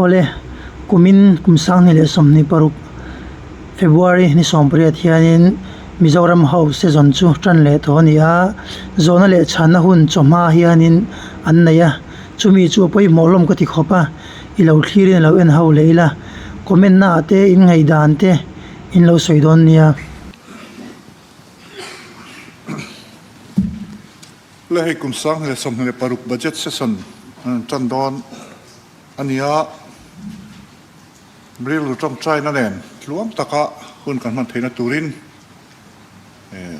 Awle, kumin kum 2026 February ni 18 hianin Mizoram House season chu tan leh tawh a ni a, zawhna leh chhanna hun chawhma hianin an nei a, chumi chu a pawimawh hlawm ka ti khawp a, i lo thlirin a lo en ho leh ila, comment na ah te in ngaihdan te in lo sawi dawn nia. Le hei kum 2026 budget session tan dawn a ni a, rilru tawngtaina nen tluang taka hun kan hman theihna turin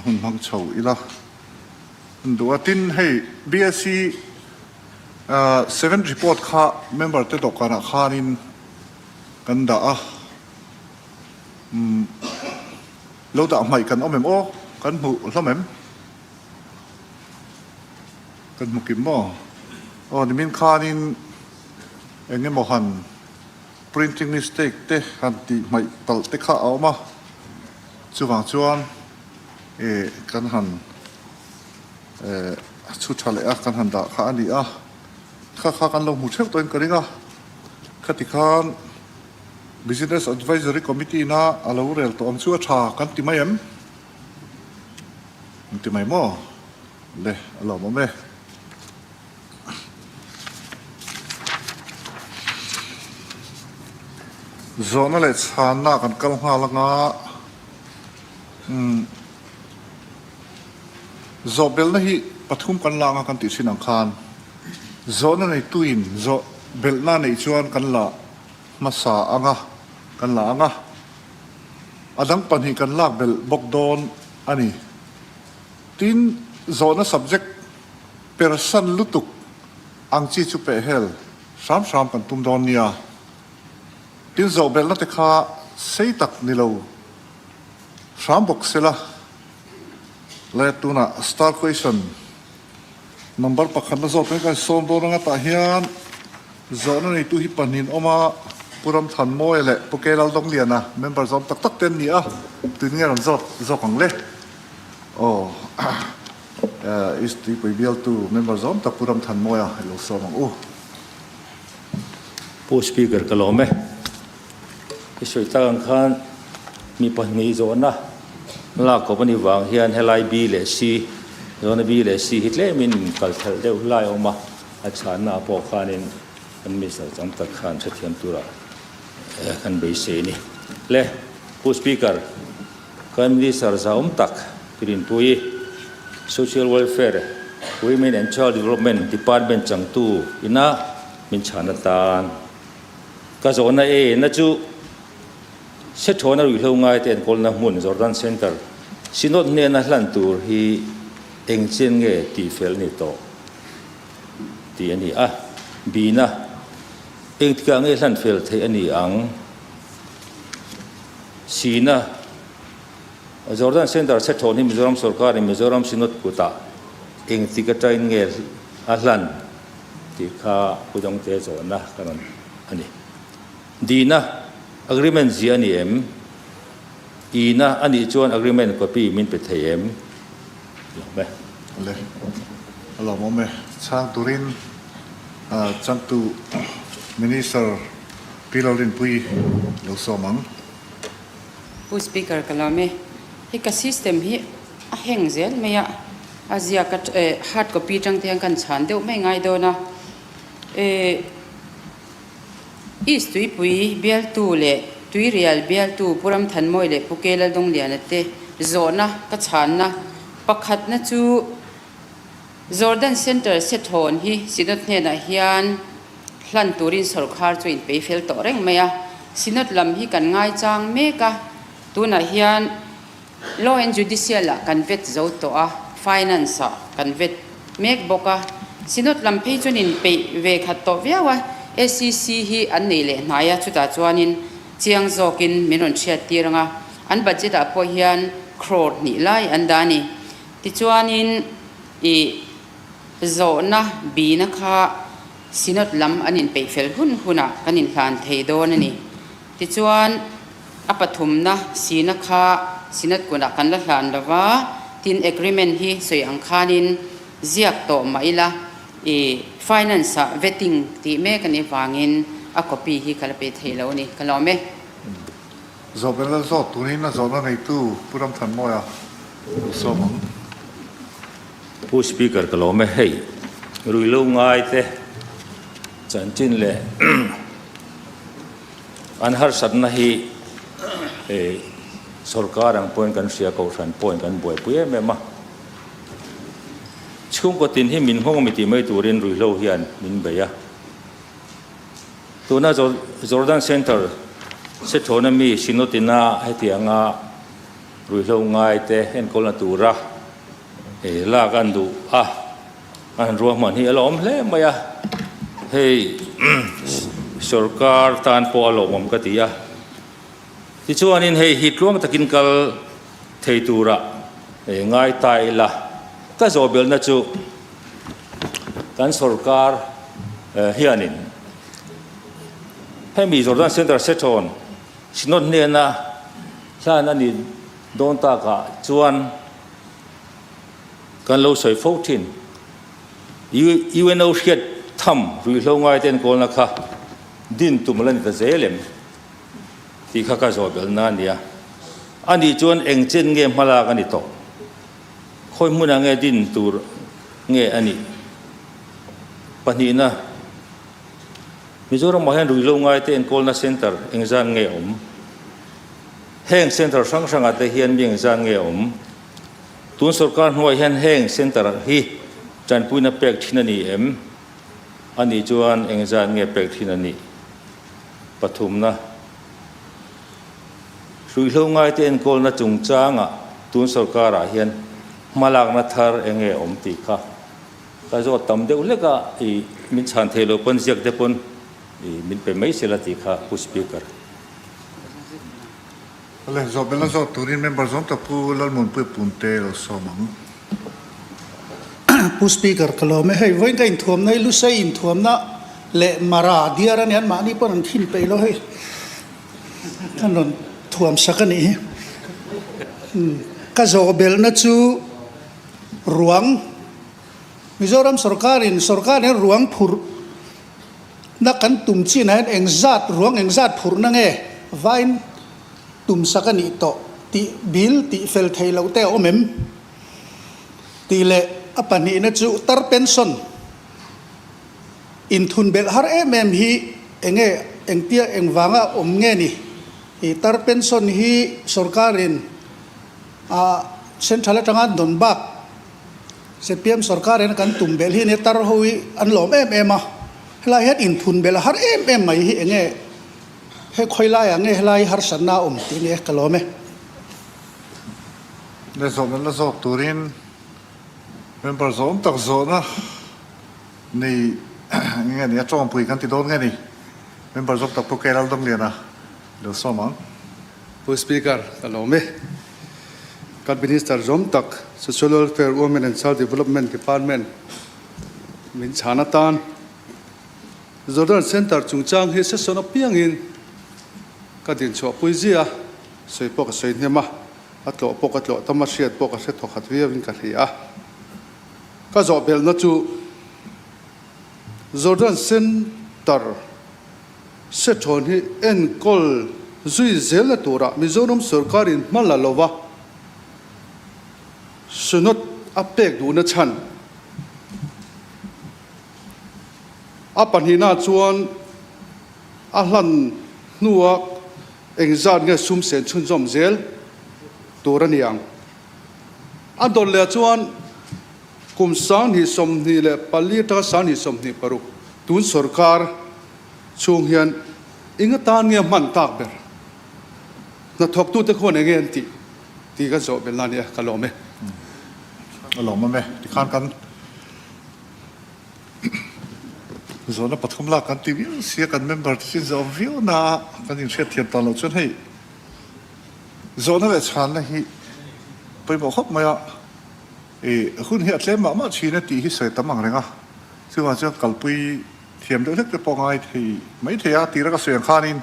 hun hmang chho ila an duh a. Tin, hei BSc seven report kha member te dawhkanah khanin kan dah a, lo dah hmaih kan awm em aw? Kan hmuh hlawm em? Kan hmu kim maw? Aw nimin khanin eng emaw han printing mistake te han tih hmaih palh te kha a awm a, chuvang chuan eh kan han eh chhu tha leh a kan han dah kha a ni a, kha kha kan lo hmu theuh tawhin ka ring a, khati khan Business Advisory Committee ina a lo rel tawh ang chu a tha kan ti mai em? An ti mai maw? Le, a lawmawm e. Zawhna leh chhanna kan kal nghal anga umm zawh belhna hi pathum kan la anga kan tih thin ang khan zawhna neituin zawh belhna neih chuan kan la hmasa anga kan la anga a dang pahnih kan lak belh bawk dawn a ni. Tin, zawhna subject persan lutuk ang chi chu pehhel hram hram kan tum dawn nia. Tin, zawh belhna te kha sei tak ni lo hram bawk sela. Le, tunah star question number pakhatna zawk turin kan sawm dawn anga tah hian zawhna neitu hi pahnih an awm a, Pu Ramthanmawia leh Pu Kelaldawngliana member zawm tak tak te an ni a, tuin nge rawn zawt zawk ang le? Aw East Tuipui bialtu member zawm tak Pu Ramthanmawia i lo sawm ang u. Pu Speaker ka lawm e. I sawi tak ang khan mi pahnih zawhna lak kawp a nih vang hian helai B leh C, zawhna B leh C hi tlemin kal thelh deuh hlai a awm a, a chhanna ah pawh khanin kan Minister tam tak khan hrethiam tura kan beisei a ni. Le Pu Speaker. Kan Minister zahawm tak Rinpuii, Social Welfare, Women and Child Development Department changtu ina min chhan atan ka zawhna e na chu Sethawna ruihhlo ngaite enkawlna hmun Jordan Centre Synod hnena hlan tur hi eng chen nge tihfel ni tawh tih a ni a, bina engtikah nge hlan fel theih a ni ang? Sina, Jordan Centre chhe thawn hi Mizoram sorkarin Mizoram Synod kutah engtik atangin nge a hlan tih kha Pu Dawngte zawhna ka rawn a ni. Dina, Agreement zia a ni em? Ina a nih chuan agreement copy min pe thei em? Lawm e. Le, a lawmawm e. Chhang turin changtu Minister Pi Lalrinpuii lo sawm ang. Pu Speaker ka lawm e. Hei ka system hi a heng zel mai a, a ziak a eh hard copy tang te hian kan chhan deuh mai ngai dawn a. Eh East Tuipui bialtu leh Tuirial bialtu Pu Ramthanmawi leh Pu Ke Laldawngliana te zawhna ka chhanna pakhatna chu Jordan Centre Sethawn hi Synod hnenah hian hlan turin sawrkhar chu inpei fel tawh reng mai a, Synod lam hi kan ngaichang mek a, tunah hian Law and Judicial ah kan vet zo tawh a, Finance ah kan vet mek bawk a, Synod lam phei chuan inpeih ve khat tawh viau a, SEC hi an nei leh hnai a, chutah chuanin chiang zawkin min rawn hriat tir ang a, an budget ah pawh hian crore hnih lai an dah a ni. Tichuanin i zawhna bina kha Synod lam an inpeih fel hun hunah kan inhlan thei dawn a ni. Tichuan, a pathumna sina kha Synod kunah kan la hlan lo va, tin agreement hi sawi ang khanin ziak tawh mah ila i finance ah vetting tih mek a nih vangin a copy hi ka la pe thei lo a ni. Ka lawm e. Zawhbel lal zawt turin a zawhna neitu Pu Ramthanmawia lo sawm ang. Pu Speaker ka lawm e, hei ruihlo ngai te chanchin leh an harsatna hi sorkar ang pawhin kan hria, kohhran pawhin kan buaipui em em a. Chhungkaw tin hi min nghawng mi tih mai turin ruihhlo hian min bei a. Tuna Jordan Centre Sethawna mi Sinotina hetianga ruihhlo ngaite enkawlna tura lak an duh a, an ruahman hi a la awm hle mai a. Hei sorkar tan pawh a lawmawm ka ti a. Tichuanin hei hi tluang takin kal thei tura ngai ta ila, ka zawhbelna chu kan sorkar hianin hemi Jordan Centre Sethawn Synod hnena hlan a nih dawn takah chuan kan lo sawi fo thin. UNO hriat tham ruihhlo ngaite enkawlna kha din tum la ni ta zel em? Tih kha ka zawh belhna a nia. Ani chuan eng chen nge hmalak a ni tawh? Khawi hmunah nge din tur nge a nih? Pahnihna, Mizoramah hian ruihhlo ngaite enkawlna centre engzan nge awm? Heng centre hrang hrangah te hian mi engzan nge awm? Tun sorkar hnuaiah hian heng centre hi tanpuina pek thin a ni em? Ani chuan engzan nge pek thin a nih? Pathumna, Hruihhlo ngaite enkawlna chungchangah tun sorkarah hian hmalakna thar eng nge awm tih kha ka zawt tam deuh hlek a, i min chhan thei lo pawn ziak te pawn i min pe mai sela tih kha Pu Speaker. Awle, zawhbelh a zawt turin member zawng tak Pu Lalmuanpuia Punte lo sawm ang. Pu Speaker ka lawm e, hei vawiin ka inthuamna hi Lusei inthuamna leh Mara diar a nia, anmahni pawn an khin peih lo hei, an rawn thuam sak a nih hi. Ka zawhbelhna chu ruang, Mizoram sorkarin sorkarin ruang phurh na kan tum chinah hian engzat ruang engzat phurhna nge vain tum sak a nih tawh tih bill tih fel thei loh te a awm em? Tih leh a pahnihna chu tar pension inthun belh har em em hi enge engtia engvanga awm nge ni? Ih tar pension hi sorkarin ah central atanga dawn bak Zpm sorkar hian kan tum belh hi nia tar ho hi an lawm em em a, helai hian inthun belh a har em em mai hi enge he khawi laiah nge helai harsatna a awm tih nia ka lawm e. Le zawhna la zawk turin member zawm tak zawhna nei nge ni a tawngpui kan ti dawn nge ni member zawm tak Pu K Laldawngliana lo sawm ang. Pu Speaker, ka lawm e. Kan Minister zawm tak Social Welfare, Women and Child Development Department min chhan atan Jordan Centre chungchang hi session apiangin ka dinchhuahpui zia sawi pawh ka sawi hnem a, a tlawh pawh ka tlawh tam a, hriat pawh ka hre thawkhat viauin ka hria a. Ka zawhbelhna chu Jordan Centre Sethawn hi enkawl zui zelna turah Mizoram sorkarin hma la lova Synod a pek duhna chhan a pahnihna chuan a hlan hnua engzat nge sum sen chhunzawm zel tur a ni ang. A dawt leh chuan kum 2024 atanga 2026 tun sorkar Chhung hian eng atan nge hman tak ber? Hnathawktute khuan enge an tih tih ka zawh belh na nia, ka lawm e. A lawm awm e, tikhan kan zawhna pathum lak kan ti viau sia, kan member te chu zawh viau na a kan inhriatthiam tan loh chuan hei zawhna leh chhanna hi pawimawh khawp mai a, i hun hi a tlem mah mah thin e tih hi sawi tam ang reng a, chuvang chuan kalpui Thiam deuh hlek te pawh ngai thei mai thei a, tira ka sawi ang khanin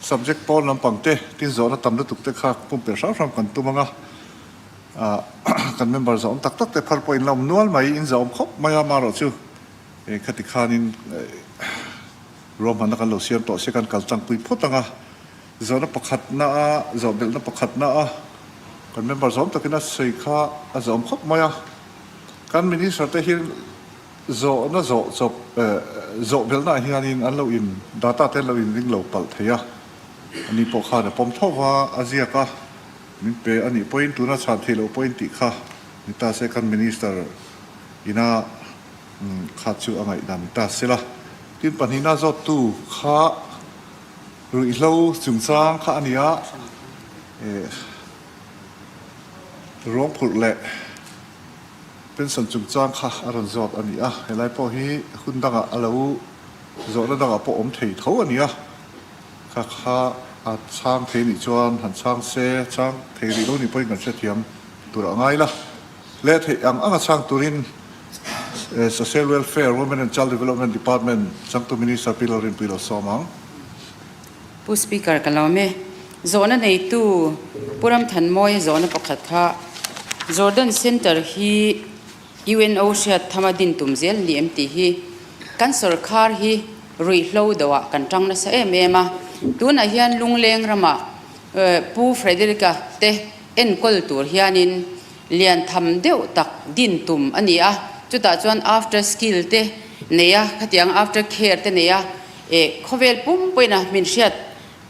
subject pawn lampang te tin zawhna tam lutuk te kha pumpelh hrang hrang kan tum ang a, ah kan member zahawm tak tak te phar pawh in la awm nual mai, in zahawm khawp mai a, amaherawh chu khati khanin. Ruahmanna kan lo siam tawh se kan kal tlangpui phawt ang a, zawhna pakhatna a, zawhbelhna pakhatna a kan member zawm takin a sawi kha a zawm khawp mai a. Kan minister te hi zawhna zawh chawp eh zawhbelhna ah hianin an lo in data te an lo in ring lo palh thei a, ani pawh khan a pawm tho va a ziak a, min pe a nih pawhin tuna chhan theih loh pawhin tih kha ni ta se kan minister ina Kha chu a ngaihdan ni ta sela. Tin pahnihna zawttu kha ruihhlo chungchang kha a ni a, ruang phurh leh pension chungchang kha a rawn zawt a ni a, helai pawh hi hun dangah a lo zawhna dangah pawh awm thei tho a ni a, kha kha a chhang thei nih chuan han chhang se, chhang thei rih lo nih pawhin kan hrethiam tur a ngai la. Leh theih ang anga chhang turin Social Welfare, Women and Child Development Department changtu Minister Pi Lalrinpuii lo sawm ang. Pu Speaker ka lawm e. Zawhna neitu Pu Ramthanmawia zawhna pakhat kha Jordan Centre hi UNO hriat thama din tum zel ni em tih hi kan sawrkhar hi ruihhlo doah kan tang nasa em em a. Tunah hian Lungleng ramah Pu Frederick-a te enkawl tur hianin Lian tham deuh tak din tum a ni a, chutah chuan after skill te nei a, khatiang after care te nei a, eh khawvel pum pawhin a min hriat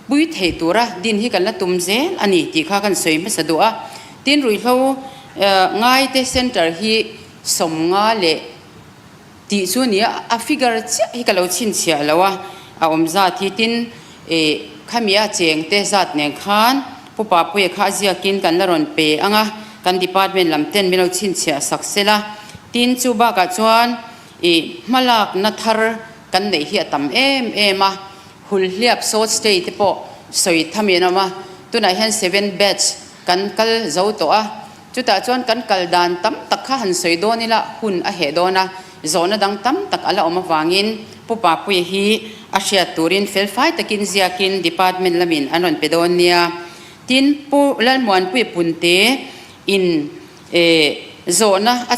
pui thei tura din hi kan la tum zel a ni tih kha kan sawi hmasa duh a. Tin ruihhlo ngaite centre hi 50 leh Tih chu nia, a figure chiah hi ka lo chhinchhiah lo a, a awm zat hi tin ih khami a cheng te zat nen khan Pu Papuia kha a ziakin kan la rawn pe ang a, kan department lam ten min lo chhinchhiah sak sel a, tin chu bakah chuan ih hmalakna thar kan neih hi a tam em em a, Hulhliap short stay te pawh sawi tham in awm a, tunah hian seven batch kan kal zo tawh a. Chutah chuan kan kal dan tam tak kha han sawi dawn ila hun a heh dawn a, zawhna dang tam tak a la awm avangin Pu Papuia hi a hriat turin felfai takin ziakin department lamin an rawn pe dawn nia. Tin, Pu Lalmuanpuia Punte in zawhna a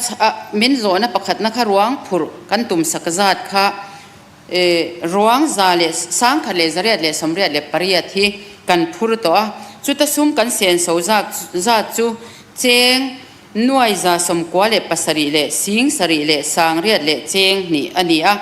min zawhna pakhatna kha ruang phurh kan tum sak zat kha Ruang 1888 hi kan phur tawh a, chuta sum kan senso zat zat chu cheng nuai 97 leh sing sarih leh sangriat leh cheng hnih a ni a.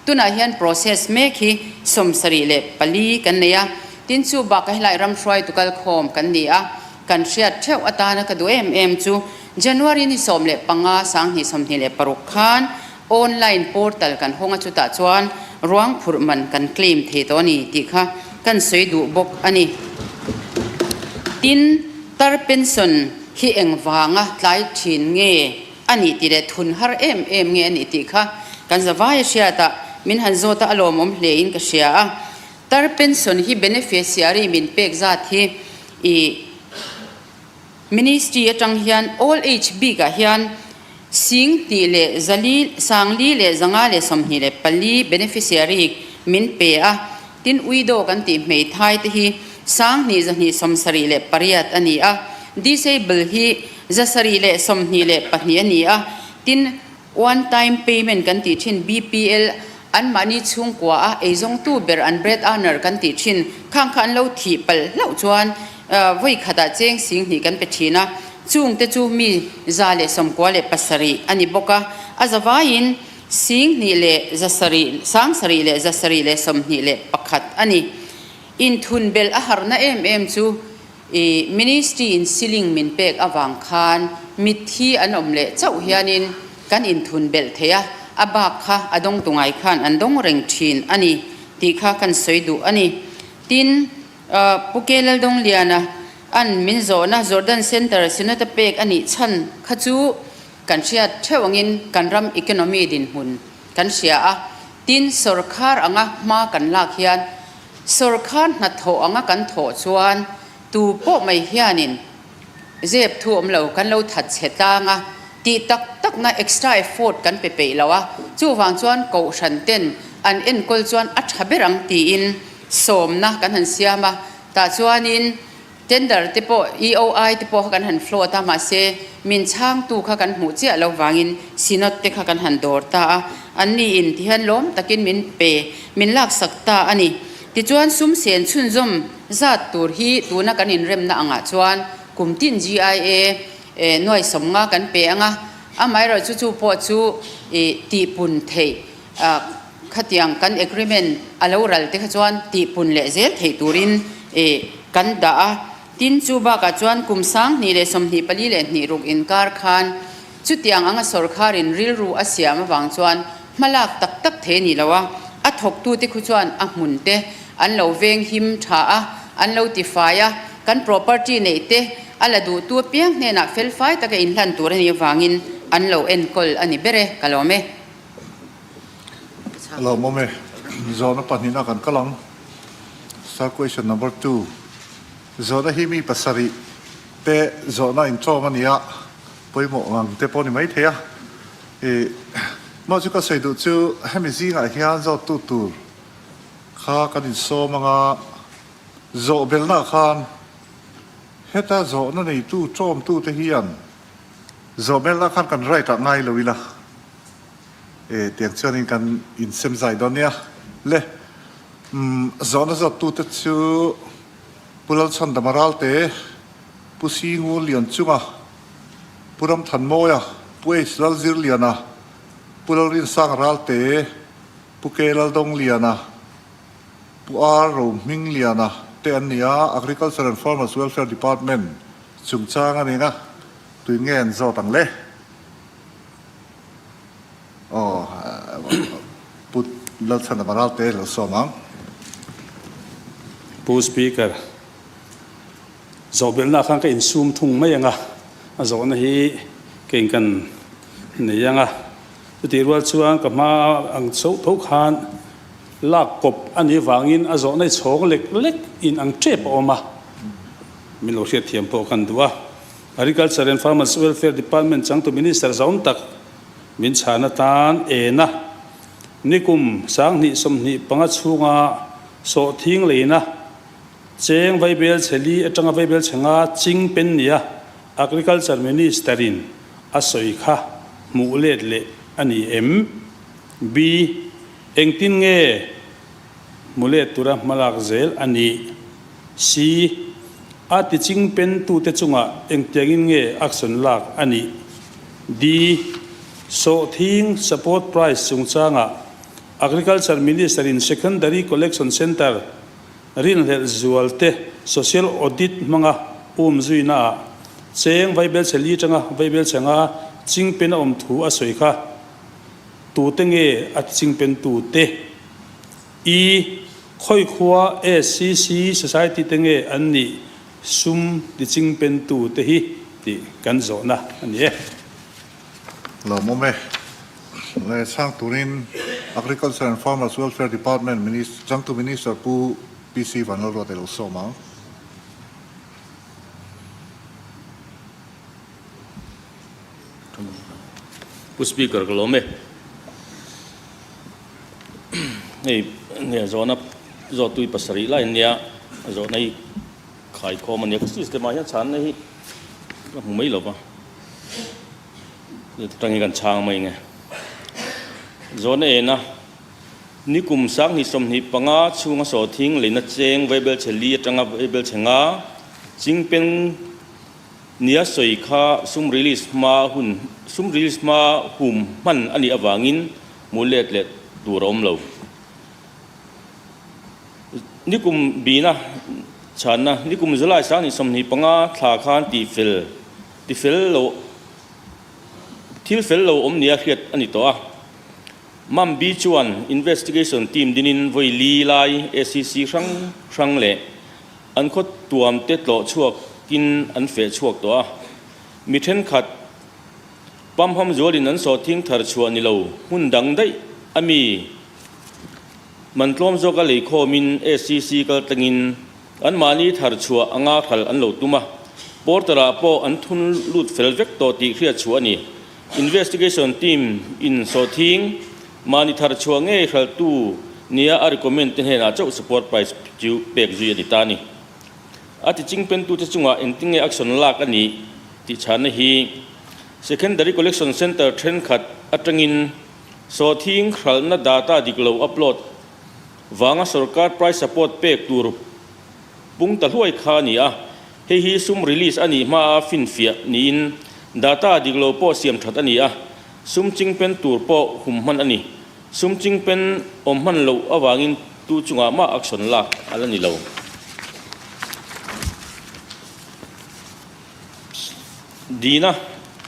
Tunah hian process mek hi 74 kan nei a, tin chu bakah helai ram hruaitu kalkhawm kan ni a, kan hriat theuh atana ka duh em em chu January ni 15 2026 khan Online portal kan hawng a chutah chuan ruang phurh man kan claim thei tawh a ni tih kha kan sawi duh bawk a ni. Tin, tar pension hi eng vanga tlai thin nge a nih tih leh thun har em em nge a nih tih kha kan zavai a hriat a, min han zawt a a lawmawm hle in ka hria a. Tar pension hi beneficiary min pek zat hi ih. Ministry atang hian Old Age bik ah hian sing hnih leh zali 40 leh 524 beneficiary min pe a, tin widow kan tih hmeithai te hi 2278 a ni a, disable hi 722 a ni a, tin One time payment kan tih thin BPL an mahni chhungkua a eizawngtu ber an bread earner kan tih thin khang kha an lo thih palh hlauh chuan vawi khatah cheng 2000 kan pe thin a, chung te chu mi 197 a ni bawk a, a zavaiin 2000 leh 700 700 leh 721 a ni. Inthun belh a harna em em chu I ministry in ceiling min pek avang khan mitthi an awm leh chauh hianin kan inthun belh thei a, a bak kha a dawngtu ngai khan an dawng reng thin a ni tih kha kan sawi duh a ni. Tin, Pu K. Laldawngliana an min zawhna Jordan Centre Synod-a pek a nih chhan kha chu kan hriat theuh angin kan ram economy dinhmun kan hria a, tin sawrkhar anga hma kan lak hian Sawrkhar hnathawh anga kan thawh chuan tu pawh mai hianin zep thu awm lo kan lo that chhe tlang a, tih tak takna extra effort kan pe peih lo a, chuvang chuan kohhran ten an enkawl chuan a tha ber ang tiin sawmna kan han siam a, tah chuanin. Tender te pawh EOI te pawh kha kan han float a, mahse min chhangtu kha kan hmuh chiah lo vangin Synod te kha kan han dawr ta a, anni in tihian lawm takin min pe, min laksak ta a ni. Tichuan sum sen chhunzawm zat tur hi tuna kan inremna angah chuan kum tin GIA nuai sawmnga kan pe ang a, amaherawhchu chu chu pawh chu tihpun theih Khatiang kan agreement a lo ral te kha chuan tihpun leh zel theih turin kan dah a. Tin, chu bakah chuan kum 2024 leh 26 inkar khan chutiang anga sawrkharin rilru a siam avang chuan hmalak tak tak thei a ni lo a. A thawktute khu chuan a hmun te an lo veng him tha a, an lo tifai a, kan property neih te a la duhtu apiang hnenah felfai taka inhlan tur a nih avangin an lo enkawl a ni ber e, ka lawm e. A lawmawm e. Zawhna pahnihna kan kal ang. Sir question number 2. Zawhna hi mi pasarih te zawhna inṭawm a ni a, pawimawh ngang te pawh a ni maithei a. Ih, mah chu ka sawi duh chu hemi zingah hian zawttu tur kha kan insawm ang a, zawh belnaah khan heta zawhna neitu ṭawmtute hian zawh belnaah khan kan right ah ngai lo ila. E, tiang chuanin kan insem zai dawn nia. Le, umm, zawhna zawttute chu Pu Lalchhandama Ralte, Pu Singu Lianchunga, Pu Ramthanmawia, Pu H Lalzirliana, Pu Lalrinsanga Ralte, Pu K Laldawngliana, Pu R Rohmingliana te an ni a, Agriculture and Farmers Welfare Department chungchang a ni ang a, tuin nge an zawt ang le? Aw, Pu Lalchhana Varalte lo sawm ang. Pu Speaker, zawhbelhna khan ka insum thung mai ang a, a zawhna hi kei kan nei ang a. Chutih rual chuan ka hma ang chauh tho khan lak kawp a nih vangin a zawhna hi chhawng lek lek in ang tep a awm a, min lo hriatthiam pawh kan duh a. Agriculture and Farmers Welfare Department changtu Minister zaum tak min chhan atan ena nikum 2025 chhunga sawhthing leina cheng vaibel chhe li atanga vaibel chhe nga ching pen nia Agriculture Minister in a sawi kha hmuh let leh a ni em? B. Engtin nge hmu let tura hmalak zel a nih? C. A tiching pentute chungah engtiangin nge action lak a nih? D. Sawhthing support price chungchangah Agriculture Minister in Secondary Collection Centre rinhlelh zualte social audit hmanga um zuinaah cheng vaibelchhe li atanga vaibelchhe nga ching pen a awm thu a sawi kha tute nge a tiching pentute? E. Khawi khua SCC Society te nge an nih sum tiching pentu te hi tih kan zawhna a ni e. Lawmawm e. Le chhang turin Agriculture and Farmers Welfare Department Minister, changtu Minister Pu PC Vanlalruata i lo sawm ang. Pu Speaker ka lawm e. Hei nia zawhna zawh tui pasarih lai ania zawhna hi khaikhawm ania ka system ah hian chhanna hi ka hmu mai lova atangin kan chhang mai nge zawhna ena nikum 2025 chhunga sawhthing leina cheng vaibelchhe li atanga vaibelchhe nga chingpen Nia sawi kha sum release hma hun sum release hma hum hman a nih avangin hmuh let leh tur a awm lo. Nikum bina chhanna nikum July 2025 thla khan tih fel ti fel lo thil fel lo awm nia hriat a ni tawh a. Mambi chuan investigation team dinin vawi li lai SEC hrang hrang leh An khaw tuam te tlawh chhuakin an feh chhuak tawh a, mi thenkhat pamham zualin an sawhthing thar chhuah ni lo hmun dang daih a mi man tlawm zawka leikhawmin SCC kal tlangin anmahni thar chhuah anga hral an lo tum a, portal-ah pawh an thun lut fel vek tawh tih hriat chhuah a ni. Investigation team in sawhthing Mahni thar chhuah ngei hraltu nia a recommend te hnenah chauh support price chu pek zui a ni ta a ni. A ti chingpentute chungah engtinge action lak a nih tih chhanna hi Secondary Collection Centre thenkhat atangin sawhthing hralhna data dik lo upload vanga sorkar price support pek tur pung ta hluai kha a ni a, hei hi sum release a nih hmaa finfiah niin data dik lo pawh siam that a ni a, sum chingpen tur pawh hum hman a ni. Sum chingpen awm hman loh avangin tu chungah mah action lak a la ni lo. Dina,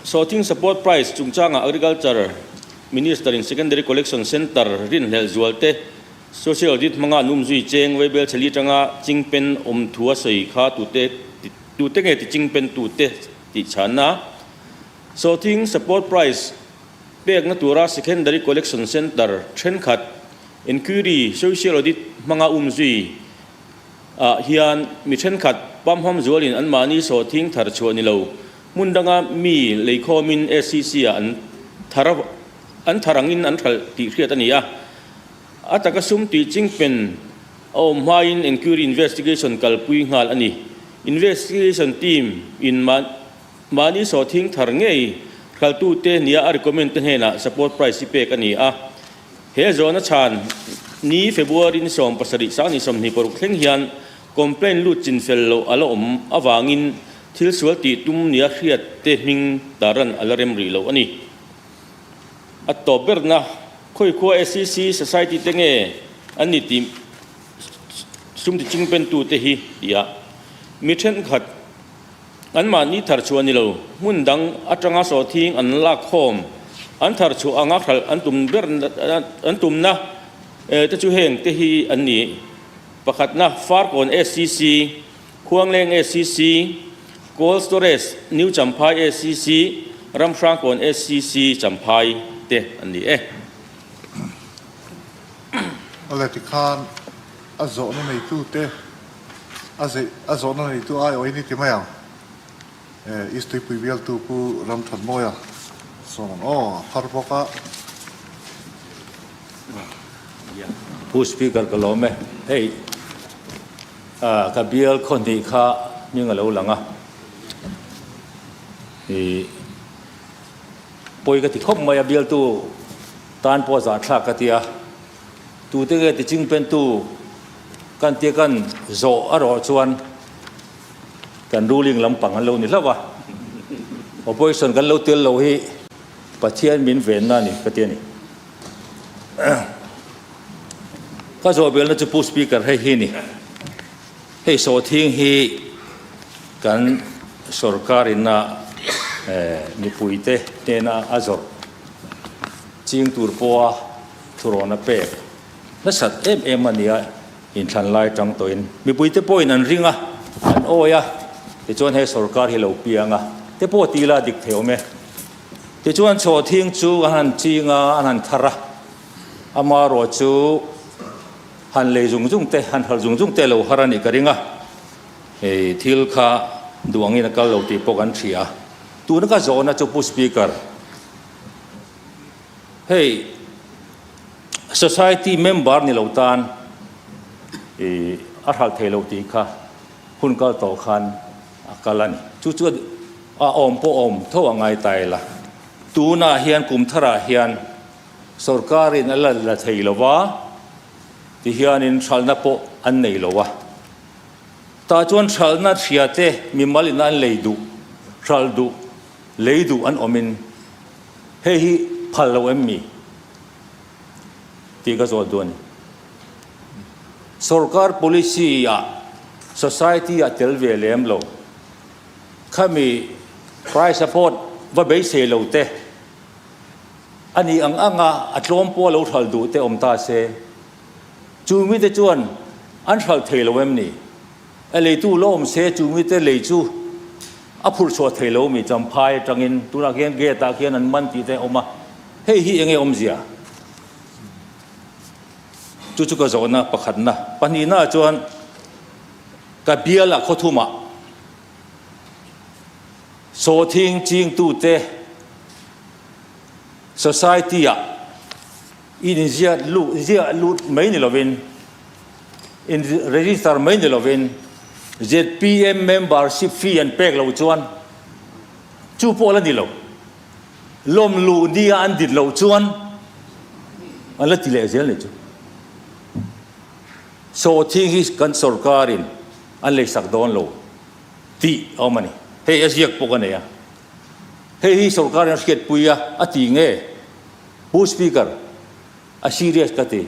Sawhthing Support Price chungchangah Agriculture Minister in Secondary Collection Centre rinhlelh zualte Social Audit hmanga an umzui cheng Vaibel chheli atanga chingpen awm thu a sawi kha tute tute nge ti chingpen tute tih chhanna Sawhthing Support Price pekna tura Secondary Collection Centre thenkhat Inquiry Social Audit hmanga umzui ah hian mi thenkhat pamham zualin anmahni sawhthing thar chhuah ni lo hmun danga mi leikhawmin SCC ah an thar an thar angin an hralh tih hriat a ni a. A taka sum tih chingpen a awm hmain Inquiry Investigation kalpui nghal a ni. Investigation team in mahni sawhthing thar ngei hraltute nia a recommend te hnenah support price hi pek a ni a. He zawhna chhan ni February ni 17 sang ni 26 thleng hian complaint lut chinfel loh a la awm avangin thil sual tih tum nia hriat te hming tarlan a la rem rih loh a ni. A tawp berna khawikhua SCC Society te nge an ni tih sum ti chingpentu te hi ti a, mi thenkhat anmahni thar chhuah ni lo, hmun dang atanga sawhthing an lak khawm, an thar chhuah anga hralh an tum ber an tumna te chu heng te hi an ni. Pakhatna, Farkawn SCC, Khuangleng SCC, Cold Storage, New Champhai SCC, Ramhrangkawn SCC Champhai te an ni e. Awle tikhan a zawhna neitute a zeih a zawhna neitu aiawh in i ti mai ang. East Tuipui bialtu Pu Ramthanmawia sawn ang aw a phar bawk a. Pu Speaker ka lawm e. Hei ka bial khaw hnih kha hming a lo lang a. Ih pawi ka ti khawp mai a bialtu tan pawh zahthlak ka ti a. Tute nge ti chingpentu kan tia kan zawh erawh chuan kan ruling lampang an lo ni hlauh a. Opposition kan lo tel lo hi Pathian min venna a ni ka ti a ni. Ka zawh belna chu Pu Speaker hei hi a ni. Hei sawhthing hi kan sorkar ina mipuite hnena a zawrh ching tur pawha thurawn a pek nasat em em a nia inthlan lai tang tawhin mipuite pawhin an ring a, an awi a, tichuan he sorkar hi lo piang a te pawh ti ila dik thei awm e. Tichuan sawhthing chu an han ching a, an han thar a, amaherawh chu han lei zung zung te, han hralh zung zung te lo har a nih ka ring a, hei thil kha duh angin a kal lo tih pawh kan hria. Tuna ka zawhna chu Pu Speaker, hei society member ni lo tan i a hralh thei lo tih kha hun kal tawh khan a kal a ni. Chu chu a awm pawh awm tho a ngai ta ila. Tunah hian kum tharah hian Sorkarin a la la thei lo va, tihianin hralhna pawh an nei lo a. Tah chuan hralhna hria te mimal ina an lei duh, hralh duh, lei duh an awmin hei hi phal lo em mi? tih ka zawt duh a ni. Sorkar policy ah society ah tel ve lem lo, khami price support va beisei lo te, A nih ang anga a tlawm pawh a lo hralh duh te awm ta se, chu mite chuan an hralh thei lo em ni? A leitu la awm se chu mite lei chu a phurh chhuah thei lo mi Champhai atangin tunah khian gate ah khian an man tih te a awm a, hei hi enge awmzia? Chu chu ka zawhna pakhatna. Pahnihna ah chuan ka bial ah khawthumah sawhthing chingtute Society-ah in inziah lut ziah lut mai ni lovin, in register mai ni lovin, Zpm membership fee an pek loh chuan chu pawh la ni lo. Lawm luh nia an din loh chuan an la ti leh zel nih chu. Sawhthing hi kan sorkarin an leisak dawn lo tih a awm a ni. Hei a ziak pawh ka nei a. Hei hi sorkarin a hriatpui a, a ti nge? Pu Speaker, a serious ka ti.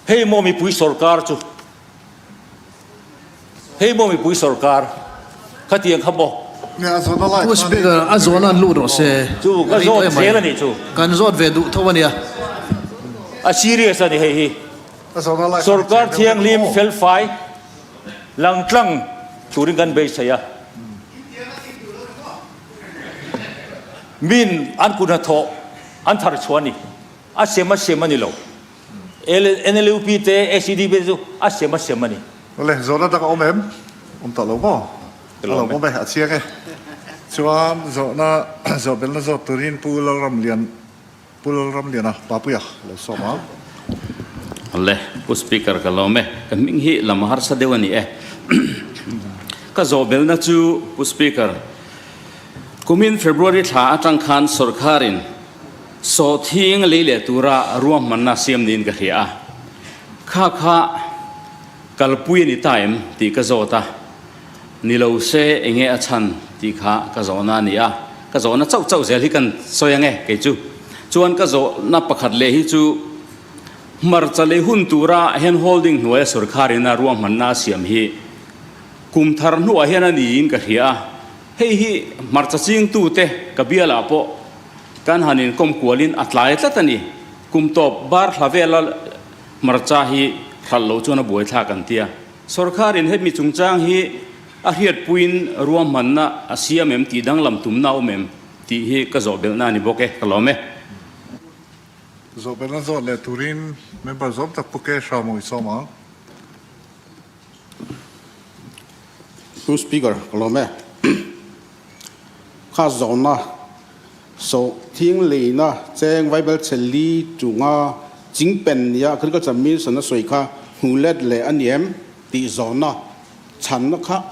Hei maw mipui sorkar chu? Hei maw mipui sorkar? Khatiang kha maw? Pu Speaker, a zawhna an lut rawh se. Chu ka zawt zel a nih chu. Kan zawt ve duh tho a nia. A serious a ni hei hi. Sorkar thianghlim felfai langtlang turin kan beisei a. Min an kut hnathawh an thar chhuah a ni. A sem a sem a ni lo. NLUP te SEDP te chu a sem a sem a ni. Awle, zawhna dang a awm em? Awm tawh lo maw? A lo awm e, a chiang e. Chuan zawhna zawhbelna zawt turin Pu Lalramlian Pu Lalramliana Papuia lo sawm ang. Awle, Pu Speaker ka lawm e. Ka hming hi lam a harsa deuh a ni e. Ka zawhbelna chu Pu Speaker, kumin February thla atang khan sawrkharin sawhthing lei leh tura ruahmanna siam niin ka hria a. Kha kha kalpui a ni ta em tih ka zawt a. Ni lo se enge a chhan tih kha ka zawhna a ni a, ka zawhna chauh chauh zel hi kan sawi ang e kei chu. Chuan ka zawhna pakhat leh hi chu hmarcha lei hun tura hand holding hnuaia sawrkharin a ruahmanna a siam hi kum thar hnuah hian a niin ka hria a, hei hi hmarcha chingtute ka bialah pawh kan han inkawm kualin a tlai tlat a ni. Kum tawp bar thla vela hmarcha hi hralh loh chuan a buaithlak an tia. Sorkarin hemi chungchang hi a hriatpuiin ruahmanna a siam em tih danglam tumna a awm em tih hi ka zawh belhna a ni bawk e, ka lawm e. Zawh belhna zawt leh turin member zawm tak Pu Ke Hramawih sawm ang. Pu Speaker, ka lawm e. Kha zawhna sawhthing leina cheng Vaibel chhe li chunga chingpen nia Agriculture Minister a sawi kha hmu let leh a ni em tih zawhna chhanna kha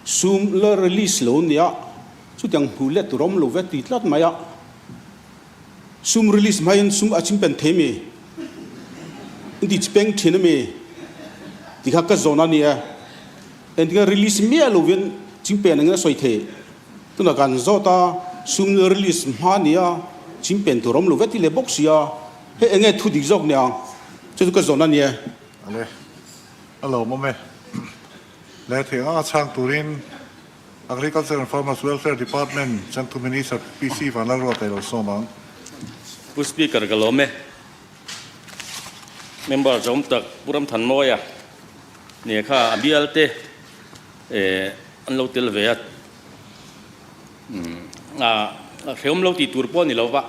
sum la release lo nia chutiang hmu let tur awm lo ve ti tlat mai a. Sum release hmain sum a chingpen thei mi? Inti chipeng thin a mi? Ti kha ka zawhna a ni e. Engtinge release miah lovin chingpen engin a sawi theih? Tunah kan zawt a, sum release hma nia chingpen tur awm lo vek ti leh bawk si a, hei enge thu dik zawk nia? Chu chu ka zawhna nia. Ale, a lawmawm e. Le theih anga chhang turin Agriculture and Farmers Welfare Department changtu Minister PC Vanlalruata i lo sawm ang. Pu Speaker ka lawm e. Member zawm tak Pu Ramthanmawia Nia kha a bial te an lo tel ve a, a hrehawm lo tih tur pawh a ni lo va,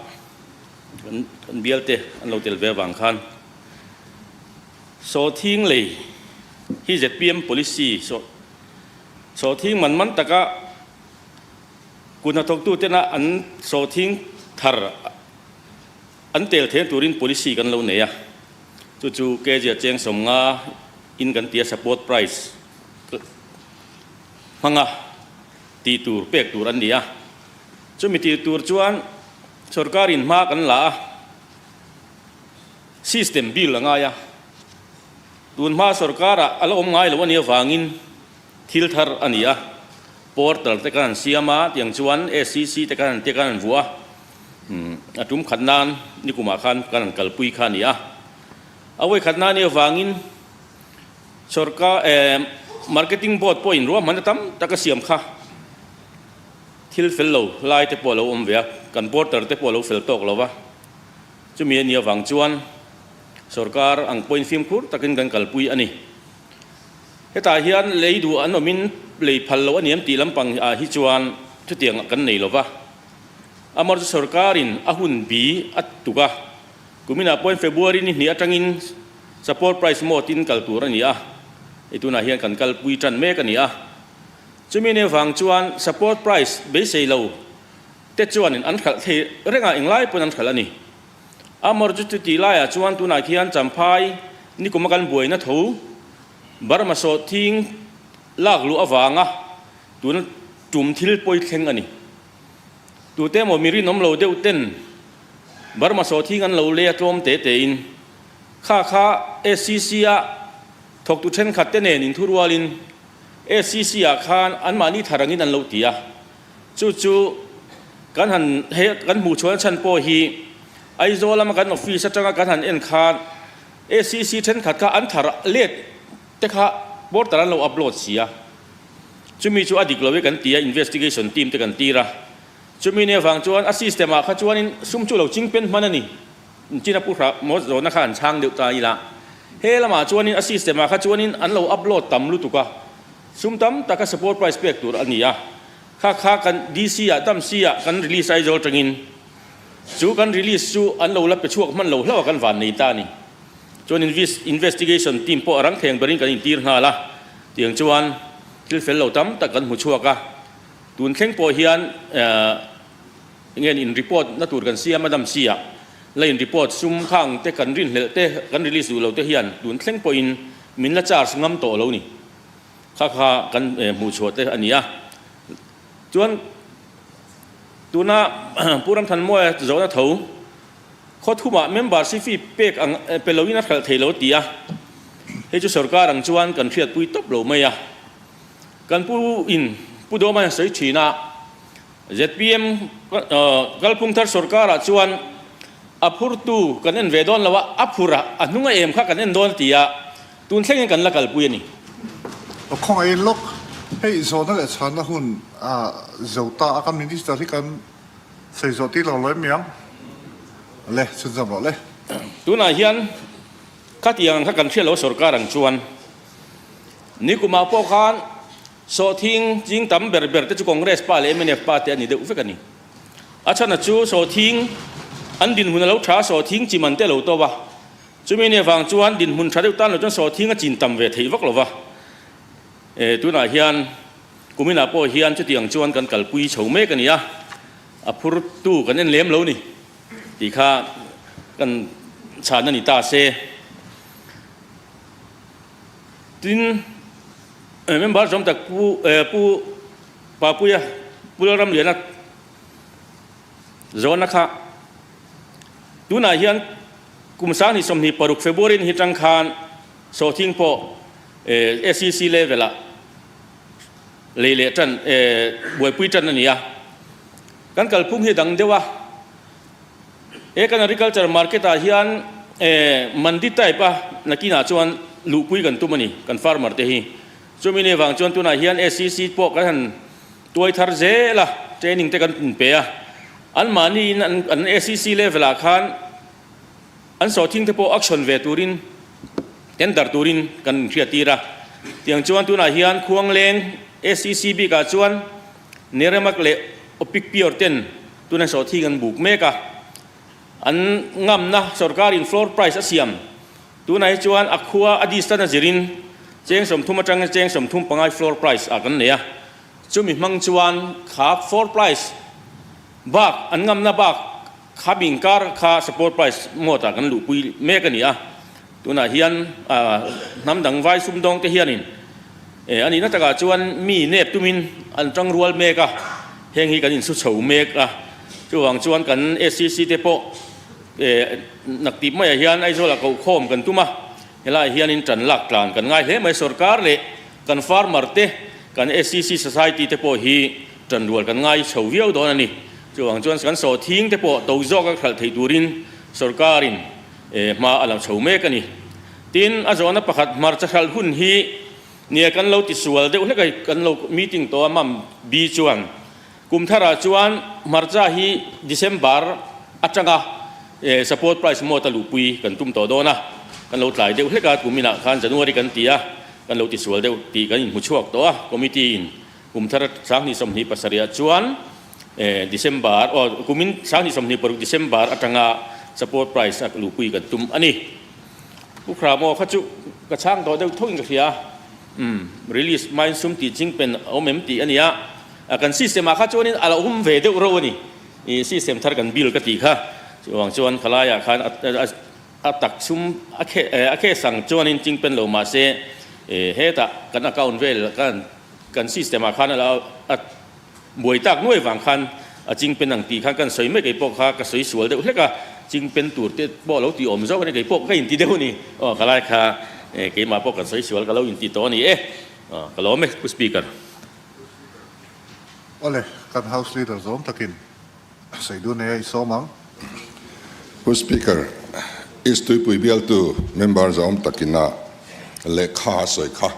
kan bial te an lo tel ve avang khan Sawhthing lei hi zpm policy Sawhthing man man taka kut hnathawktu tena an sawhthing thar an tel theihna turin policy kan lo nei a. Chu chu kg a cheng 50 in kan ti a support price hmanga tih tur pek tur an ni a. Chumi tih tur chuan sorkar in hma kan la a, system bill a ngai a. Tun hma sorkar ah a la awm ngai lo a nih avangin thil thar a ni a, portal te kan han siam a, tiang chuan SCC te kan han te kan han vuah a. A tum khat nan nikumah khan kan han kalpui kha a ni a. A vawi khat nan i avangin sorkar marketing board pawhin ruahmanna tam tak a siam kha. Thil fel lo lai te pawh a lo awm ve a, kan porter te pawh a lo fel tawk lo va. Chumi a nih avang chuan sorkar ang pawhin fimkhur takin kan kalpui a ni. Hetah hian lei duh an awmin lei phal loh a ni em tih lampang ah hi chuan chutiang kan nei lo va. Amaherawhchu sorkarin a hun bi a tuk a, kuminah pawhin February ni hnih atangin support price mode in kal tur a ni a, hei tunah hian kan kalpui tan mek a ni a. Chumi nen vang chuan support price beisei lo te chuanin an hralh thei reng a, englai pawhin an hralh a ni. Amaherawhchu chuti laiah chuan tunah khian Champhai nikuma kan buaina tho Burma sawhthing. lak luh avanga tuna tum thil pawi thleng a ni. Tute emaw mi rinawm lo deuh ten Burma sawhthing an lo lei a tlawm te tein kha kha SCC a thawktu thenkhat te nen inthurualin SCC ah khan anmahni thar angin an lo ti a. Chu chu kan han he kan hmuh chhuahna chhan pawh hi Aizawl lama kan office atanga kan han en khan SCC thenkhat kha an thar let te kha portal an lo upload si a. Chumi chu a dik lo e kan ti a, investigation team te kan tir a. Chumi nia vang chuan a system ah kha chuanin sum chu lo ching pen hman a ni. China pu hra maw zawhna kha an chhang deuh ta ila. He lamah chuanin a system ah kha chuanin an lo upload tam lutuk a. Sum tam taka support price pek tur a ni a. Kha kha kan DC ah dam si ah kan release Aizawl tangin chu kan release chu an lo la pe chhuak hman lo hlauh a kan van nei ta a ni. Chuan investigation team pawh a rang thleng berin kan intir nghal a, tiang chuan thil fel lo tam tak kan hmu chhuak a. Tun thleng pawh hian enge in report na tur kan siam a dam si ah la in report sum khang te kan rinhlelh te kan release duh lo te hian tun thleng pawhin min la charge ngam tawh lo ni. Kha kha kan hmuh chhuah te a ni a. Chuan tuna Pu Ramthanmawia zawhna tho khaw thumah member si fee pek ang pe loin a hralh thei lo ti a. Hei chu sorkar ang chuan kan hriatpui tawp lo mai a. Kan pu in Pu Dawma hian sawi thin a, zpm kalphung thar sorkarah chuan a phurtu kan en ve dawn lo a, a phur a, a hnung a em kha kan en dawn a ti a. Tun thlengin kan la kalpui a ni. Ka khawngaihin lawk, hei zawhna leh chhanna hun a zo ta a, kan Minister hi kan sawi zawh tir lo lo em miang? Le, chhunzawm rawh le. Tunah hian khatiang ang kha kan hria lo sorkar ang chuan nikumah pawh khan sawhthing ching tam ber ber te chu Congress pa leh mnf pa te a ni deuh vek a ni. A chhana chu sawhthing an dinhmun a lo tha a, sawhthing chi man te a lo to a. Chumi nia vang chuan dinhmun tha deuh tan lo chuan sawhthing a chin tam ve theih vak lo va. E, tunah hian kuminah pawh hian chutiang chuan kan kalpui chho mek a ni a, a phurtu kan en lem lo ni tih kha kan chhan a ni ta se. Tin, member zawm tak Pu, Pu Papuia, Pu Lalramliana zawhna kha tunah hian Kum 2026 February ni hi tang khan sawhthing pawh SEC level ah lei leh tan buaipui tan a ni a. Kan kalphung hi dang deuh a, he kan agriculture market ah hian mandi type a nakinah chuan luhpui kan tum a ni kan farmer te hi. Chumi ni avang chuan tunah hian SEC pawh kan han tuai thar zel a, training te kan pe a. Anmahni in an SEC level ah khan An sawhthing te pawh action ve turin tender turin kan inhriattir a. Tiang chuan tunah hian Khuangleng SEC bikah chuan Neremak leh Opic Pure ten tuna sawhthing an buk mek a. An ngamna sorkarin floor price a siam tunah hi chuan a khua a distance a zirin cheng 30 atangin cheng 35 floor price ah kan nei a. Chumi hmang chuan kha floor price bak an ngamna bak Kha bingkar kha support price mawt ah kan luhpui mek a ni a, tunah hian hnam dang vai sumdawng te hianin a nihna takah chuan mi nep tumin an tang rual mek a, heng hi kan insu chho mek a, chuvang chuan kan SCC te pawh naktip maiah hian Aizawlah kohkhawm kan tum a, helaiah hianin tan lak tlan kan ngai hle mai, sorkar leh kan farmer te kan SCC society te pawh hi Ṭanrual kan ngai chho viau dawn a ni. Chuvang chuan kan sawhthing te pawh to zawka hralh thei turin sorkarin hma a la chho mek a ni. Tin, a zawhna pakhat hmarcha hralh hun hi nia kan lo tisual deuh hlek a, kan lo meeting tawh a mam bi chuan kum tharah chuan hmarcha hi December atanga support price mawt a luhpui kan tum tawh dawn a, kan lo tlai deuh hlek a, kuminah khan January kan ti a, kan lo tisual deuh tih kan inhmu chhuak tawh a, committee in Kum thar 2027 ah chuan December aw kumin 2026 December atanga support price a luhpui kan tum a ni. Pu Khramo kha chu ka chhang tawh deuh thawkin ka hria. Umm release hmain sum tih ching pen a awm em tih a nia. Kan system ah kha chuanin a lo awm ve deuh reuh a ni. Ih system thar kan bill ka tih kha. Chuvang chuan khalaiah khan a a tak sum a khe a khe sang chuanin ching pen lo mahse. Hetah kan account vel kan kan system ah khan a lo a buai tak nuai vang khan a chingpen ang tih khan kan sawi mai keipawh kha ka sawi sual deuh hlek a, chingpen tur te pawh a lo tih awm zawk a ni keipawh ka inti deuh a ni. Aw ka lai kha keimah pawh kan sawi sual ka lo inti tawh a ni e. Aw ka lawm e Pu Speaker. Awle, kan House Leader zawm takin sawi dun e i sawm ang. Pu Speaker, East Tuipui bialtu member zawm takina lehkha a sawi kha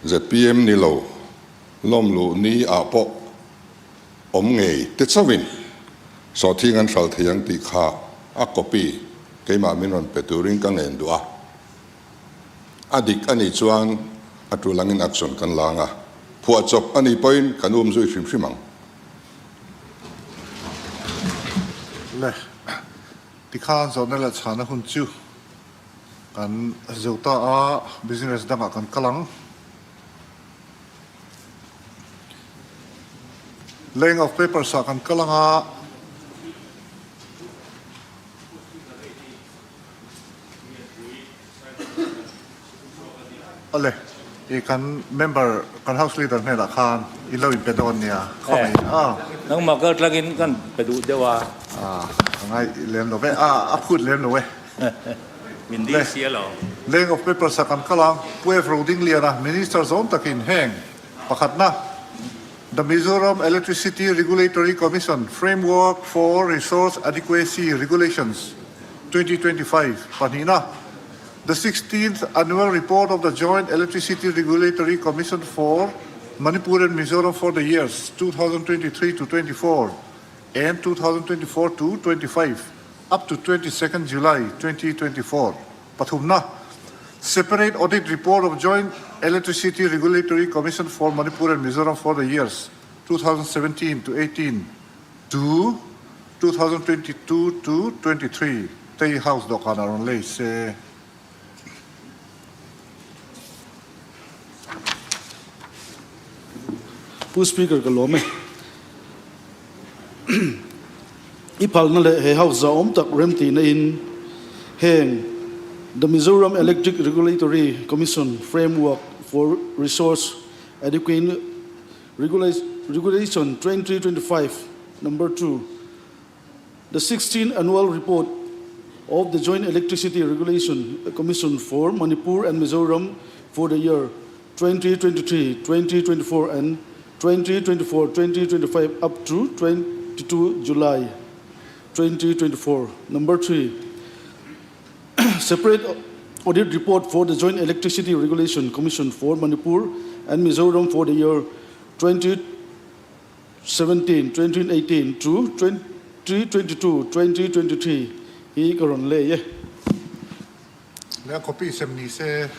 zpm ni lo lawmluh ni ah pawh awm ngei te chauhin sawhthing an hral thei ang tih kha a copy keimah min rawn pe turin ka ngen duh a. A dik a nih chuan a tul angin action kan la ang a, phuahchawp a nih pawhin kan um zui hrim hrim ang. Le, tikhan zawhna leh chhana hun chu kan zo ta a, business dangah kan kal ang. Laying of papers ah kan kal ang a. Awle, i kan member, kan house leader hnenah khan i lo inpe dawn nia, khaw mai a. Nangmah kal tlangin kan pe duh deuh a. A, ka ngai lem lo ve, a, a phut lem lo e. Min ding si alo. Laying of papers ah kan kal ang, Pu F. Rodingliana, Minister zawm takin heng pakhatna, The Mizoram Electricity Regulatory Commission Framework for Resource Adequacy Regulations, 2025, pahnihna, The Sixteenth Annual Report of the Joint Electricity Regulatory Commission for Manipur and Mizoram for the years 2023 to 24 and 2024 to 25 up to 22nd July 2024, pathumna, Separate Audit Report of Joint Electricity Regulatory Commission for Manipur and Mizoram for the years 2017 to 18 to 2022 to 23 te hi House dawhkanah rawn lei se. Pu Speaker ka lawm e. I phalna leh he House zahawm tak remtihna in heng The Mizoram Electric Regulatory Commission Framework for Resource Adequacy Regulation 2025 Number 2, The 16th Annual Report of the Joint Electricity Regulation Commission for Manipur and Mizoram for the year 2023, 2024 and 2024, 2025 up to 22 July 2024. Number 3, separate audit report for the Joint Electricity Regulation Commission for Manipur and Mizoram for the year 2017, 2018 to 2022, 2023 hi ka rawn lei e. Leh a copy sem ni se.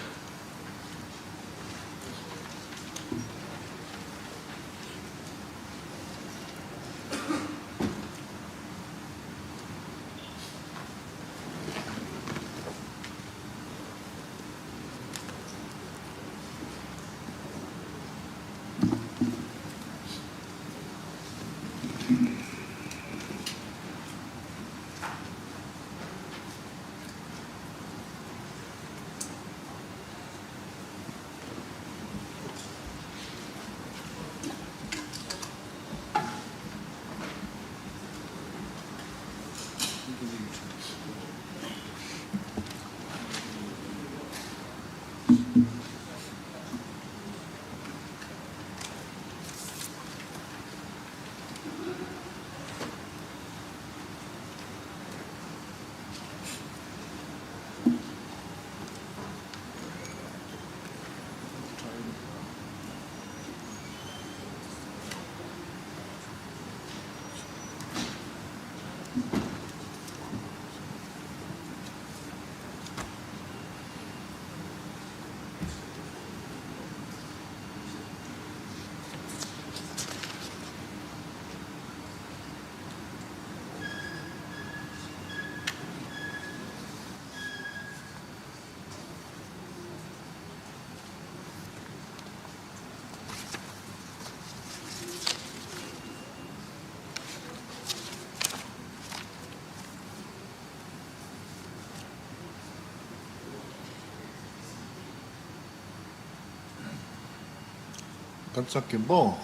Kan chak kim maw?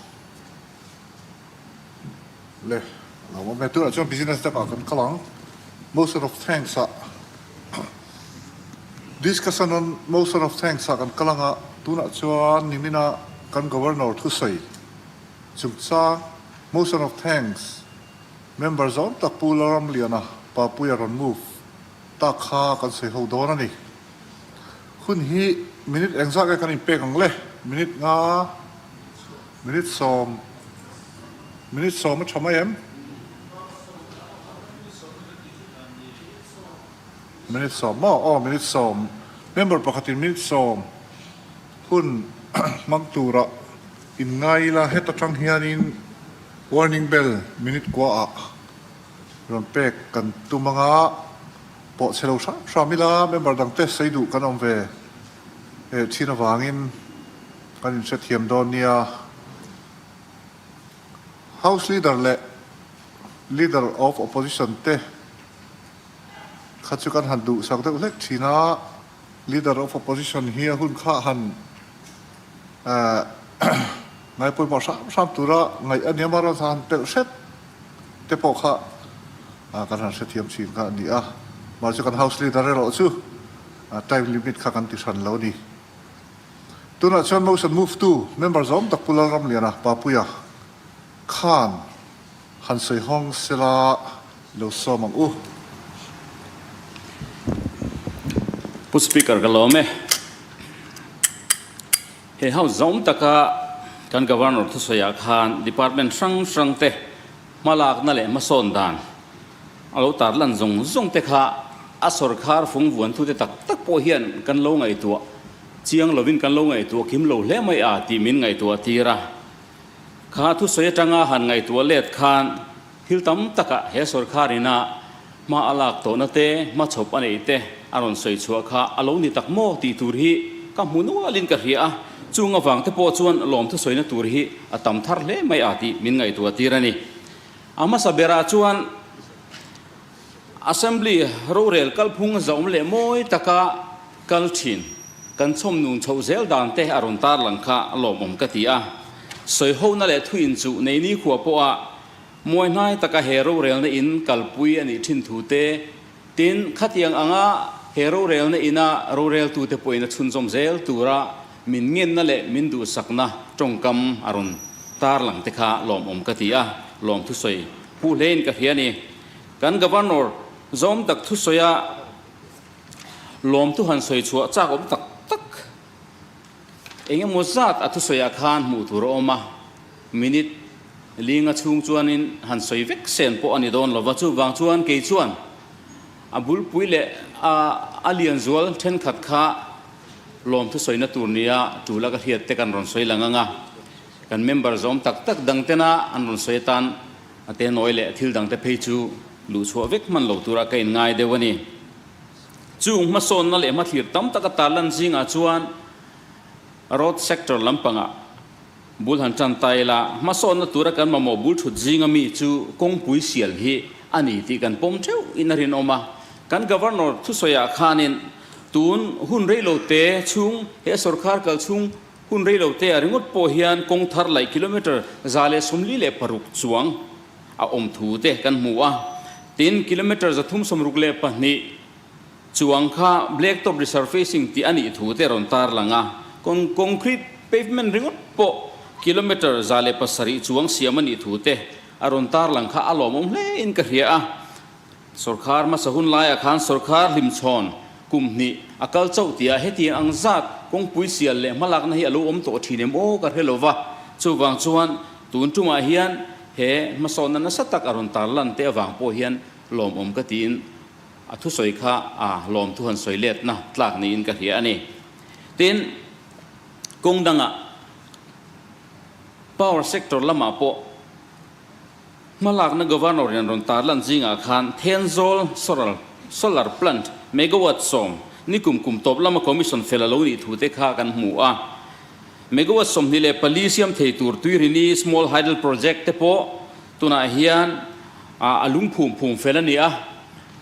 Le, a lo awm e. Tunah chuan business dangah kan kal ang. Motion of thanks ah discussion on motion of thanks ah kan kal ang a, tunah chuan nimina kan Governor thusawi chungchang motion of thanks member zawm tak Pu Lalramliana Papuia rawn move tak kha kan sawi ho dawn a ni. Hun hi minute engzah nge kan inpek ang le? Minute nga, minute sawm, minute sawm a tha mai em? Minute sawm maw? Aw, minute sawm. Member pakhatin minute sawm hun hmang tura inngai ila heta tang hianin warning bell minute kuaah rawn pek kan tum anga pawh chhe lo hram hram ila member dang te sawi duh kan awm ve eh thin avangin kan inhrethiam dawn nia. House Leader leh Leader of Opposition te kha chu kan han duhsak deuh hlek thin a, Leader of Opposition hi a hun kha han eh ngaipawimawh hram hram tura ngaih a nia amaherawhchu han pelh hret te pawh kha kan han hrethiam thin kha a ni a, mahse kan House Leader erawh chu time limit kha kan ti hran lo a ni. Tunah chuan motion move tu member zawm tak Pu Lalramliana Papuia khan han sawi hawng sela lo sawm ang u. Pu Speaker ka lawm e. He House zawm taka kan Governor thusawiah khan Department hrang hrang te hmalakna leh hmasawn dan a lo tarlan zawng zawng te kha a sawrkhar fung vuantute tak tak pawh hian kan lo ngaihtuah chiang lovin kan lo ngaihtuah kim lo hle mai a tih min ngaihtuah tir a. Kha thusawi atanga han ngaihtuah let khan thil tam takah he sawrkhar ina hma a lak tawhna te, hmachhawp a neih te a rawn sawi chhuah kha a lo ni tak maw tih tur hi ka hmu nualin ka hria a, chung avang te pawh chuan lawm thusawina tur hi a tam thar hle mai a tih min ngaihtuah tir a ni. A hmasa berah chuan Assembly rorel kalphung zawm leh mawi taka kal thin kan chhawmnun chhoh zel dan te a rawn tarlang kha lawmawm ka ti a. Sawihona leh thuin chu nei nikhua pawha Muai hnai taka he rorelna in kalpui a nih thin thu te, tin, khatiang anga he rorelna ina roreltute pawhin a chhunzawm zel tura min ngenna leh min duhsakna tawngkam a rawn tarlang te kha lawmawm ka ti a, lawm thusawi phu hlein ka hria a ni. Kan Governor zawm tak thusawia lawmthu han sawi chhuah chak awm tak tak eng emaw zat a thusawiah khan hmuh tur a awm a. Minute linga chhung chuanin han sawi vek sen pawh a ni dawn lova, chuvang chuan kei chuan a bulpui leh a a lian zual thenkhat kha lawmthu sawina tur nia tul a ka hriat te kan rawn sawi lang ang a, kan member zawm tak tak dang tena an rawn sawi atan a te nawi leh thil dang te phei chu luhchhuah vek hman lo tura ka inngai deuh a ni. Chung hmasawnna leh hmathlir tam taka tarlan zingah chuan road sector lampangah Bul han tan ta ila, hmasawnna tura kan mamawh bul thut zinga mi chu kawngpui sial hi a ni tih kan pawm theuh in a rinawm a. Kan Governor thusawiah khanin tun hun reilote chhung, he sorkar kal chhung hun reilote ah ringawt pawh hian kawng thar laih kilometre 146 chuang a awm thu te kan hmu a. Tin, kilometre 362 Chuang kha black top resurfacing tih a nih thu te rawn tar lang a, concrete pavement ringawt pawh kilometre 107 chuang siam a nih thu te a rawn tar lang kha a lawmawm hle in ka hria a. Sorkar hmasa hun laiah khan sorkar hlimchhawn kum hnih a kal chauh tih ah hetiang ang zat kawngpui sial leh hmalakna hi a lo awm tawh thin em aw ka hre lo va, chuvang chuan tun tumah hian he hmasawnna nasa tak a rawn tar lan te avang pawh hian lawmawm ka tiin A thusawi kha a lawmthu han sawi letna tlak niin ka hria a ni. Tin, kawng dangah power sector lamah pawh hmalakna Governor in rawn tarlan zingah khan Thenzawl solar solar plant megawatt 10 nikum kum tawp lama commission fel a lo nih thu te kha kan hmu a. Megawatt 24 siam thei tur Tuirini small hydel project te pawh Tunah hian a lungphum phum fel a ni a,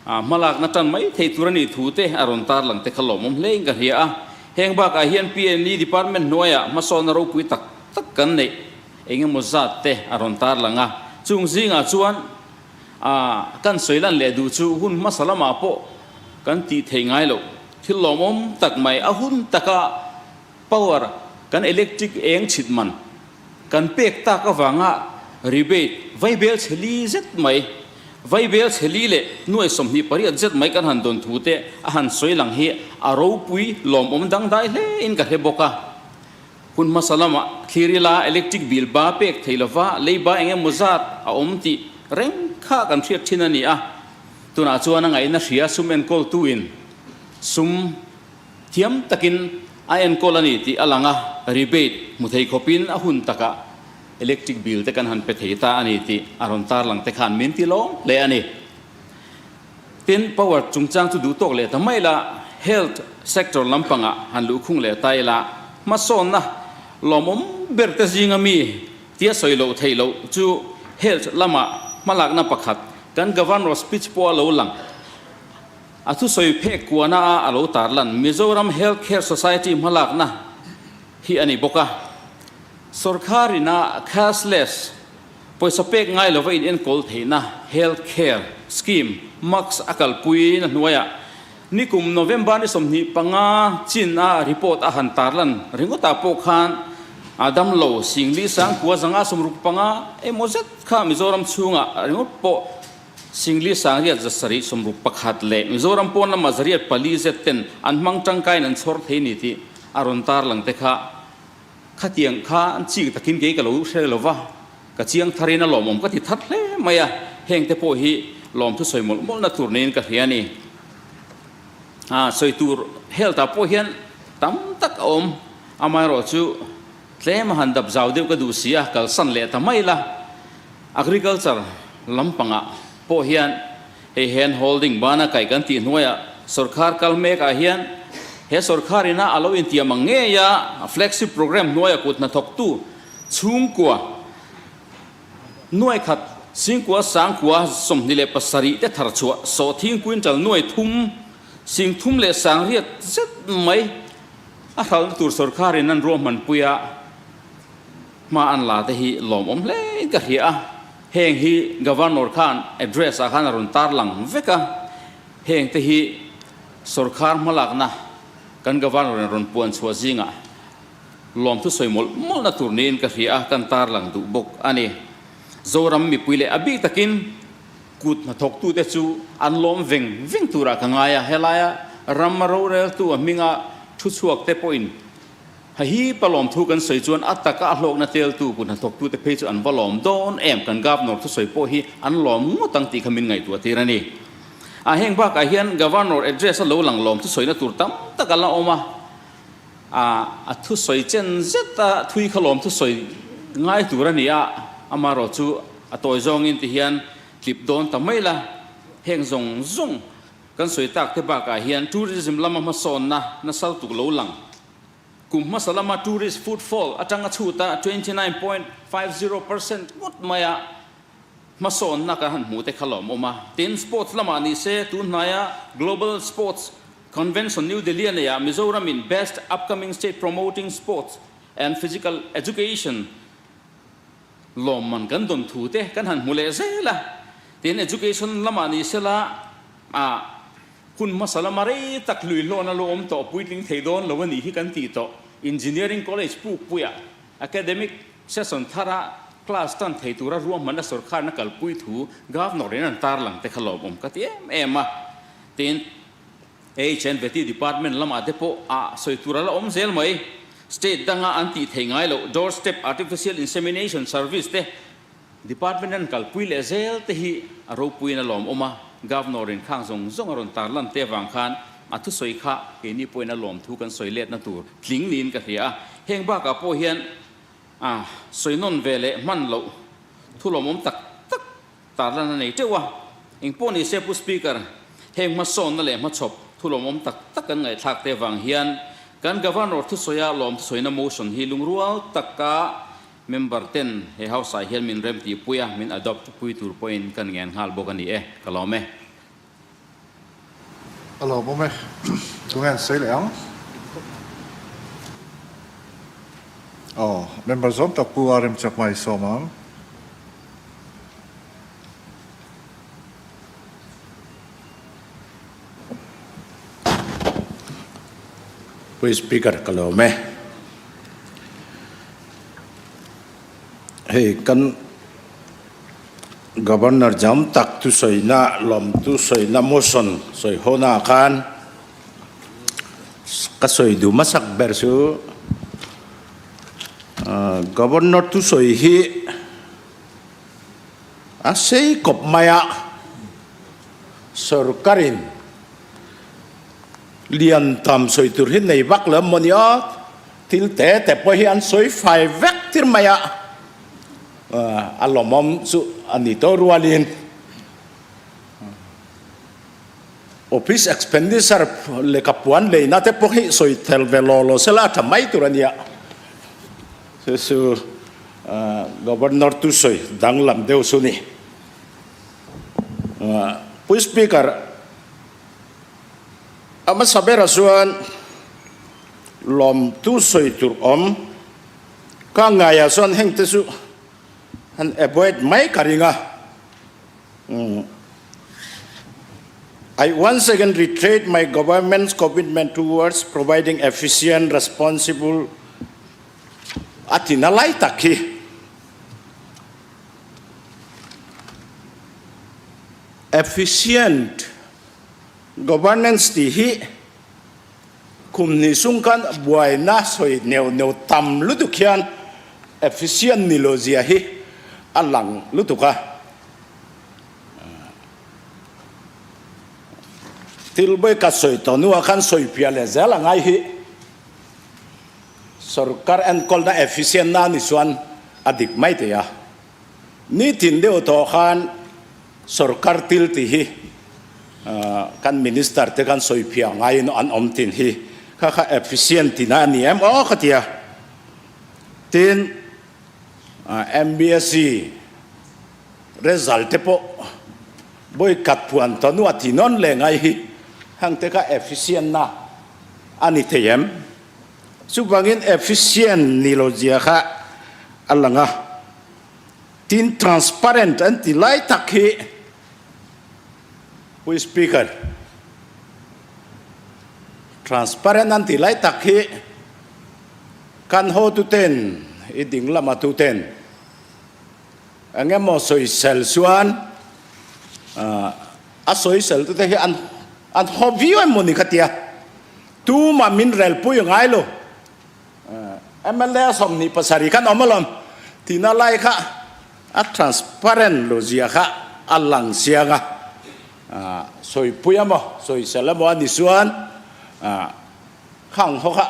hmalakna tan mai thei tur a nih thu te a rawn tarlang te kha lawmawm hlein ka hria a. Heng bakah hian PNE Department hnuaiah hmasawnna ropui tak tak kan neih eng emaw zat te a rawn tarlang a. Chung zingah chuan kan sawi lan leh duh chu hun hmasa lamah pawh kan tih theih ngai loh thil lawmawm tak mai a hun taka power kan electric eng chhit man kan pek tak avanga rebate vaibel chhe li zet mai vaibel chhe li leh nuai 28 zet mai kan han dawn thu te a han sawi lang hi a ropui lawmawm dangdai hle in ka hre bawk a. Hun hmasa lamah thlir ila electric bill ba pek thei lova leiba eng emaw zat a awm tih reng kha kan hriat thin a ni a. Tunah chuan a ngaihna hria sum enkawltuin sum thiam takin a enkawl a ni tih a lang a, rebate hmu thei khawpin a hun takah electric bill te kan han pe thei ta a ni tih a rawn tarlang te khan min ti lawm hle a ni. Tin, power chungchang chu duh tawk leh ta mai la, health sector lampangah han luhkhung leh ta ila, hmasawnna lawmawm ber te zinga mi tia sawi loh theih loh chu health lama hmalakna pakhat kan Governor speech pawh a lo lang. A thusawi phek kuana a a lo tarlan Mizoram Health Care Society hmalakna hi a ni bawk a. Sorkar ina cashless Pawisa pek ngai lova in enkawl theihna Health Care Scheme, MACS, a kalpui na hnuaiah nikum November ni 25 chin a report a han tarlan ringawtah pawh khan a damlo singli sangkua zanga 65 emaw zet kha Mizoram chhungah ringawt pawh singli sangriat 700 61 leh Mizoram pawn lama 404 zet ten an hmang tangkaiin an chhawr thei ni tih a rawn tarlang te kha Khatiang kha an chik takin kei ka lo hre lo va, ka chiang tharin a lawmawm ka ti that hle mai a, heng te pawh hi lawmthu sawi mawlh mawlhna tur niin ka hria a ni. A sawi tur health ah pawh hian tam tak a awm, amaherawh chu tlem a han dap zau deuh ka duh si a, kalsan leh ta mai la. Agriculture lampangah pawh hian Hei hand holding bana kaih kan tih hnuaiah sorkar kal mekah hian he sorkar ina a lo intiam ang ngei a, flagship programme hnuaia kut hnathawktu chhungkua nuai khat singkua sangkua 27 te thar chhuah sawhthing quintal nuai thum sing thum leh sangriat zet mai a hralhna tur sorkar in an ruahmanpui a hma an la te hi lawmawm hlein ka hria a. Heng hi Governor khan address ah khan a rawn tarlang vek a, heng te hi sorkar hmalakna kan Governor in rawn puan chhuah zingah lawmthu sawi mawlh mawlhna tur niin ka hria a, kan tarlang duh bawk a ni. Zoram mipui leh a bik takin kut hnathawktute chu an lawm veng veng turah ka ngai a, helaia ram a roreltu a hminga thu chhuak te pawhin Ha hi pa lawmthu kan sawi chuan a taka a hlawkna teltu kut hnathawktute phei chu an va lawm dawn em? Kan Governor thusawi pawh hi an lawm ngawt ang tih kha min ngaihtuah tir a ni. A heng bakah hian Governor address a lo lang lawm thusawina tur tam tak a la awm a, a a thusawi chen zet a thui kha lawm thusawi ngai tur a ni a, amaherawh chu a tawi zawngin ti hian tlip dawn ta mai la, heng zawng zawng kan sawi tak te bakah hian tourism lama hmasawnna nasal tuk lo lang. Kum hmasa lama tourist footfall atanga chhuta 29.50% ngawt maia hmasawnna kan han hmuh te kha lawmawm a. Tin, sports lamah ni se tun hnaia Global Sports Convention New Delhi a neiah Mizoramin Best Upcoming State Promoting Sports and Physical Education lawmman kan dawn thu te kan han hmu leh zel a. Tin, education lamah ni sela ah Hun hmasa lama rei tak hluihlawna lo awm tawh puitling thei dawn lo a nih hi kan tih tawh. Engineering College Pukpuia academic session thara class tan thei tura ruahmanna sorkharna kalpui thu Governor in an tarlang te kha lawmawm ka ti em em a. Tin, HNVT Department lamah te pawh a sawi tur a la awm zel mai. State danga an tih thei ngai loh Doorstep Artificial Insemination Service te Department an kalpui leh zel te hi a ropuiin a lawmawm a, Governor in khang zawng zawng a rawn tarlan te avang khan a thusawi kha keini pawhin a lawmthu kan sawi letna tur tling niin ka hria a. Heng bakah pawh hian a sawi nawn ve leh hman loh thu lawmawm tak tak tarlan a nei teuh a. Engpawh ni se Pu Speaker, heng hmasawnna leh hmachhawp thu lawmawm tak tak kan ngaihthlak te avang hian kan Governor thusawia lawmthusawina motion hi lungrual taka Member ten he house ah hian min rem tih pui a, min adopt pui tur pawhin kan ngen nghal bawk a ni e, ka lawm e. A lawmawm e, tunge an sawi leh ang? Aw, member zawm tak Pu RM Chakma i sawm ang. Pu Speaker ka lawm e. Hei kan Governor jam tak thusawina lawm thusawina motion sawi hona ah khan ka sawi duh hmasak ber chu Governor thusawi hi a sei kawp mai a, sorkarin lian tam sawi tur hi nei vak lo emaw nia, thil te te pawh hi an sawi fai vek tir mai a, a lawmawm chu a ni tawh rualin office expenditure lehkha puan leina te pawh hi sawi tel ve law law sela a tha mai tur a nia. Chu chu Governor thusawi danglam deuh chu ni. Pu Speaker, a hmasa berah chuan lawm thusawi tur awm ka ngaiah chuan heng te chu han avoid mai ka ring a. I once again reiterate my government's commitment towards providing efficient, responsible A tina lai tak hi efficient governance tih hi kum hnih sung khan buaina sawi neuh neuh tam lutuk hian efficient ni lo zia hi a lang lutuk a. Thil bawi ka sawi tawh hnuah khan sawi piah leh zel a ngai hi. Sorkar enkawlna efficient na ni chuan a dik mai thei a. Nitin deuh tawh khan sorkar til tih hi kan minister te khan sawi phiah ngaiin an awm tin hi kha kha efficient tina a ni em aw ka ti a. Tin, MBSC result te pawh vawi khat phuan tawh hnuah ti nawn leh ngai hi hang te kha efficient na a ni thei em? Chuvangin efficient ni lo zia kha a lang a, tin transparent an ti lai tak hi Pu Speaker, transparent an ti lai tak hi kan hotuten i ding lama tuten eng emaw sawisel chuan a sawisel tute hi an an haw viau em mawni kha tia. Tumah min relpui a ngai lo. Mla 27 khan awm alawm tihna lai kha a transparent lo zia kha a lang chiang a. Sawipui emaw sawisel emaw a ni chuan khang ho kha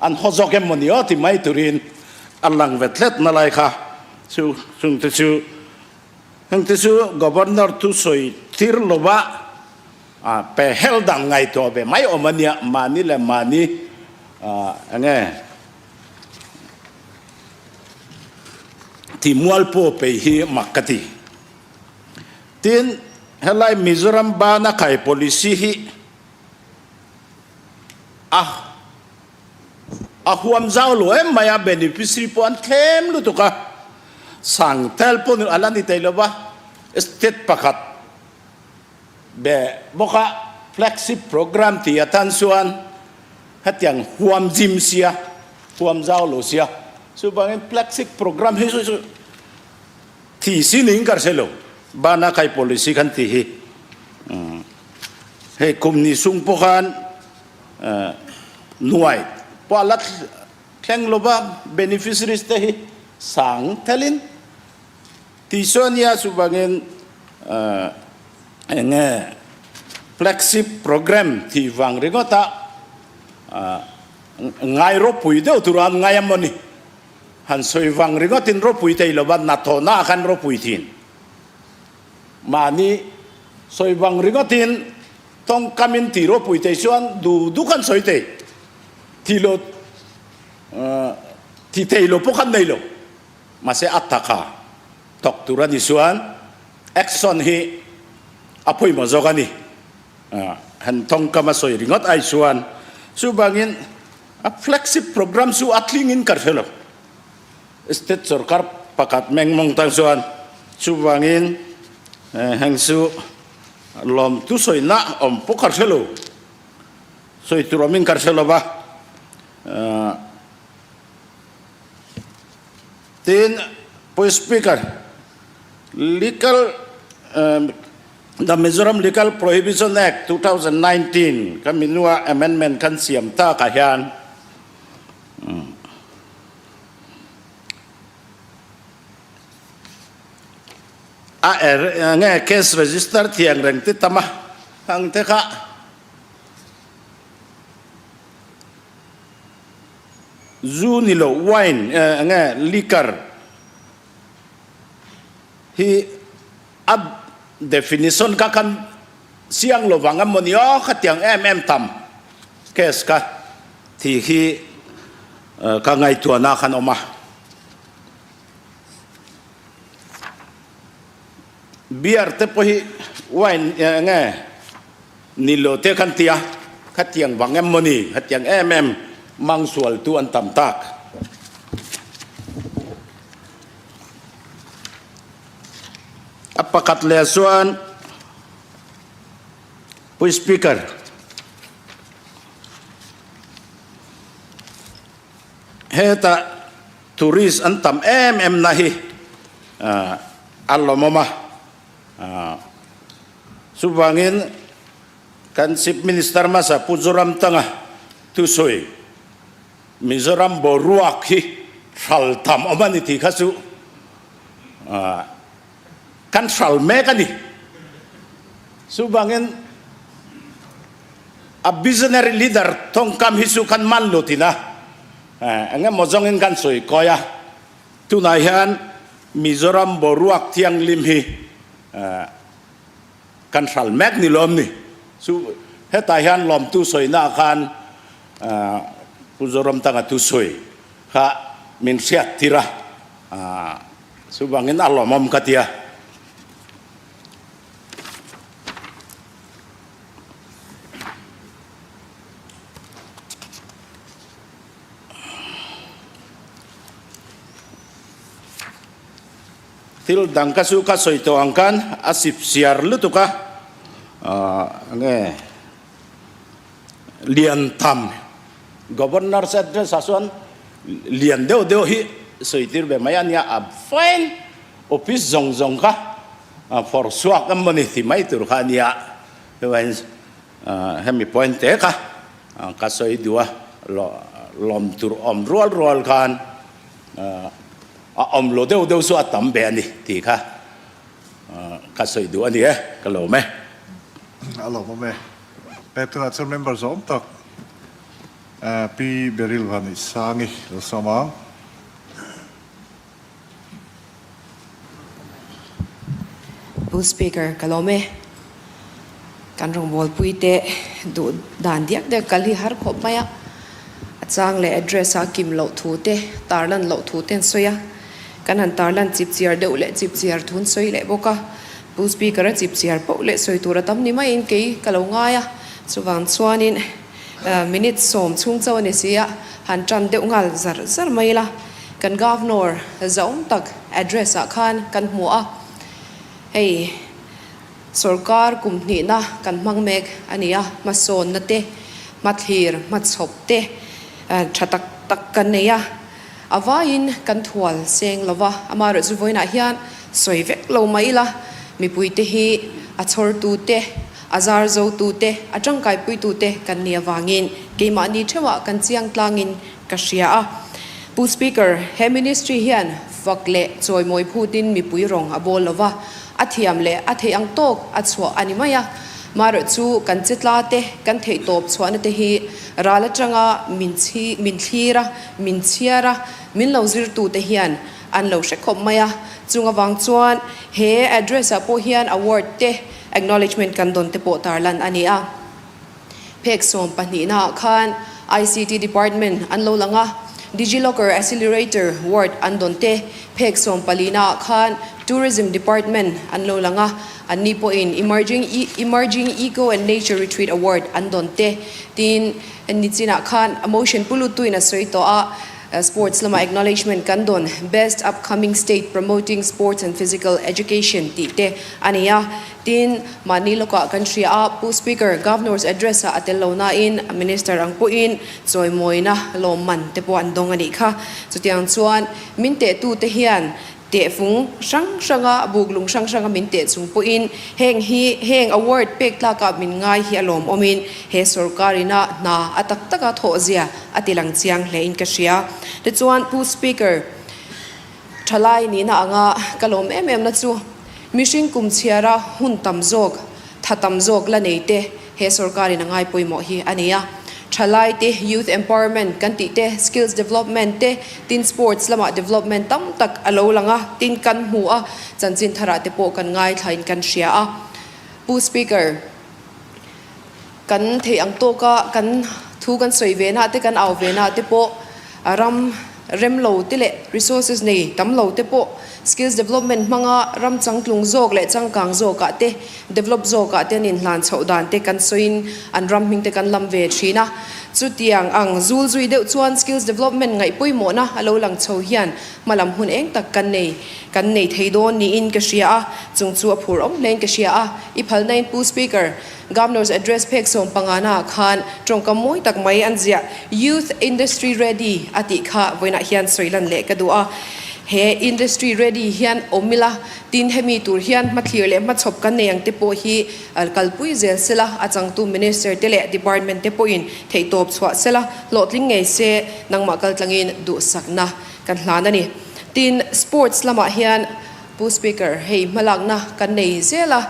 an haw zawk em mawni aw ti mai turin a lang vet hlet na lai kha chu chungte chu hengte chu Governor thusawi tir lova A pe hel dang ngaihtuah ve mai awm a nia, mahni leh mahni enge tih mual pawh peih hi mak ka ti. Tin, helai Mizoram bana khai policy hi a a huam zau lo em mai a, beneficiary pawh an thlem lutuk a, sang tel pawh a la ni thei lo va, state pakhat Be bawk a, flagship program tih atan chuan hetiang huam zim sia, huam zau lo sia, chuvangin flagship program hi chu chu thi si ning ka hre lo, bana khai policy khan tih hi hei kum ni sung pawh khan nuai pawh a la thleng lo va, beneficiaries te hi sang thelin. Tih saw nia chuvangin eng nge flagship program tih vang ringawt a ngai ropui deuh tur a an ngai a maw ni? Han sawi vang ringawtin ropui thei lo va, hnathawhna ah khan ropui thin. Mahni sawi vang ringawtin tawngkamin tih ropui thei chuan du du khan sawi thei. Tih lo tih thei lo pawh khan nei lo. Mahse a taka thawk tur a ni chuan action hi a pawimawh zawk a ni. Han tawngkam a sawi ringawt ai chuan chuvangin a flagship program chu a tlingin ka hre lo. State sorkar pakhat mengmawng tan chuan chuvangin heng chu lawmtu sawina awm pawh ka hre lo, sawi tur awmin ka hre lo va. Tin, Pu Speaker, Legal The Mizoram Legal Prohibition Act 2019 ka minua amendment kan siam takah hian a er nge case register thiang reng ti tam a ang te kha zu ni lo wine nge liquor hi a definition kha kan chiang lovang emaw ni aw khatiang em em tam case kha thi hi ka ngaihtuahna khan awm a. Beer te pawh hi wine nge ni lo te khan tia khatiang vang em maw ni khatiang em em mang sual tu an tam tak. A pakhat leh chuan Pu Speaker, hetah tourist an tam em em na hi a lawmawm a, chuvangin kan Chief Minister hmasa Pu Zoramthanga thusawi Mizoram boruak hi hral tham awm a ni tih kha chu kan hral mek a ni. Chuvangin a visionary leader thawngkam hi chu kan man lo tina eng emaw zawngin kan sawi kawi a. Tunah hian Mizoram boruak thianghlim hi kan hral mek ni lawm ni. Chu hetah hian lawmtu sawina khan Pu Zoramthanga thusawi kha min hriat tir a. Chuvangin a lawmawm ka ti a. Thil dang ka chu ka sawi tawh ang khan a sip siar lutuk a, enge lian tham Governor's address ah chuan lian deuh deuh hi sawi tir ve mai a nia, a fine office zawng zawng kha phawrh chhuak em mawni ti mai tur kha a nia, chuan hemi point te kha ka sawi duh a, lawm tur awm rual rual khan a awm lo deuh deuh chu a tam ve a ni tih kha ka sawi duh a ni e, ka lawm e. A lawm awm e. He tunah chuan member zawm tak Pi Beryl Vanihsangi lo sawm ang. Pu Speaker, ka lawm e. Kan rawngbawlpui te duh dan diak diak kal hi har khawp mai a. A chang leh address a kim loh thu te, tarlan loh thu te an sawi a. Kan han tarlan chip chiar deuh leh chip chiar thu an sawi leh bawk a. Pu Speaker a chip chiar poh leh sawi tur a tam ni maiin kei ka lo ngai a. Chuvang chuanin minute sawm chhung chauh a ni si a, han tan deuh nghal zar zar mai ila. Kan Governor zahawm tak address ah khan kan hmu a, hei sorkar kum hnihna kan hmang mek a ni a, hmasawnna te, hmathlir, hmachhawp te tha tak tak kan nei a, a vaiin kan thual seng lo va, amaherawhchu vawiinah hian sawi vek lo mai ila, mipuite hi a chhawrtute, a zar zotute, a tangkaipuitute kan nih avangin keimahni theuhah kan chiang tlangin Ka hria a. Pu Speaker, he Ministry hian fak leh chawimawi phutin mipui rawng a bawl lova, a thiam leh a theih ang tawk a chhuah a ni mai a. Marawh chu kan che tla te, kan theih tawp chhuahna te hi ral atanga min chhi, min thlir a, min chhiar a, min lo zirtu te hian an lo hre khawp mai a. Chung avang chuan he address ah pawh hian award te, acknowledgement kan dawn te pawh tarlan a ni a. Phek sawmpahnihnaah khan ICT Department an lo lang a, DigiLocker Accelerator Ward an dawn te. Phek sawmpalinaah khan Tourism Department an lo lang a, anni pawhin Emerging Emerging Eco and Nature Retreat Award an dawn te. Tin, nichinah khan a motion pu luttuin a sawi tawh a. Sports lama acknowledgement kan dawn Best Upcoming State Promoting Sports and Physical Education tih te a ni a. Tin, mahni lawkah kan hria a, Pu Speaker, Governor's Address ah a tel lo nain Minister ang pawhin chawimawina lawmman te pawh an dawng a nih kha. Chutiang chuan min tehtute hian Tehfung hrang hranga buklung hrang hranga min teh chung pawhin heng hi heng award pek tlakah min ngai hi a lawmawmin he sorkar ina hna a tak taka thawh zia a ti lang chiang hlein ka hria. Tichuan Pu Speaker, thalai nihna anga ka lawm em em na chu mihring kum chhiara hun tam zawk, tha tam zawk la nei te He sorkarin a ngai pawimawh hi a ni a. Thalai te, youth empowerment kan tih te, skills development te, tin sports lamah development tam tak a lo lang a, tin kan hmu a, chanchin tharah te pawh kan ngaithlain kan hria a. Pu Speaker, kan theih ang tawka kan thu kan sawi ve na te, kan au ve na te pawh ram rem lo te leh resources nei tam lo te pawh skills development hmanga ram changtlung zawk leh changkang zawkah te develop zawkah te an inhlan chhoh dan te kan sawiin an ram hming te kan lam ve thin a. Chutiang ang zul zui deuh chuan skills development ngaih pawimawhna a lo lang chho hian hmalam hun eng tak kan nei kan nei thei dawn niin ka hria a, chung chu a phur awm hlein ka hria a. I phalnain Pu Speaker, Governor's Address phek 15 ah khan tawngkam mawi tak mai an ziah Youth Industry Ready a tih kha vawiinah hian sawi lan leh ka duh a. He Industry Ready hian awm ila, tin hemi tur hian hmathlir leh hmachhawp kan nei ang te pawh hi kalpui zel sela, a changtu Minister te leh Department te pawhin theihtawp chhuah sela, hlawhtling ngei se nangmah kaltlangin duhsakna kan hlan a ni. Tin, Sports lamah hian Pu Speaker, hei hmalakna kan nei zel a.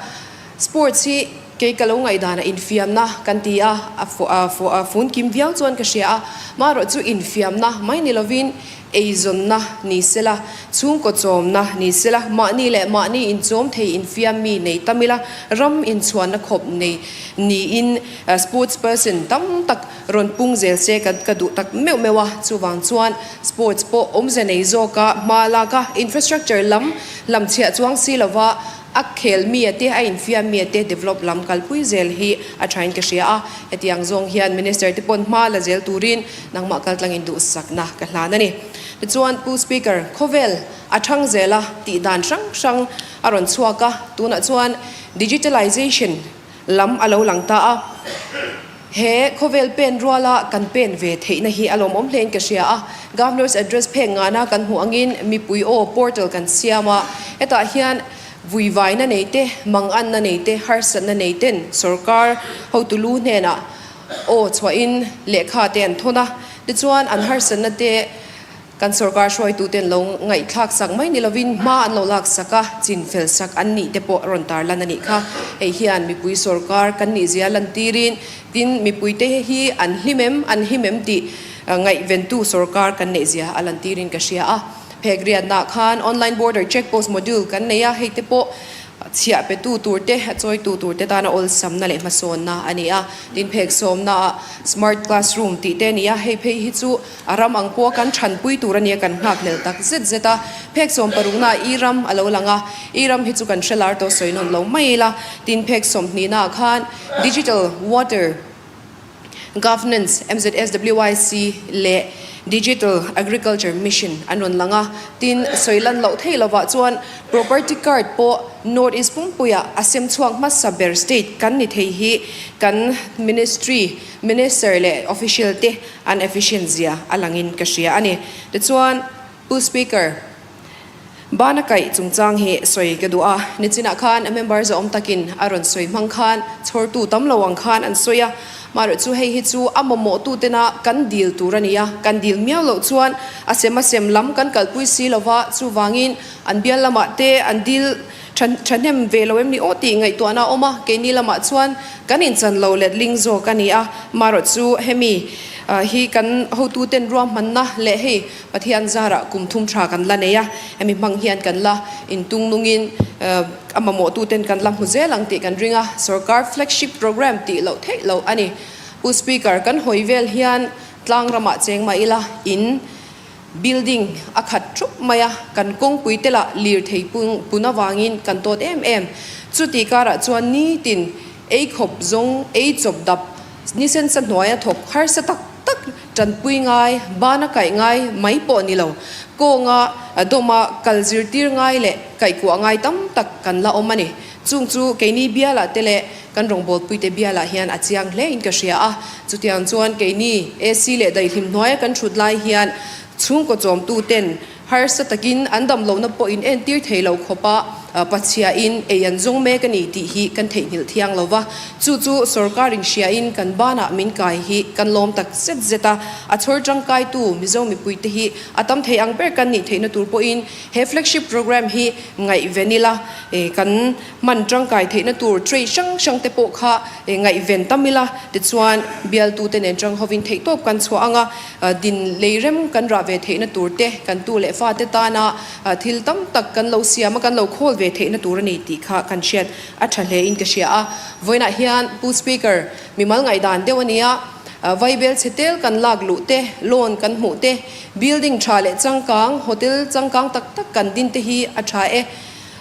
Sports hi kei ka lo ngaihdanah infiamna kan ti a, a fun kim viau chuan ka hria a, marawh chu infiamna mai ni lovin eizawnna ni sela, chhungkaw chawmna ni sela, mahni leh mahni inchawm thei infiam mi nei tam ila, ram inchhuanna khawp nei niin sports person tam tak rawn pung zel se ka ka duh tak meuh meuh a, chuvang chuan sports pawh awmze nei zawka hma lak a, infrastructure lam hlamchhiah chuang si lova, A khel mia te, a infiam mia te develop lam kalpui zel hi a thain ka hria a. Hetiang zawng hian Minister te pawn hma la zel turin nangmah kaltlangin duhsakna ka hlan a ni. Tichuan Pu Speaker, khawvel a thang zel a tih dan hrang hrang a rawn chhuak a, tunah chuan digitalization lam a lo lang ta a. He khawvel pen ruala kan pen ve theihna hi a lawmawm hlein ka hria a. Governor's Address phek ngana kan hmuh angin mipui aw portal kan siam a, hetah hian vuivaina nei te, manganna nei te, harsatna nei ten sorkar hotu lu hnenah aw chhuahin lehkha te an thawn a, tichuan an harsatna te Kan sorkar hruaituten lo ngaihthlak sak mai ni lovin hma an lo lak sak a, chin fel sak an nih te pawh rawn tar lan a nih kha. Hei hian mipui sorkar kan nih zia lantirin tin mipuite hi an hlim em, an him em tih ngaihventu sorkar kan neih zia a lantirin ka hria a. Phek riatnah khan online border check post module kan nei a, hei te pawh Chhiah petu tur te, a chawitu tur te tana awlsamna leh hmasawnna a ni a. Tin, phek sawmnaah Smart Classroom tih te a ni a, hei phei hi chu a ram ang pawha kan thanpui tur a nia kan nghakhlel tak zet zet a. Phek sawm paruknaah i ram a lo lang a, i ram hi chu kan hre lar tawh sawi nawn lo mai ila. Tin, phek sawmhnihnaah khan Digital Water Governance, MZSWIC, leh Digital Agriculture Mission an rawn lang a, tin sawi lan loh theih lovah chuan Property Card pawh North East pumpuiah a sem chhuak hmasa ber state kan ni thei hi kan Ministry, Minister leh Official te an efficient zia a langin ka hria a ni. Tichuan Pu Speaker, Bana kaih chungchang hi sawi ka duh a, nichinah khan a member zawm takin a rawn sawi hmang khan chhawrtu tam lo ang khan an sawi a, marawh chu hei hi chu a mamawh tu tena kan dil tur a ni a, kan dil miau loh chuan a sem a sem lam kan kalpui si lo va, chuvangin an bial lamah te an dil thahnem ve lo em ni aw tih ngaihtuahna a awm a, keini lamah chuan kan inchan lo letling zawk a ni a, marawh chu hemi hi kan hotuten ruahmanna leh hei Pathian zarah kum thum tha kan la nei a, hemi hmang hian kan la intung nungin a mamawhtuten kan la hmu zel ang tih kan ring a, sorkar flagship programme tih loh theih loh a ni. Pu Speaker, kan hawi vel hian tlang ramah cheng mah ila in building a khat thup mai a, kan kawngpui te lah lirthei pun avangin kan tawt em em. Chuti karah chuan nitin ei khawp zawng, ei chawp dap, ni sensa hnuaia thawk harsa tak tak. Tanpui ngai, bana kaih ngai mai pawh ni lo, kawnga dawma kal zirtir ngai leh kaihkuah ngai tam tak kan la awm a ni. Chung chu keini bialah te leh kan rawngbawlpuite bialah hian a chiang hle in ka hria a. Chutiang chuan keini AC leh daihlim hnuaia kan thut lai hian chhungkaw chawmtu ten Harsa takin an dam lohna pawh in entir thei lo khawpa Pathiain ei an zawng mek a ni tih hi kan theihnghilh thiang lo va. Chu chu sorkar in hriain kan banah min kai hi kan lawm tak zet zet a. A chhawr tangkaitu Mizo mipuite hi a tam thei ang ber kan nih theihna tur pawhin he flagship programme hi ngaihven ila kan hman tangkai theihna tur tray hrang hrang te pawh kha ngaihven tam ila tichuan bialtute nen tang hovin theihtawp kan chhuah ang a. Din lei rem kan rah ve theihna tur te, kan tu leh fate tana thil tam tak kan lo siam a, kan lo khawl ve theihna tur a ni tih kha kan hriat a tha hle in ka hria a. Vawiinah hian Pu Speaker, mimal ngaihdan deuh a nia, vaibel chhe tel kan lak luh te, loan kan hmuh te, building tha leh changkang, hotel changkang tak tak kan din te hi a tha e.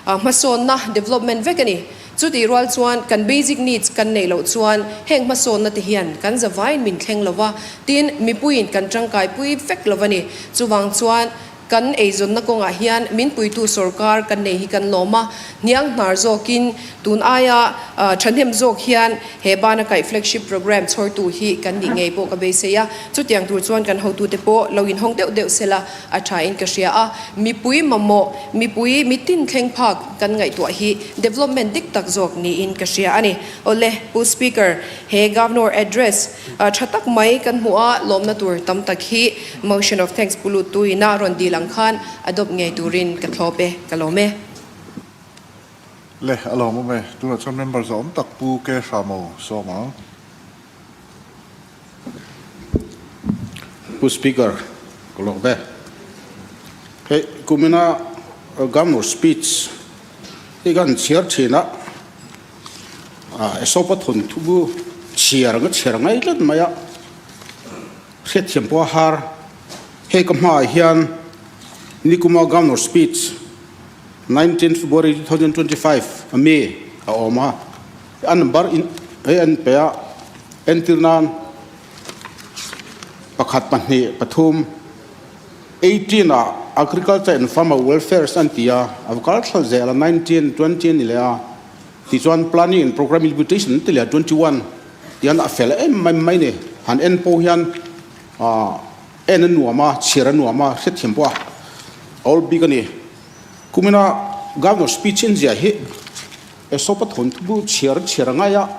Hmasawnna, development, vek a ni. Chutih rual chuan kan basic needs kan neih loh chuan heng hmasawnna te hian kan zavaiin min thleng lo va, tin mipuiin kan tangkaipui vek lo va ni. Chuvang chuan kan eizawnna kawngah hian min puitu sorkar kan nei hi kan lawm a, hniang hnar zawkin tun aia thahnem zawk hian he bana kaih flagship programme chhawrtu hi kan nih ngei pawh ka beisei a. Chutiang tur chuan kan hotute pawh lo inhawng deuh deuh sela A tha in ka hria a, mipui mamawh, mipui mitin thleng phak kan ngaihtuah hi development dik tak zawk niin ka hria a ni. Awle, Pu Speaker, he Governor Address tha tak mai kan hmuh a, lawmna tur tam tak hi Motion of Thanks pu lut tuina rawn dil ang khan adopt ngei turin ka thlawp e, ka lawm e. Le, a lawmawm e. Tunah chuan member zawm tak Pu K. Hramo sawm ang. Pu Speaker, ka lawk ve. Hei kumina Governor speech hi kan chhiar thin a, Asopa thawnthu bu chhiar ang a chhiar ngai tlat mai a, hriatthiam pawh a har. Hei ka hmaah hian nikuma Governor speech 19 February 2025 a mi a awm a. A number in hei an pe a, entir nan pakhat pahnih pathum 18 ah Agriculture and Farmer Welfare an ti a, a va kal thlal zel a 19, 20 a ni leh a, tichuan Planning and Programme Implementation an ti leh a 21 tihian a fel em mai mai ni, han en pawh hian ah en a nuam a, chhiar a nuam a, hriatthiam pawh a awl bik a ni. Kumina Governor speech en zia hi. Aesop-a thawnthu bu chhiar chhiar a ngai a,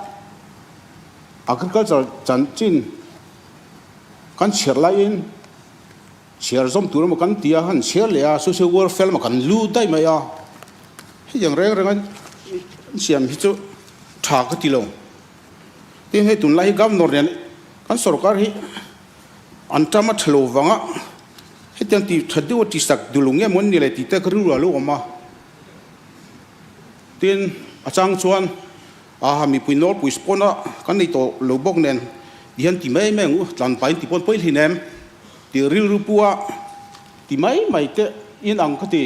agriculture chanchin kan chhiar laiin chhiar zawm tur emaw kan ti a, han chhiar leh a, social welfare lamah kan lu daih mai a, hetiang reng reng an siam hi chu tha ka ti lo. Tin, hei tunlai hi governor nen kan sorkar hi an tama tha lo vanga hetiang tih tha deuh a tisak duh lo nge maw an ni le tih te ka rilru a lo awm a. Tin, a chang chuan aha mipui nawlpui spawn a kan nei tawh lo bawk nen ti hian ti mai mai ang u, tlan pahin ti pawn pawi hlin em tih rilru pu a ti mai mai te in ang ka ti.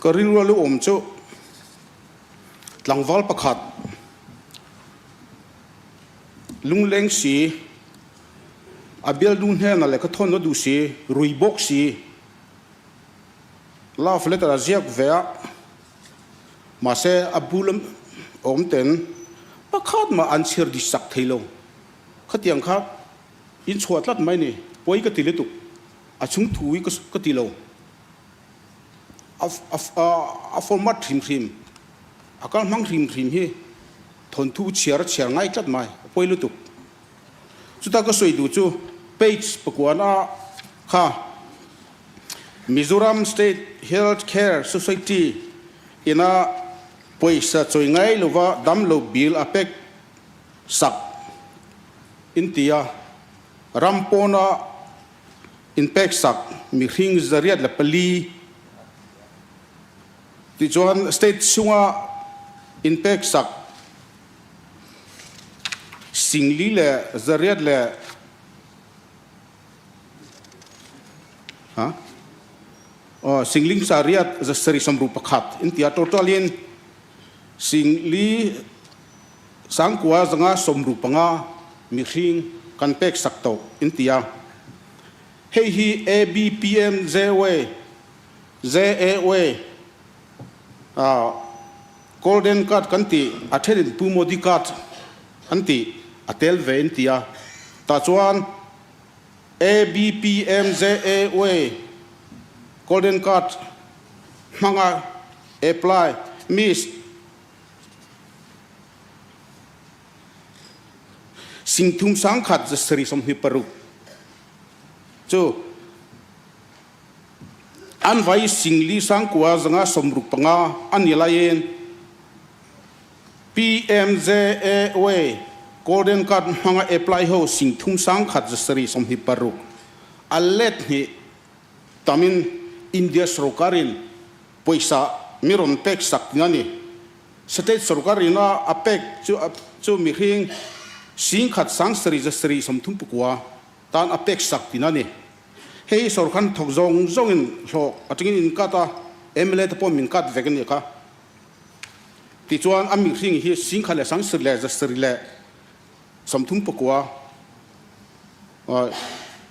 Ka rilru a lo awm chu tlangval pakhat lungleng si, a bialnu hnenah lehkha thawn a duh si, rui bawk si, Love letter a ziak ve a, mahse a bul awm ten pakhat mah an chhir dik sak thei lo. Khatiang kha in chhuah tlat mai ni, pawi ka ti lutuk, a chhung thu hi ka ti lo. A format hrim hrim, a kal hmang hrim hrim hi thawnthu chhiar a chhiar ngai tlat mai, a pawi lutuk. Chuta ka sawi duh chu page pakuana kha. Mizoram State Health Care Society ina pawisa chawi ngai lova damlo bill a pek sak in ti a, ram pawna inpek sak mihring 104 tichuan state chhunga inpek sak 4,100 leh Ha? Aw, singling sariat zasarih sawmruh pakhat in tia total in singli sangkua zanga 65 mihring. kan pek sak tawh in ti a. Hei hi ABPMJY, JAY, Golden Card kan tih, a thenin Pu Modi Card an tih a tel ve in ti a. Tah chuan ABPMJAY Golden Card hmanga apply Miss Singthum sangkhat zasarih 26 chu an vai singli sangkua zanga 65 a ni laiin PMJAY Golden Card hmanga apply ho singthum sangkhat zasarih 26 a let hnih tamin India sorkarin pawisa mi rawn pek sak ting a ni. State sorkar ina a pek chu chu mihring 10,000 sarih 739 tan a pek sak tin a ni. Hei hi sorkar thawk zawng zawngin hlawh atangin in cut a, mla te pawh min cut vek a nih kha. Tichuan a mihring hi 10,000 leh 7 leh 7 leh 39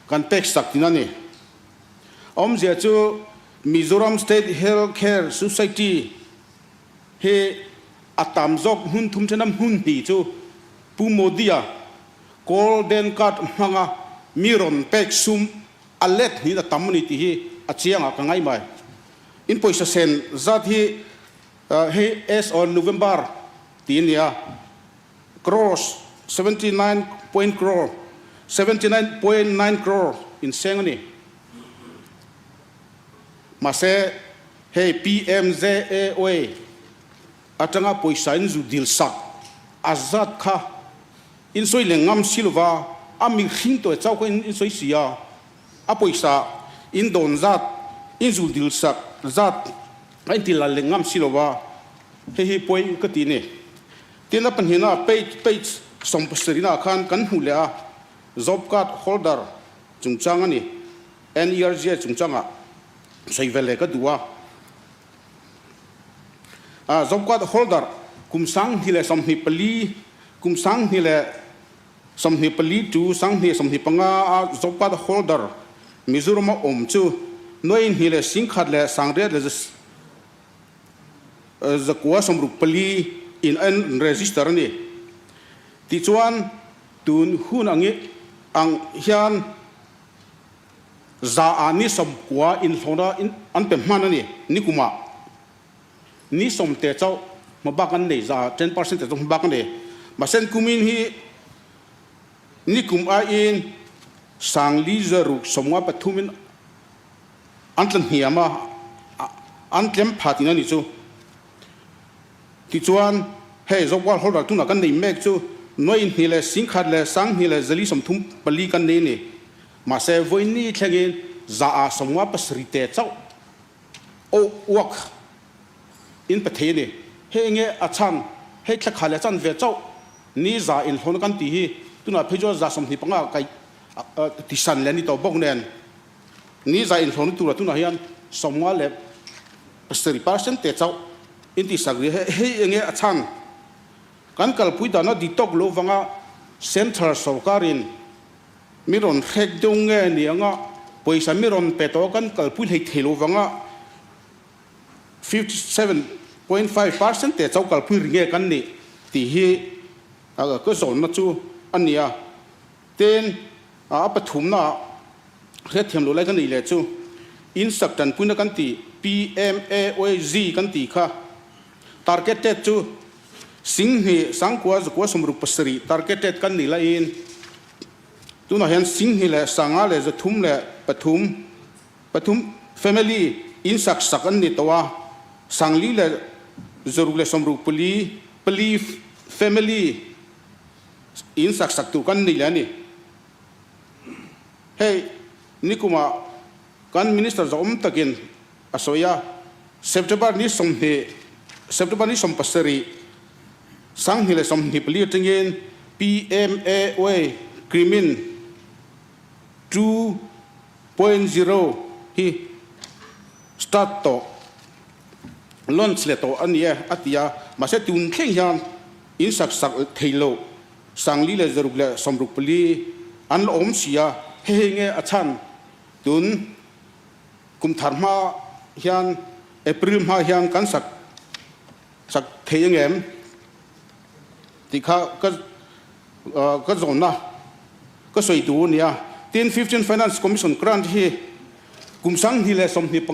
kan pek sak tin a ni. A awmzia chu Mizoram State Health Care Society He a tam zawk hmun thum thena hmun hnih chu Pu Modi-a Golden Card hmanga mi rawn pek sum a let hnihin a tam a ni tih hi a chiangah ka ngai mai. In pawisa sen zat hi hei as on November tih a ni a, crores 79 point crore, 79.9 crore in seng a ni. Mahse, hei PMJAY atanga pawisa in zu dil sak a zat kha in sawi leng ngam si lova, a mihring tawh chauh kha in sawi si a, a pawisa in dawn zat in zu dil sak zat a in ti lal leng ngam si lova, hei hi pawi ka ti ni. Tin a pahnihna page page 70 ah khan kan hmuh leh a, job card holder chungchang a ni. NERGA chungchangah sawi ve leh ka duh a. A job card holder kum 2024, kum 2024 to 2025 a job card holder Mizoram a awm chu nuai hnih leh 10,000 leh 800 leh 964 in a register a ni. Tichuan tun hun ang hian 100 ah ni 90 inhlawhna an pe hman a ni. Nikumah ni 10 te chauh hma bak an nei, 100 ah 10% te chauh hma bak a nei. Mahse kumin hi nikum aiin 4,000 53 in an tla hniam a, an tlem pha tihna a ni chu. Tichuan, hei Zokual Holder tunah kan nei mek chu nuai hnih leh 10,000 leh 2,000 leh 434 kan nei a ni. Mahse, vawiin thlengin 100 ah 57 te chauh awh uak in pe thei a ni. Hei enge a chhan? Hei thla kha leh chan ve chauh ni 100 inhlawhna kan tih hi tunah phei chuan 125 kai tisan leh a ni tawh bawk nen. Ni 100 inhlawhna turah tunah hian 50 leh 7% te chauh in tihsak rih a, hei enge a chhan? Kan kalpui dana dik tawk lo vanga Central sorkarin mi rawn hrek deuh nge ni anga pawisa mi rawn pe tawh kan kalpui hlei thei lo vanga 57.5% te chauh kalpui ri nge kan nih tih hi ka zawnna chu a ni a. Tin, a pathumna hriatthiam loh lai ka neih leh chu insak tanpuina kan tih PMAYG kan tih kha targeted chu 10,000 sangkua 9 67 targeted kan nih laiin tunah hian 10,000 leh 5 leh 300 leh pathum pathum family insak sak an ni tawh a, 4,000 leh 6 leh 64 pali family In sak sak tur kan nei leh a ni. Hei nikumah kan Minister zawm takin a sawi a, September ni 20, September ni 17, 2024 atangin PMAY Krimin 2.0 hi start tawh, launch leh tawh a ni e a ti a, mahse tun thleng hian In sak sak thei lo, 4,000 leh 6 leh 64. an la awm si a, hei hei nge a chhan tun kum thar hma hian April hma hian kan sak sak thei angem tih kha ka ka zawnna ka sawi tur a ni a. Tin, Fifteen Finance Commission grant hi kum 2025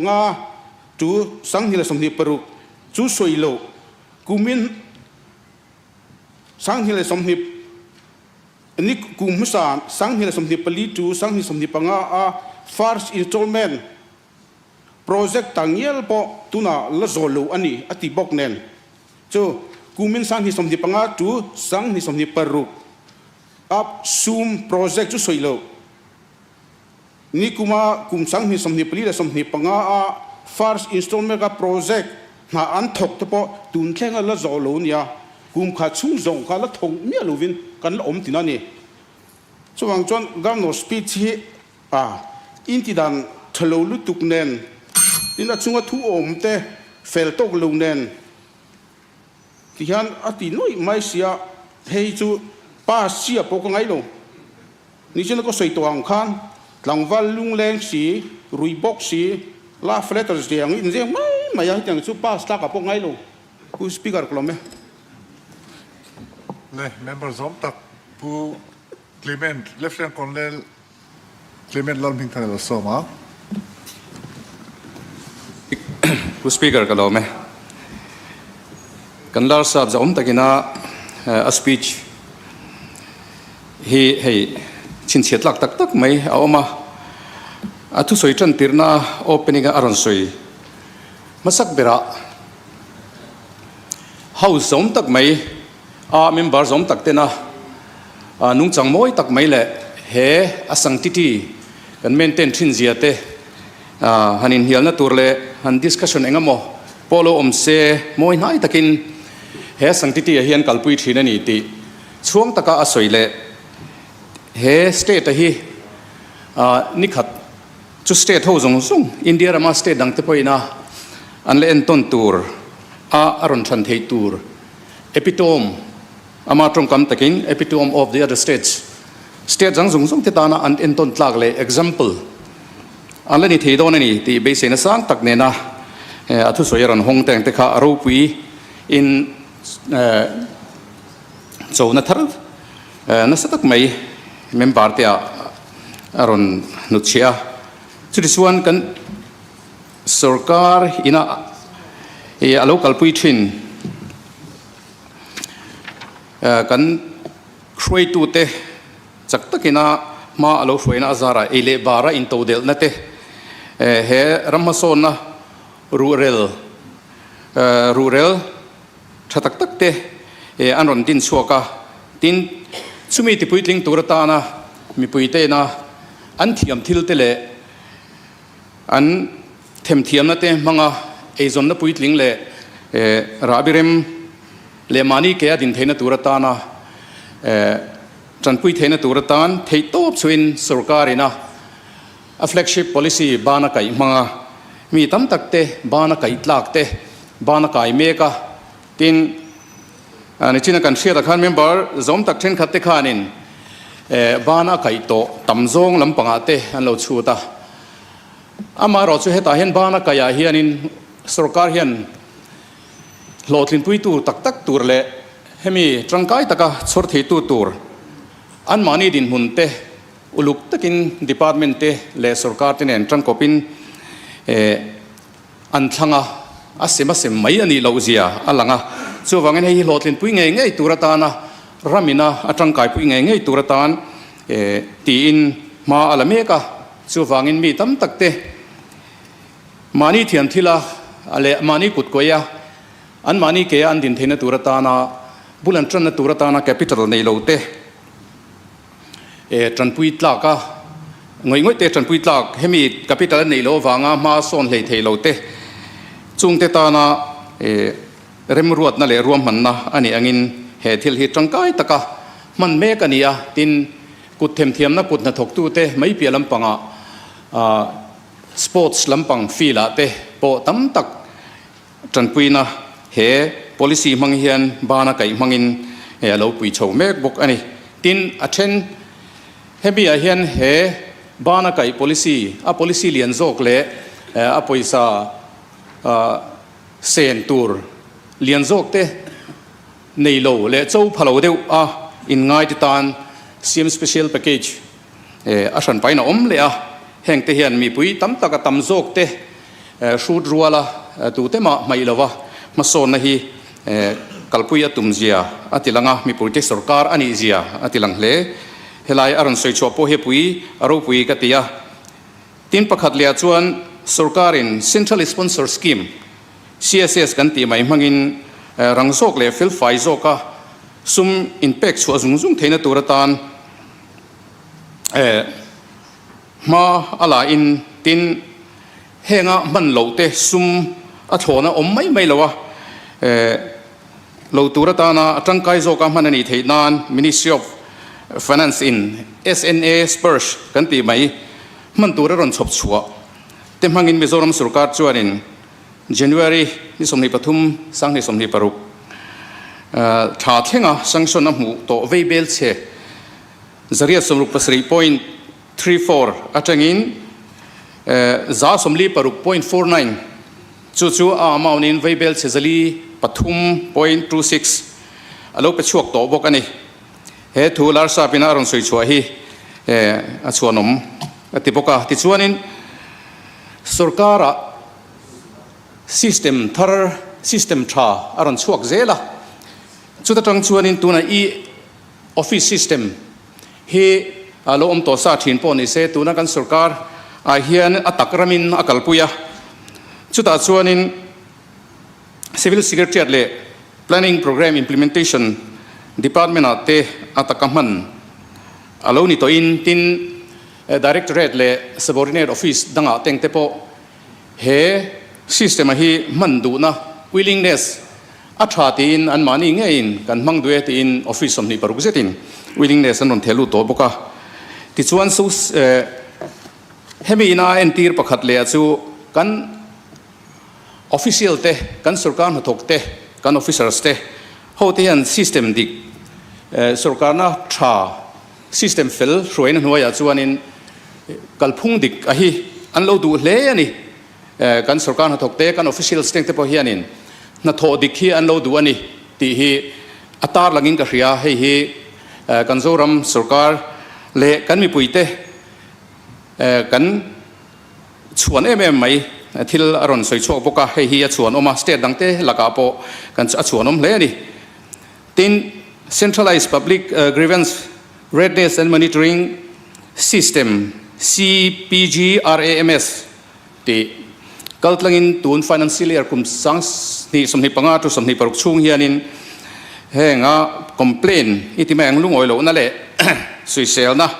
to 2026 chu sawi loh kumin 2020 ni kum hmasa 2024 to 2025 a first installment project ta ngial pawh tunah la zawl lo a ni a ti bawk nen chu kumin 2025 to 2026 a sum project chu sawi loh. Nikuma kum 2024 leh 25 a first installment a project hna an thawk te pawh tun thleng a la zawh lo nia, kum khat chhung zawng kha la thawk miah lovin kan la awm tina ni. Chuvang chuan Governor speech hi a intidan tha lo lutuk nen, tin a chunga thu awm te fel tawk lo nen, Ti hian a ti nuaih mai sia, hei chu pass chia pawh ka ngai lo. Nichina ka sawi tawh ang khan tlangval lungleng si, rui bawk si, love letter ziang in ziak mai mai a, hetiang chu pass tlakah pawh ngai lo. Pu Speaker ka lawm e. Le member zawm tak Pu Clement, Lieutenant Colonel Clement Lalhmingthana lo sawm a. Pu Speaker ka lawm e. Kan Larsap zahawm takina a speech hi hei chhinchhiat tlak tak tak mai a awm a. A thusawi tan tirna opening a a rawn sawi hmasak berah House zahawm tak mai A member zawm tak tena nungchang mawi tak mai leh he a sanctity kan maintain thin zia te han inhnialna tur leh han discussion eng emaw pawh lo awm se mawi hnai takin he sanctity ah hian kalpui thin a ni tih chhuang taka a sawi leh he state a hi nikhat chu state ho zawng zawng India rama state dang te pawhin a an la entawn tur a a rawn than theih tur Epitome, ama tawngkam takin epitome of the other states, state dang zawng zawng te tana an entawn tlak leh example an la ni thei dawn a ni tih beiseina sang tak nena a thusawi a rawn hawng teng te kha a ropui in chona thar nasa tak mai member te ah a rawn hnutchhiah a. Chutichuan kan Sorkar ina i a lo kalpui thin. Kan hruaitute chak takina hma a lo hruaina a zarah ei leh bara intodelhna te, he ram hmasawnna ruhrel ruhrel tha tak tak te an rawn din chhuak a. Tin, chumi tipuitling tur atana mipuiteina an thiam thil te leh An themthiamna te hmanga eizawnna puitling leh rahbi rem leh mahni ke a din theihna tur atana tanpui theihna tur atan theihtawp chhuin sorkarin a a flagship policy bana kaih hmanga mi tam tak te bana kaih tlak te bana kai mek a. Tin, nichina kan hriatah khan member zawm tak thenkhat te khanin ban a kaih tawh tam zawng lampangah te an lo chhut a. Amaherawh chu hetah hian ban a kaihah hianin sorkar hian hlawhtlinpuitu tak tak tur leh hemi tangkai taka chhawr theitu tur anmahni dinhmun te uluk takin department te leh sorkar te nen tangkawpin An thlang a, a sem a sem mai a nih loh zia a lang a. Chuvangin hei hi hlawhtlinpui ngei ngei tur atana ramina a tangkaipui ngei ngei tur atan tiin hma a la mek a. Chuvangin mi tam tak te mahni thiam thila leh mahni kut kawia an mahni ke a an din theihna tur atana bul an tanna tur atana capital nei lo te Tanpui tlak a, ngawih ngawih te tanpui tlak, hemi capital a neih loh avanga hma sawn hlei thei lo te, chungte tana remruatna leh ruahmanna a nih angin he thil hi tangkai taka hman mek a ni a, tin, kut themthiamna kut hnathawktute mai piah lampangah sports lampang field ah te pawh tam tak Tanpuina he policy hmang hian bana kaih hmangin a lo pui chho mek bawk a ni. Tin, a then Hemi ah hian he bana kaih policy, a policy lian zawk leh a pawisa sen tur lian zawk te nei lo leh cho pha lo deuh a inngai te tan CM Special Package a hran pahin a awm leh a. Heng te hian mipui tam tak a tam zawk te hrut ruala tute mah hmaih lova hmasawnna hi kalpui a tum zia a ti lang a, mipuite sorkar a nih zia a ti lang hle. Helai a rawn sawi chhuah pawh hi a pui a ropui ka ti a. Tin pakhat leh ah chuan sorkarin Central Sponsor Scheme, CSS, kan tih mai hmangin rang zawk leh felfai zawka sum inpek chhuah zung zung theihna tur atan Hma a la in tin henga hman loh te sum a thlawna awm mai mai lo a, lo tur atana a tangkai zawka hman a nih theih nan Ministry of Finance in SNA Spurs kan tih mai hman tur a rawn chhawp chhuah te hmangin Mizoram sorkar chuanin January ni 23, 2026 thla thlenga sanction a hmuh tawh vei bel che Zariat 67 point 34 atangin 146 point 49 chu chu a amount in veibel chhe 403 point 26 a lo pe chhuak tawh bawk a ni. He thu Larsap in a rawn sawi chhuah hi a chhuanawm a ti bawk a. Tichuanin sorkar-ah system thar, system tha a rawn chhuak zel a. Chuta tang chuanin tunah i Office system hi a lo awm tawh sa thin pawh ni se, tuna kan sorkar ah hian a tak ramin a kalpui a, chutah chuanin Civil Secretariat leh Planning Programme Implementation Department ah te a taka hman a lo ni tawhin tin Directorate leh Subordinate Office dangah teng te pawh he system a hi hman duhna, willingness, A tha tiin anmahni ngeiin kan hmang duh e tiin office 26 zetin willingness an rawn theh lut tawh bawk a. Tichuan so hemi ina a entir pakhat leh ah chu kan official te, kan sorkar hnathawk te, kan officers te ho te hian system dik, sorkarna tha, system fel hruaina hnuaiah chuanin kalphung dik a hi an lo duh hle a ni. Kan sorkar hnathawk te, kan officials teng te pawh hianin hnathawh dik hi an lo duh a ni tih hi a tarlangin ka hria. Hei hi kan Zoram sorkar leh kan mipuite kan chhuan em em mai thil a rawn sawi chhuak bawk a, hei hi a chhuanawm a, state dangte lakah pawh kan a chhuanawm hle a ni. Tin, Centralised Public Grievance Redress and Monitoring System, CPGRAMS, tih kaltlangin tun financial year kum 2025 to 26 chhung hianin henga complaint i ti mai ang lungawi lohna leh suiselna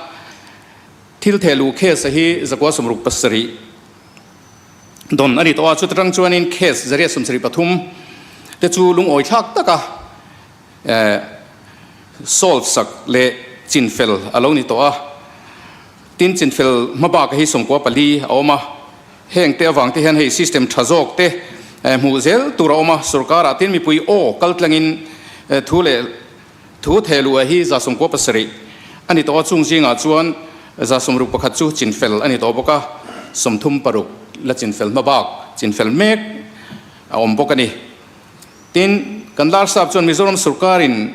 thil thehluh case hi 967 dawn a ni tawh a, chuta tang chuanin case 173 te chu lungawi thlak taka solve sak leh chinfel a lo ni tawh a. Tin, chinfel hma bak hi 14 a awm a, heng te avang te hian hei system tha zawk te hmuh zel tur a awm a, sorkarah tin mipui aw kal tlangin thu leh thu thehluh ah hi 97 a ni tawh a, chung zingah chuan 61 chu chinfel a ni tawh bawk a, 36 la chinfel hma bak chinfel mek a awm bawk a ni. Tin, kan Larsap chuan Mizoram sorkarin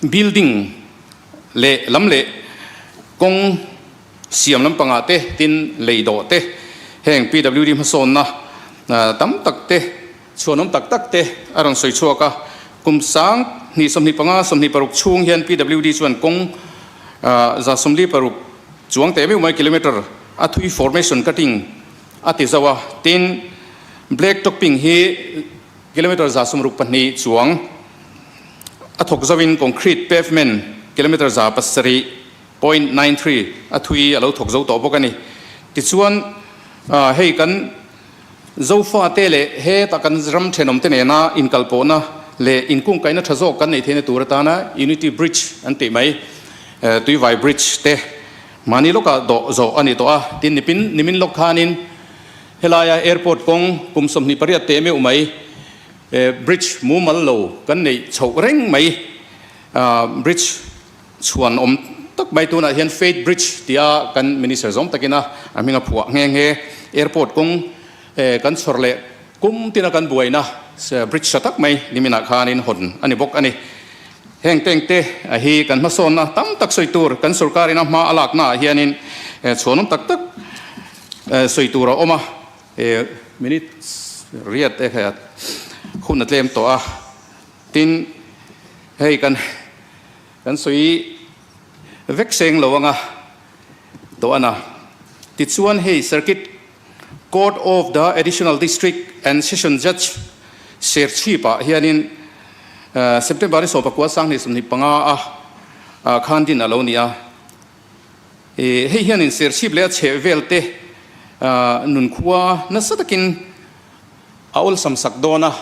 Building leh lam leh kawng siam lampangah te tin lei dawh te heng PWD hmasawnna tam tak te chhuanawm tak tak te a rawn sawi chhuak a. Kum 2025, 26 chhung hian PWD chuan kawng 46 chuang teh meuh mai kilometre a thui formation cutting a ti zo a. Tin, black topping hi Kilometre 62 chuang a thawk zoin concrete pavement kilometre 7.93 a thui a lo thawk zo tawh bawk a ni. Tichuan, hei kan Zofate leh heta kan ram thenawmte nena inkalpawhna leh inkungkaihna tha zawk kan neih theihna tur atana Unity Bridge an tih mai, Tuivai Bridge te mahni lawkah dawh zawh a ni tawh a. Tin, nipin nimin lawk khanin Helaia airport kawng kum 28 teh meuh mai bridge mumal lo kan neih chhoh reng mai. Bridge. Chhuan awm tak mai tunah hian Faith Bridge tia kan Minister zawm takin a a hming a phuah nghe nghe. Airport kawng kan chhawr leh kum tina kan buaina bridge tha tak mai niminah khanin hawn a ni bawk a ni. Heng tengte hi kan hmasawnna tam tak sawi tur kan sorkarin a hma a laknaah hianin chhuan awm tak tak sawi tur a awm a. Minutes riat e kha hun a tlem tawh a. Tin, hei kan kan sawi vek seng lo anga tawh a na. Tichuan hei Circuit Court of the Additional District and Session Judge Serchhip ah hianin September ni 19 2025 a khan din a lo ni a. Hei hianin Serchhip leh a chhehvel te nunkhua nasa takin a awlsam sak dawn a.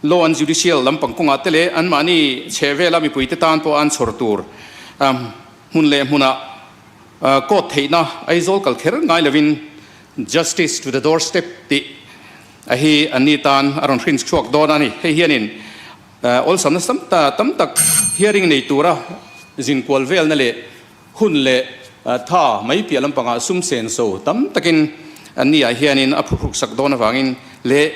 Law and Judicial lampang kawngah te leh anmahni chhehvela mipuite tan pawh an chhawr tur hmun leh hmunah court theihna Aizawl kal kher ngai lovin Justice to the doorstep tih a hi anni tan a rawn hrin chhuak dawn a ni. Hei hianin awlsamna tam tak hearing nei tura zinkual velna leh hun leh tha mai piah lampangah sum senso tam takin anni ah hianin a phuhruk sak dawn avangin leh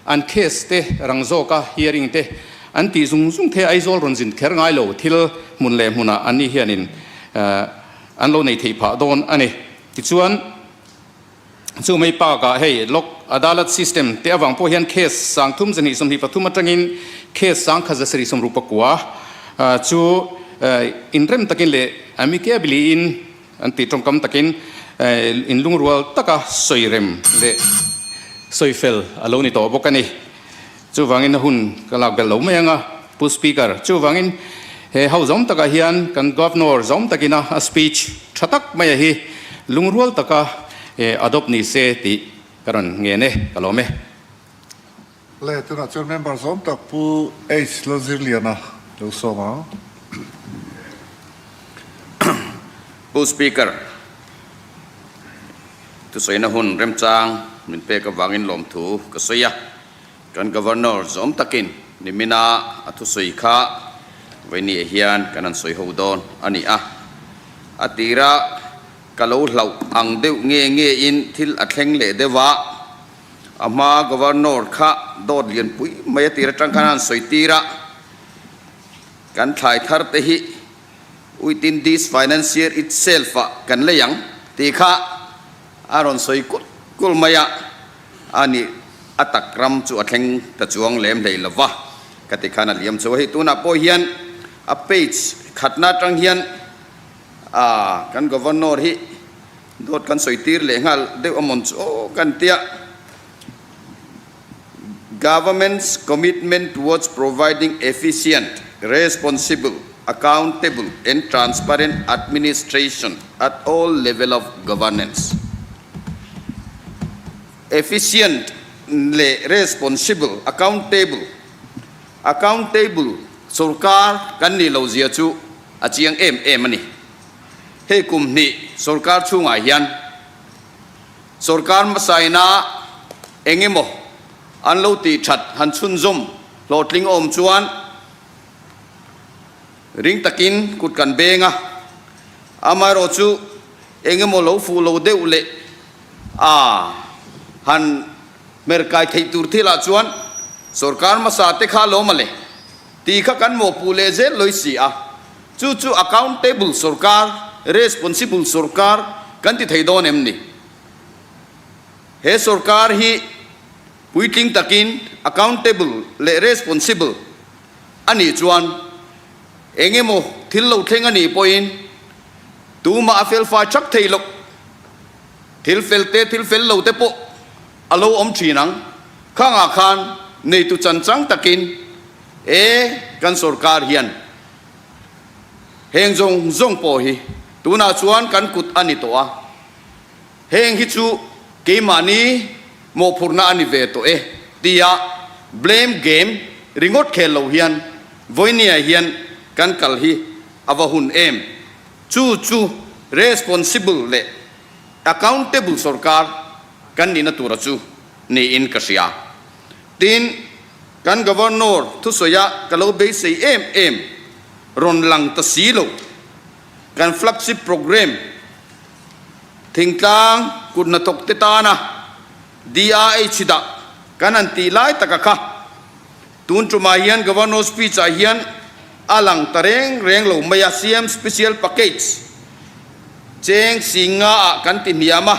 An case te rang zawka hearing te an tih zung zung the Aizawl rawn zin kher ngai lo thil hmun leh hmunah anni hianin an lo nei theih phah dawn a ni. Tichuan chu mai pakah hei Lok Adalat system te avang pawh hian case 30 223 atangin case 1769 chu inrem takin leh amicably in An tih tawngkam takin inlungrual taka sawirem leh sawifel a lo ni tawh bawk a ni. Chuvangin a hun ka lak belh lo mai ang a, Pu Speaker. Chuvangin he ho zawm takah hian kan Governor zawm takina a speech tha tak maia hi lungrual taka adopt ni se tih ka rawn ngen e, ka lawm e. Le, tunah chuan member zawm tak Pu H Lalzirliana lo sawm ang. Pu Speaker, thusawiina hun remchang min pek avangin lawmthu ka sawi a. Kan Governor zawm takin nimina a thusawi kha vawinia hian kan han sawi ho dawn a ni a. A tira ka lo hlauh ang deuh nge ngein thil a thleng leh deuh a. A hma Governor kha dawt lianpui mai a tir atang khan a han sawi tir a, kan thlai thar te hi within this finance year itself ah kan lei ang tih kha a rawn sawi kul kul mai a, a nih a tak ram chu a thleng ta chuang lem hlei lo va ka ti khan a liam chho a, hei tunah pawh hian a page khatna atang hian kan Governor hi Dawt kan sawi tir leh nghal deuh a mawn chu aw kan tia. Government's commitment towards providing efficient, responsible, accountable and transparent administration at all level of governance. Efficient leh responsible, accountable, accountable sorkar kan nih lo zia chu a chiang em em a ni. Hei kum hnih sorkar chhungah hian sorkar hmasaina eng emaw an lo tih that han chhunzawm hlawhtling awm chuan ring takin kut kan beng a, amaherawh chu eng emaw lo fuh lo deuh leh a han hmer kai theih tur thilah chuan sorkar hmasa te kha lawm a le tih kha kan mawhpuh leh zel lawi si a. Chu chu accountable sorkar, responsible sorkar kan ti thei dawn em ni? He sorkar hi puitling takin accountable leh responsible a nih chuan eng emaw thil lo thleng a nih pawhin tumah a felfai thak thei loh. Thil fel te, thil fel lo te pawh a lo awm thin ang. Khangah khan neitu chanchang takin e kan sorkar hian Heng zawng zawng pawh hi tunah chuan kan kut a ni tawh a, heng hi chu keimahni mawhphurhna a ni ve tawh e tia blame game ringawt khel lo hian vawinia hian kan kal hi a va hun em? Chu chu responsible leh accountable sorkar kan nihna tura chu niin ka hria. Tin, Kan Governor thusawiah ka lo beisei em em rawn lang ta si lo. Kan flagship programme thingtlang kut hnathawk te tana DRH dah kan han tih lai taka kha tun tumah hian Governor speech ah hian a lang ta reng reng lo mai a, CM special package cheng singa ah kan ti hniam a,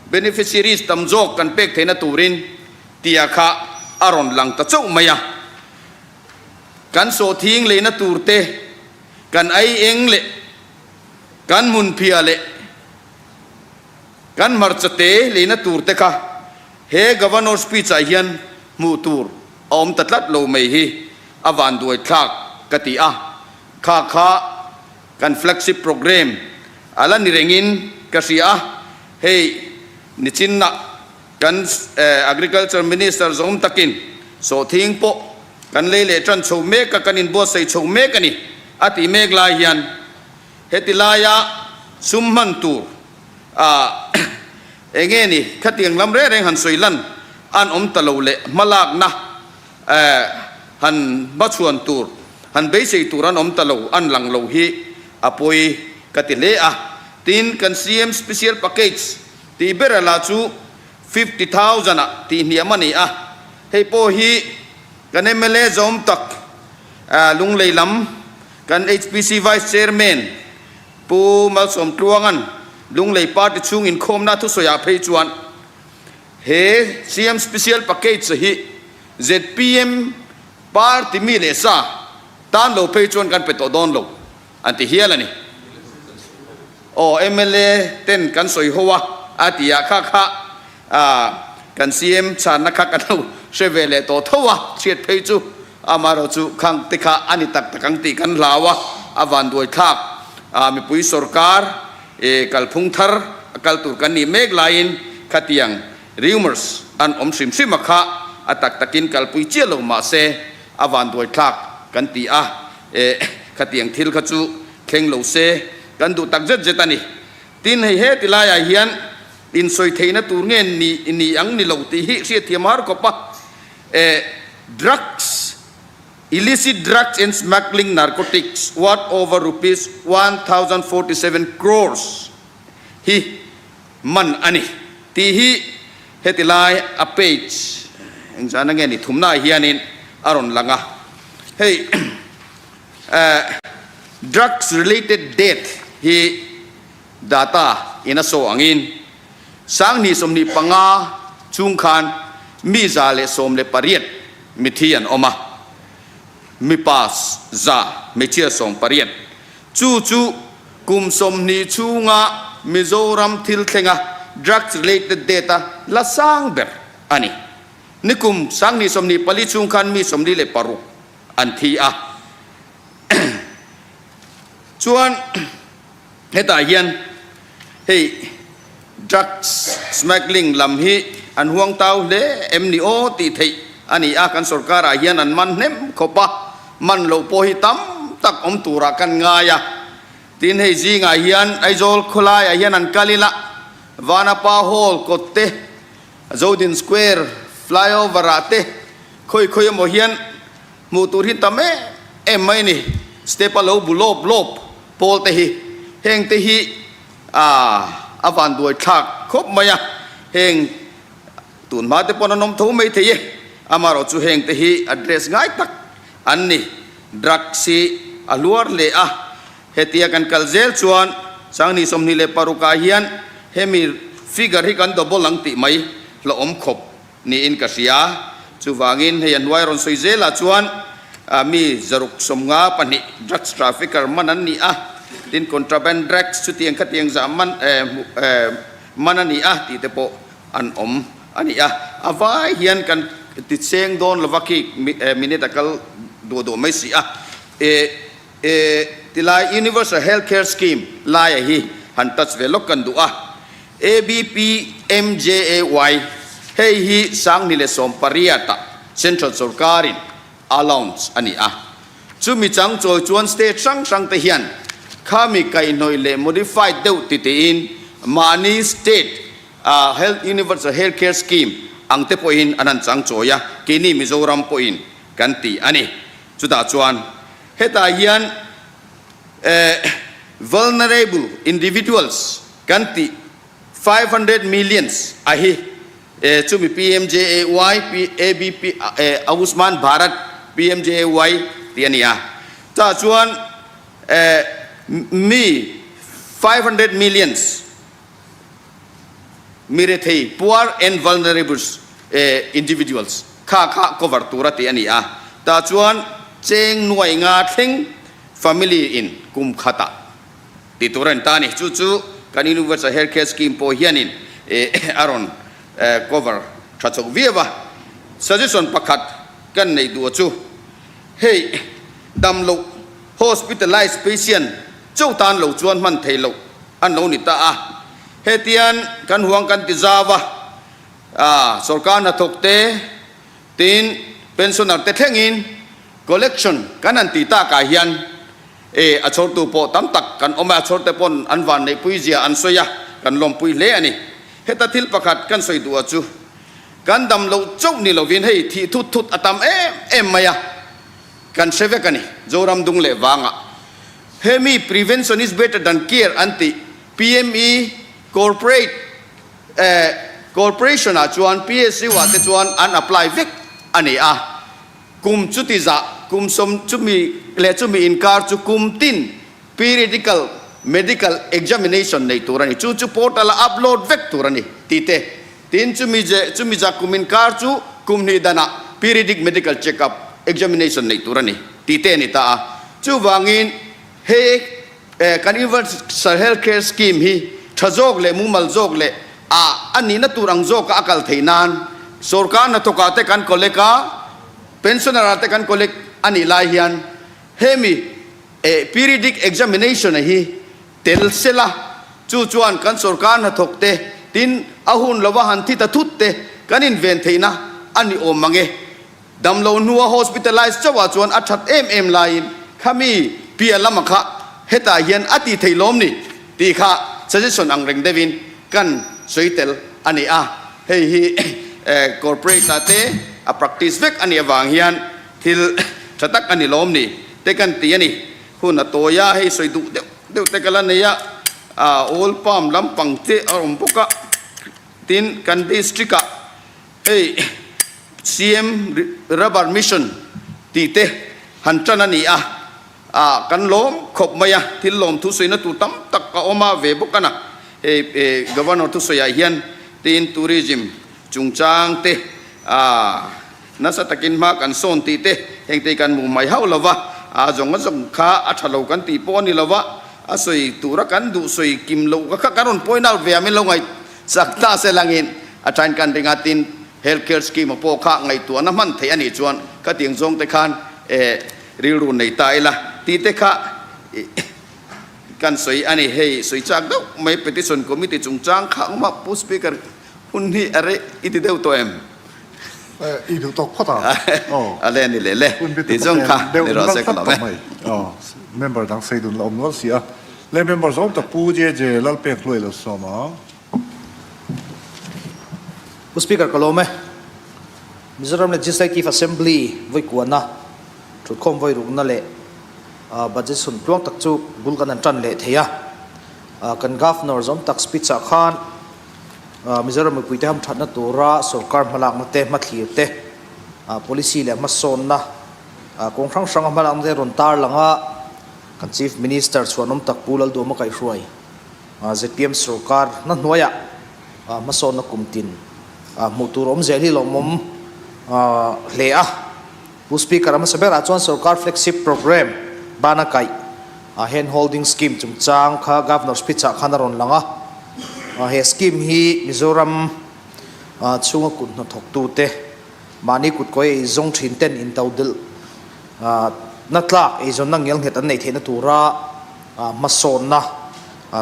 beneficiaries tam zawk kan pek theihna turin tia kha a rawn lang ta chauh mai a. Kan sawhthing leina tur te, kan ei eng leh kan hmunphia leh kan hmarcha te leina tur te kha he Governor speech ah hian hmuh tur a awm ta tlat lo mai hi a vanduai thlak ka ti a, kha kha kan flagship programme a la ni rengin ka hria a, hei nichinna Kan Agriculture Minister zawm takin sawhthing pawh kan lei leh tan chho mek a, kan inbuatsaih chho mek a ni a tih mek lai hian heti laia sum hman tur eng nge ni khatiang lam reng reng han sawi lan an awm ta lo leh hmalakna han hmachhuan tur han beisei tur an awm ta lo an lang lo hi a pawi ka ti hle a. Tin, kan CM Special Package Tih ber lah chu 50,000 ah tih hniam a ni a, hei pawh hi kan mla zawm tak Lunglei lam kan HPC Vice Chairman Pu Malsawm Tluanga'n Lunglei Party chhung inkhawmna thusawiah phei chuan he CM Special Package hi zpm Party mi leh sa tan lo phei chuan kan pe tawh dawn lo an ti hial a ni. Aw mla ten kan sawi ho a, a ti a, kha kha kan CM chhanna kha kan lo hre ve leh tawh tho a, chhiat phei chu amaherawh chu khang te kha a ni tak tak ang tih kan hlau a, a vanduai thlak mipui sorkar kalphung thar a kal tur kan nih mek laiin khatiang rumours an awm hrim hrim a kha a tak takin kalpui chiah lo mahse a vanduai thlak kan ti a, khatiang thil kha chu thleng lo se kan duh tak zet zet a ni. Tin, hei heti laiah hian insawi theihna tur nge ni ni ang ni lo tih hi hriatthiam har khawp a. Eh, drugs, illicit drugs and smuggling narcotics worth over rupees 1047 crores hi man a ni tih hi heti lai a page engzahna nge ni thumnaah hianin a rawn lang a. Hei. Drugs related death hi data in a saw angin Sanghnih 25 chhung khan mi 118 mithi an awm a, mipa za hmeichhia 18. Chu chu kum 20 chhunga Mizoram thil thlenga drugs related death a la sang ber a ni. Nikum Sanghnih 24 chhung khan mi 46 an thi a. Chuan hetah hian hei drugs smuggling lam hi an huang tau hle em ni aw tih theih a ni a, kan sorkarah hian an man hnem khawp a, man loh pawh hi tam tak awm turah kan ngai a. Tin hei zingah hian Aizawl khawlaiah hian an kal ila Vanapa Hall kawt te, Zodin Square flyover ah te khawi khawi emaw hian hmuh tur hi tam em em mai a ni. Step a lo bu lawp lawp pawl te hi heng te hi ah a van duai thlak khawp mai a, heng tun hma te pawn an awm tho mai thei e, amaherawh chu heng te hi address ngai tak an ni. Drugs hi a hluar hle a, Hetia kan kal zel chuan Sanghnih 26 ah hian hemi figure hi kan double ang tih mai hlawhawm khawp niin ka hria. Chuvangin hei a hnuai rawn sawi zelah chuan mi 652 drugs trafficker man an ni a, tin contraband drugs chutiang khatiang zah man man a ni a tih te pawh an awm a ni a. A vai hian kan ti cheng dawn lova khi minute a kal duah duah mai si a. E tilai Universal Health Care Scheme laia hi han touch ve lawk kan duh a. ABPMJAY hei hi 2018 ah Central sorkarin a launch a ni a. Chumi chang chawi chuan state hrang hrang te hian khami kaihhnawih leh modified deuh ti tiin mahni state a Health Universal Health Care Scheme ang te pawhin an han chang chawi a, keini Mizoram pawhin kan ti a ni. Chutah chuan hetah hian eh. Vulnerable Individuals kan tih 500 millions a hi chumi PMJAY, ABP, Ayushman Bharat PMJAY tih a ni a. Chutah chuan mi 500 millions mi rethei, poor and vulnerable individuals, kha kha cover tur a tih a ni a. Tah chuan cheng nuai nga thleng family in kum khatah tih tur a ni ta a ni. Chu chu kan Universal Health Care Scheme pawh hianin a rawn cover tha chho viau a. Suggestion pakhat kan neih duh chu hei damloh hospitalized patient chauh tan lo chuan hman theih loh an lo ni ta a. Hetian kan huang kan ti zau a, sorkar hnathawk te tin pensioner te thlengin collection kan han tih takah hian e a chhawrtu pawh tam tak kan awm a, a chhawrte pawn an van neihpui zia an sawi a, kan lawmpui hle a ni. Heta thil pakhat kan sawi duh a chu kan dam loh chauh ni lovin hei thih thut thut a tam em em mai a, kan hre vek a ni. Zoram dung leh vangah hemi prevention is better than cure an tih PME corporate corporation ah chuan PSU ah te chuan an apply vek a ni a, kum chuti zah kum sawm chumi leh chumi inkar chu kum tin periodical medical examination nei tur a ni, chu chu portal a upload vek tur a ni tih te, tin chumi je chumi zah kum inkar chu kum hnih danah periodic medical check up examination nei tur a ni tih te a ni ta a, chuvangin he Kan Universal Health Care Scheme hi tha zawk leh mumal zawk leh a a nihna tur ang zawka a kal theih nan sorkar hnathawkah te kan collect a, pensioner ah te kan collect a nih lai hian hemi periodic examination a hi tel sela chu chuan kan sorkar hnathawk te tin a hun lova han thi ta thut te kan inven theihna a ni awm mang e. Damlo hnua hospitalize chauhah chuan a that em em laiin khami piah lama kha hetah hian a tih theih lawm ni tih kha suggestion ang reng deuhin kan sawi tel a ni a. Hei hi corporate ah te a practice vek a nih avang hian thil tha tak a ni lawm ni te kan ti a ni. Hun a tawi a, hei sawi duh deuh deuh te ka la nei a, oil palm lampang te a awm bawk a, tin kan district ah Hei CM Rubber Mission tih te han tan a ni a, ah kan lawm khawp mai a, thil lawm thusawi na tur tam tak a awm a ve bawk a na. Hei Governor thusawi ah hian tin Tourism chungchang te ah nasa takin hma kan sawn tih te heng te hi kan hmuh mai hauh lo va, a zawng a zawng kha a tha lo kan tih pawh a ni lo va, a sawi tura kan duh sawi kim loh kha kan rawn point out ve a min lo ngaih Chak ta se langin a tain kan ring a, tin Health Care Scheme a pawh kha ngaihtuahna hman theih a nih chuan khatiang zawng te khan eh rilru nei ta ila tih te kha kan sawi a ni. Hei sawi chak deuh mai Petition Committee chungchang kha awm a, Pu Speaker hun hi a rei i ti deuh tawh em? I duh tawk phawt a. A le ni le le tih zawng kha ni rawh se ka lawm e. Member dang sawi dun la awm nual si a. Le member zawng tak Pu JJ Lalpek Hluai lo sawm ang. Pu Speaker ka lawm e. Mizoram Legislative Assembly vawi kuahna, thutkhawm vawi rukna leh budget chhun tluang tak chu bul kan han tan leh thei a. Kan Governor zawm tak speech ah khan Mizoram mipuite hamthatna tura sorkar hmalakna te, hmathlir te, policy leh hmasawnna kawng hrang hranga hmalakna te rawn tarlang a. Kan Chief Minister chhuanawm tak Pu Lalduhawma kaihhruai zpm sorkar hna hnuaiah hmasawnna kum tin hmuh tur awm zel hi lawmawm hle a. Pu Speaker a hmasa berah chuan sorkar flagship programme bana kaih hand holding scheme chungchang kha Governor speech ah khan a rawn lang a. He scheme hi Mizoram chhunga kut hnathawktute mahni kutkawi eizawng thin ten intodelh Na tlak eizawnna ngelnghet an neih theihna tura hmasawnna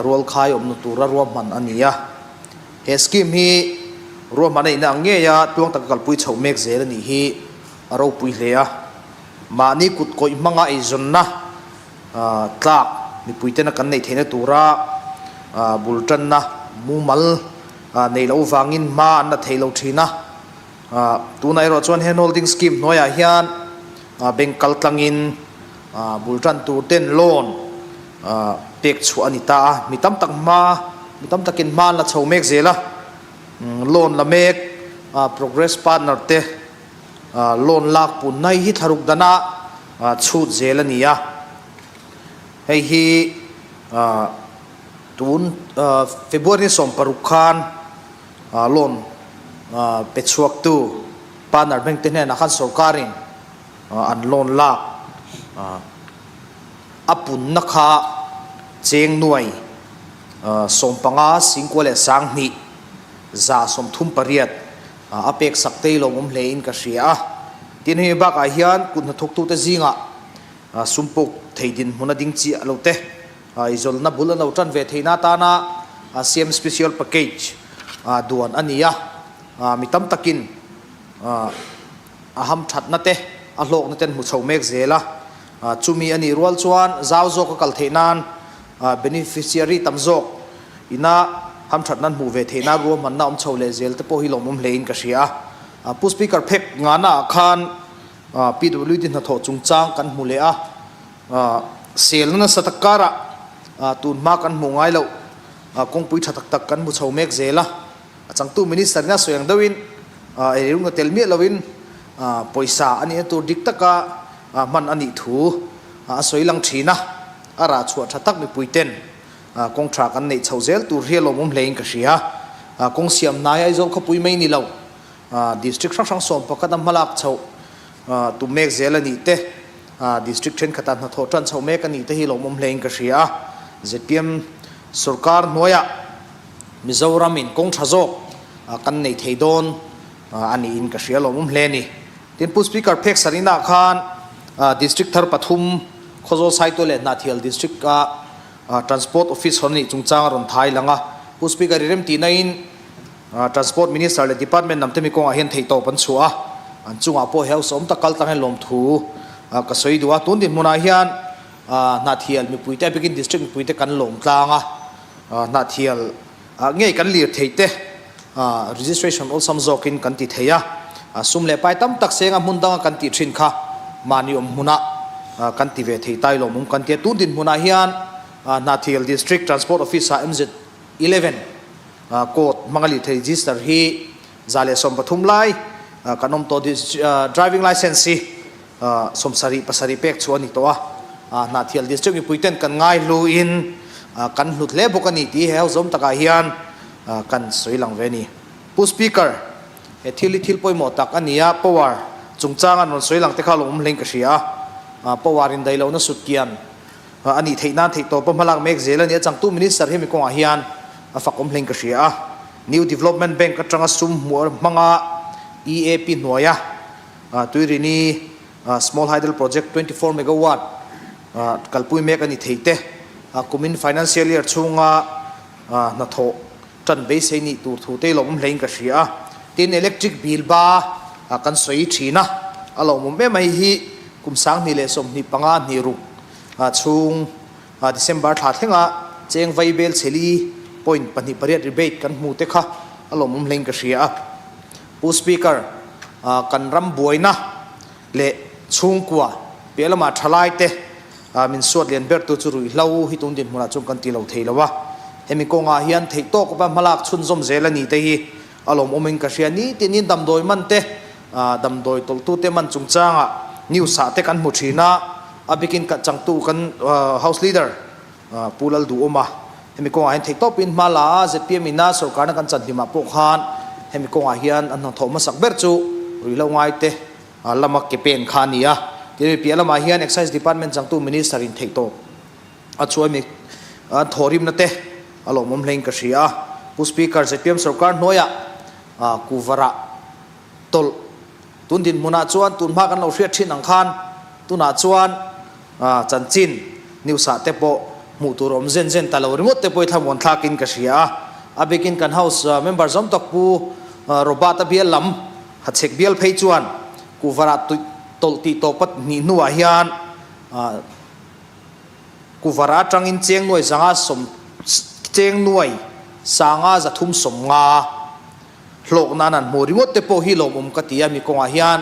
rualkhai awmna tura ruahman a ni a. He scheme hi ruahman a inna ang ngeia tluang taka kalpui chhoh mek zel a nih hi a ropui hle a. Mahni kut kawih hmanga eizawnna tlak mipuitena kan neih theihna tura bul tanna mumal neih loh vangin hma an la thei lo thin a. Tunah erawh chuan hand holding scheme hnuaiah hian bank kal tlangin bul tan tur ten loan pek chhuah a ni ta a, mi tam tak hma mi tam takin hma an la chho mek zel a, loan la mek progress partner te loan lak pun nai hi thlaruk dana chhut zel a ni a, hei hi tun February ni 16 khan loan pe chhuaktu partner bank te hnenah khan sorkarin an loan lak a punna kha cheng nuai 15 singkua leh 2000 138 a pek sak tei lo awm hlein ka hria a. Tin hemi bakah hian kut hnathawktute zingah sum puk thei dinhmun a ding chiah lo te, izawlna bul an lo tan ve theihna atana CM Special Package duan a ni a, mi tam takin a hamthatna te, a hlawkna te an hmu chho mek zel a. Chumi a nih rual chuan zau zawk a kal theih nan beneficiary tam zawk ina hamthatna an hmuh ve theih nan ruahmanna awm chho leh zel te pawh hi lawmawm hlein ka hria a. Pu Speaker phek ngana ah khan PWD hnathawh chungchang kan hmu leh a, selna nasa tak karah tun hma kan hmuh ngai loh kawngpui tha tak tak kan hmu chho mek zel a. A changtu Minister ina sawi ang deuhin eirunga tel miah loin pawisa a nihna tur dik taka hman a nih thu a sawi lang thin a, a rah chhuah tha tak mipui ten kawng tha kan neih chho zel tur hi a lawmawm hlein ka hria. Kawng siam hnai Aizawl khawpui mai ni lo, District hrang hrang 11 a hmalak chhoh tum mek zel a nih te, District thenkhatah hnathawh tan chhoh mek a nih te hi lawmawm hlein ka hria a. Zpm sorkar hnuaiah Mizoram in kawng tha zawk kan nei thei dawn a niin ka hria lawmawm hle a ni. Tin Pu Speaker phek sarina khan District thar pathum Khawzawl Saitual leh Hnahthial District a Transport Office hawn a nih chungchang a rawn thai lang a. Pu Speaker i remtihna in Transport Minister leh Department lam te mi kawngah hian theihtawp an chhuah a, an chungah pawh he hausa awm tak kal tlang hian lawmthu ka sawi duh a. Tun dinhmunah hian Hnahthial mipuite a bikin District mipuite kan lawm tlang a. Hnahthial ngei kan lir thei te registration awlsam zawkin kan ti thei a, sum leh pai tam tak senga hmun danga kan tih thin kha mahni awm hmunah kan ti ve thei tai lawmawm kan ti a. Tun dinhmunah hian Hnahthial District Transport Office-ah MZ 11 code hmanga lir thei register hi 113 lai kan awm tawh. Driving licence hi 70 pasarih pek chu a ni tawh a, Hnahthial District mipui ten kan ngai hluin kan hlut hle bawk a ni tih he hauhzawm takah hian kan sawi lang ve a ni. Pu Speaker, he thil hi thil pawimawh tak a ni a, power chungchang an rawn sawi lang te kha lawmawm hlein ka hria a, power indaihlohna sut kian a nih theih nan theihtawpa hmalak mek zel a ni a, changtu Minister hemi kawngah hian a fakawm hlein ka hria a, New Development Bank atanga sum hmuh hmanga EAP hnuaia Tuirini Small Hydel Project 24 megawatt kalpui mek a ni thei te, kumin financial year chhunga hnathawh tan beisei nih tur thu te lawmawm hlein ka hria a. Tin, electric bill ba kan sawi thin a, a lawmawm em mai hi kum 2025 hnih ruk chhung December thla thlenga cheng vai bel chheli point pahnih pariat rebate kan hmu te kha a lawmawm hlein ka hria a. Pu Speaker, kan ram buaina leh chhungkua piah lamah thalaite min suat lian bertu chu ruihhlo hi tun dinhmunah chuan kan ti lo thei lo a. Hemi kawngah hian theih tawk va hmalak chhunzawm zel a ni te hi a lawmawmin ka hria. Nitinin damdawi man te, damdawi tawlhtute man chungchangah news ah te kan hmu thin a, a bikin changtu kan House Leader Pu Lalduhawma, hemi kawngah hian theihtawpin hma la a, zpm ina sorkarna kan chan hlimah pawh khan hemi kawngah hian an hnathawh hmasak ber chu ruihhlo ngaite lama ke pen kha a ni a. Tin, hemi piah lamah hian Excise Department changtu Minister in theihtawp a chhuah hemi an thawhrimna te a lawmawm hlein ka hria a. Pu Speaker, zpm sorkar hnuaiah kuvarah tawlh tun dinhmunah chuan tun hma kan lo hriat thin ang khan tunah chuan Chanchin news ah te pawh hmuh tur awm zen zen ta lo ringawt te pawh i thlamuan thlak in ka hria a. A bikin kan house member zawm tak Pu Robert a bial lam Hachhek bial phei chuan Kuvarah tawlh tih tawp a hnih hnuah hian Kuvarah atangin cheng nuai zanga sawm cheng nuai sanga 350 Hlawk nan an hmu ringawt te pawh hi lawmawm ka ti a, mi kawngah hian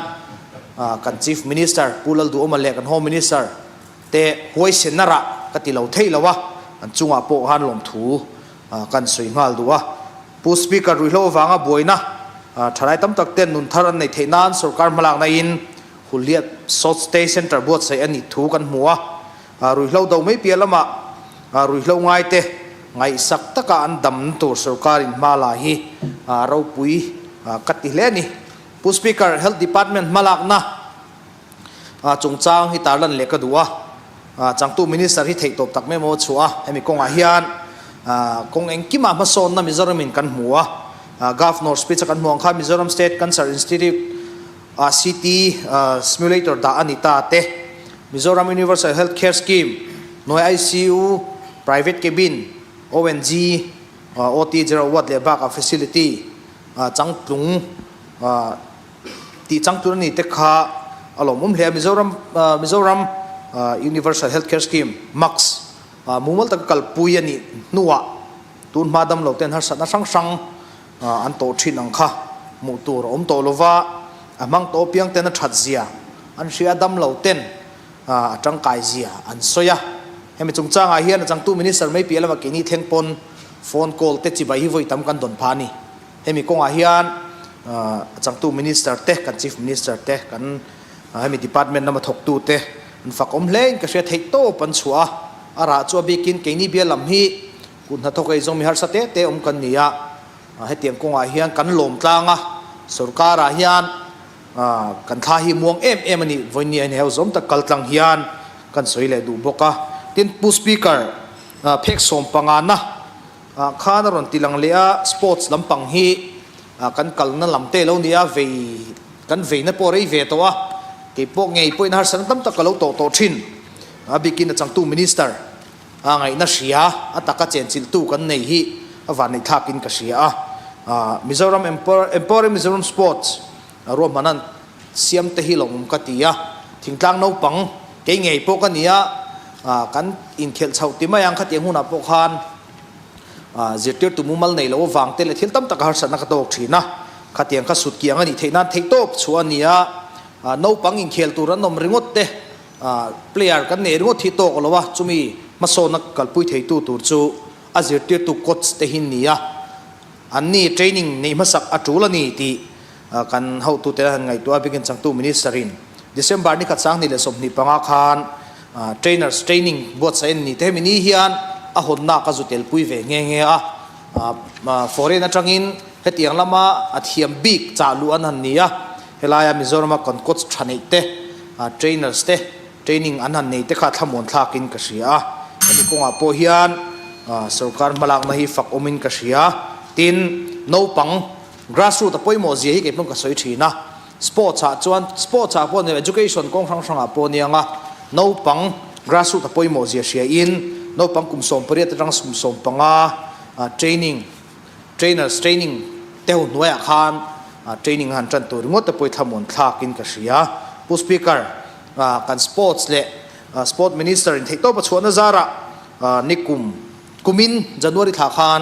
kan Chief Minister Pu Lalduhawma leh kan Home Minister te huaisenna rah ka ti lo thei lo a. An chungah pawh khan lawmthu kan sawi nghal duh a. Pu Speaker ruihhlo avanga buaina thalai tam tak ten nun thar an neih theih nan sorkar hmalakna in Hulliat Short Stay Centre buatsaih a nih thu kan hmu a. Ruihhlo do mai piah lamah ruihhlo ngaite ngaihsak taka an damna tur sorkarin hma la hi ropui ka ti hle a ni. Pu Speaker, Health Department hmalakna chungchang hi tarlan leh ka duh a, changtu Minister hi theihtawp tak mai maw a chhuah a, hemi kawngah hian kawng engkimah hmasawnna Mizoramin kan hmu a, Governor speech a kan hmu ang khan Mizoram State Cancer Institute ah CT Simulator dah a ni ta te, Mizoram Universal Health Care Scheme hnuai ICU, Private Cabin, ONG, OT General Ward leh bakah Facility changtlung tih changtlun a ni te kha a lawmawm hle a. Mizoram Mizoram Universal Health Care Scheme, MACS, mumal taka kalpui a nih hnuah tun hma damlo ten harsatna hrang hrang an tawh thin ang kha hmuh tur a awm tawh lova, a hmang tawh apiang ten a that zia an hria a, damlo ten a tangkai zia an sawi a. Hemi chungchangah hian a changtu Minister mai piah lama keini thleng pawn phone call te chibai hi vawi tam kan dawn phah a ni. Hemi kawngah hian a changtu Minister te, kan Chief Minister te, kan hemi department lama thawktu te an fak awm hlein ka hria theih tawp an chhuah a, a rah chu a bikin keini bial lam hi kut hnathawk ei zawng mi harsa te te awm kan ni a, hetiang kawngah hian kan lawm tlang a, sorkarah hian kan thla hi muang em em a ni, vawiin a inheu zawm tak kal tlang hian kan sawi leh duh bawk a. Tin, Pu Speaker, phek sawmpangana Ah khan a rawn ti lang leh a, sports lampang hi kan kalna lam te lo ni a, vei kan veina pawh rei ve tawh a, kei pawh ngei pawhin harsatna tam tak ka lo tawh tawh thin. A bikin a changtu minister a ngaihna hria, a taka chenchilhtu kan nei hi a vanneihthlakin ka hria a. Mizoram Empowering Mizoram Sports ruahmana siam te hi lawmawm ka ti a, thingtlang naupang kei ngei pawh ka ni a, kan inkhelh chhoh ti mai ang khatiang hunah pawh khan zirtirtu mumal nei lo avang te leh thil tam tak a harsatna ka tawk thin a, khatiang kha sut kiang a nih theih nan theihtawp chhuah a ni a, naupang inkhel tur an awm ringawt te, player kan nei ringawt hi tawk lo a, chumi hmasawnna kalpui theitu tur chu a zirtirtu coach te hi ni a, anni training neih hmasak a tul a ni tih Kan hotute a han ngaihtuah a, bikin changtu Minister-in December ni khat 2025 khan Trainers Training buatsaih an ni te hemi ni hian a hawnna ka zu telpui ve nghe nghe a. Foreign atangin hetiang lama a thiam bik chah luh an han ni a, helaia Mizorama kan coach tha neih te, trainers te training an han nei te kha thlamuan thlakin ka hria a. Hemi kawngah pawh hian sorkar hmalakna hi fak awmin ka hria. Tin, naupang Grassroot a pawimawh zia hi kei pawn ka sawi thin a, sports ah chuan sports ah pawh ni lo education kawng hrang hrang ah pawh nia anga naupang grassroot a pawimawh zia hria in naupang kum 18 atang 15 training trainers training te ho hnuai ah khan training a han tan tur ringawt te pawh hi thlamuan thlak in ka hria. Pu Speaker kan sports leh sport minister in theihtawp a chhuahna zarah nikum kumin January thla khan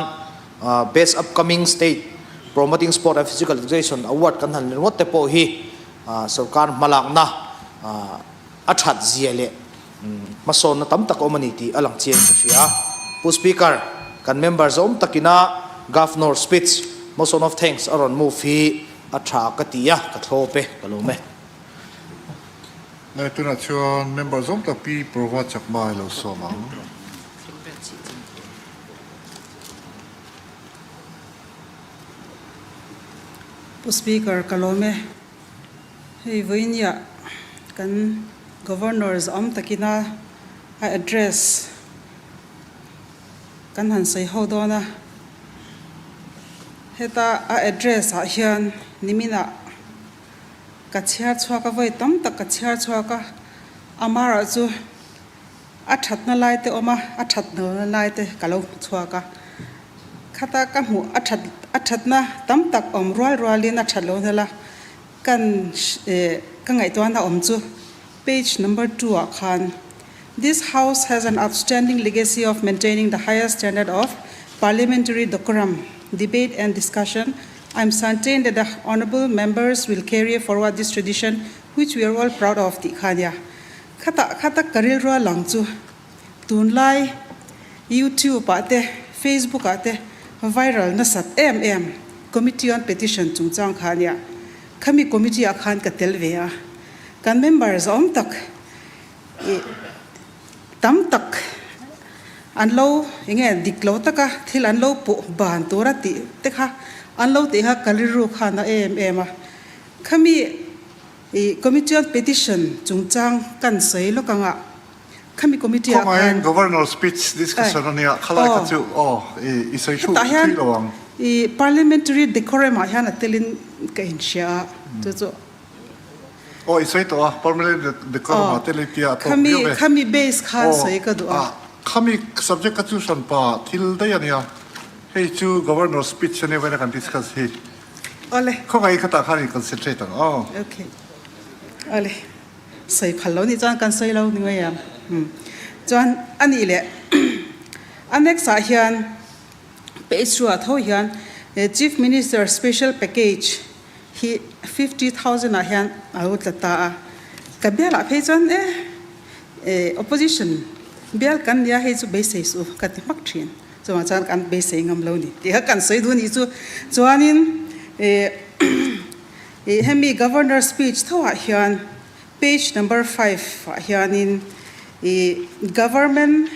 Best Upcoming State Promoting Sport and Physical Education Award kan han ringawt te pawh hi sorkar hmalakna a that zia leh hmasawnna tam tak a awm a ni tih a lang chiang ka hria. Pu Speaker, kan member zawm takina Governor Speech, Motion of Thanks a rawn move hi a tha ka ti a, ka thlawp e, ka lawm e. Lai tunah chuan member zawm tak Pi Prova Chakma i lo sawm ang. Pu Speaker ka lawm e. Hei vawinia kan Governor zawm takina a address kan han sawi ho dawn a. Heta a address ah hian niminah ka chhiar chhuak a, vawi tam tak ka chhiar chhuak a, amara chu A thatna lai te awm a, a that hnawlna lai te ka lo hmu chhuak a. Khata ka hmuh a that a thatna tam tak awm rual rualin a that lo hnel a, kan ka ngaihtuahna awm chu page number two ah khan This house has an outstanding legacy of maintaining the highest standard of parliamentary decorum, debate and discussion. I am certain that the honourable members will carry forward this tradition which we are all proud of tih kha ania. Khatah kha tak ka rilru a lang chu tunlai YouTube ah te Facebook ah te viral nasat em em Committee on Petition chungchang kha ania. Khami committee ah khan ka tel ve a, kan member zawm tak ih tam tak an lo enge dik lo taka thil an lo puh ban tura tih te kha an lo tih kha ka rilru khan a em em a. Khami ih Committee on Petition chungchang kan sawi lawk anga Khami committee ah Khawngaihin khan Governor speech discussion a nia, khalai kha chu aw i sawi thu Hetah hian thui lo ang. i parliamentary decorum ah hian a telin ka inhria a, chu chu. Aw i sawi tawh a, parliamentary decorum ah telin tia a tawk Khami viau e. khami base khan sawi ka duh a. Aw khami subject kha chu hranpa thil daih a nia, hei chu Governor speech a nia vawiin a kan discuss hi. Awle. Khawngaihin khatah khan i concentrate ang aw. Okay. Awle. Sawi phal lo nih chuan kan sawi lo ni mai ang. Chuan a nih leh a next ah hian page two ah tho hian Chief Minister Special Package hi 50,000 ah hian a lo tla ta a. Ka bialah phei chuan e opposition bial kan nia hei chu beisei suh ka ti hmak thin. Chuvang chuan kan beisei ngam lo ni tih kha kan sawi duh nih chu. Chuanin Ih hemi Governor speech tho ah hian page number five ah hianin ih Government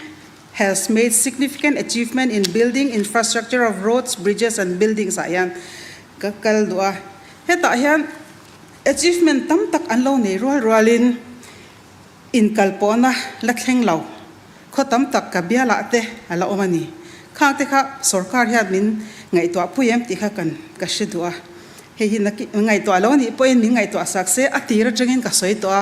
has made significant achievement in building infrastructure of roads, bridges and buildings ah hian ka kal duh a. Hetah hian achievement tam tak an lo nei rual rualin Inkalpawhna la thleng lo, khaw tam tak ka bialah te a la awm a ni. Khang te kha sorkar hian min ngaihtuah pui em tih kha kan ka hre duh a. Hei hi ngaihtuah lo anih pawhin min ngaihtuah sak se a tir atangin ka sawi tawh a,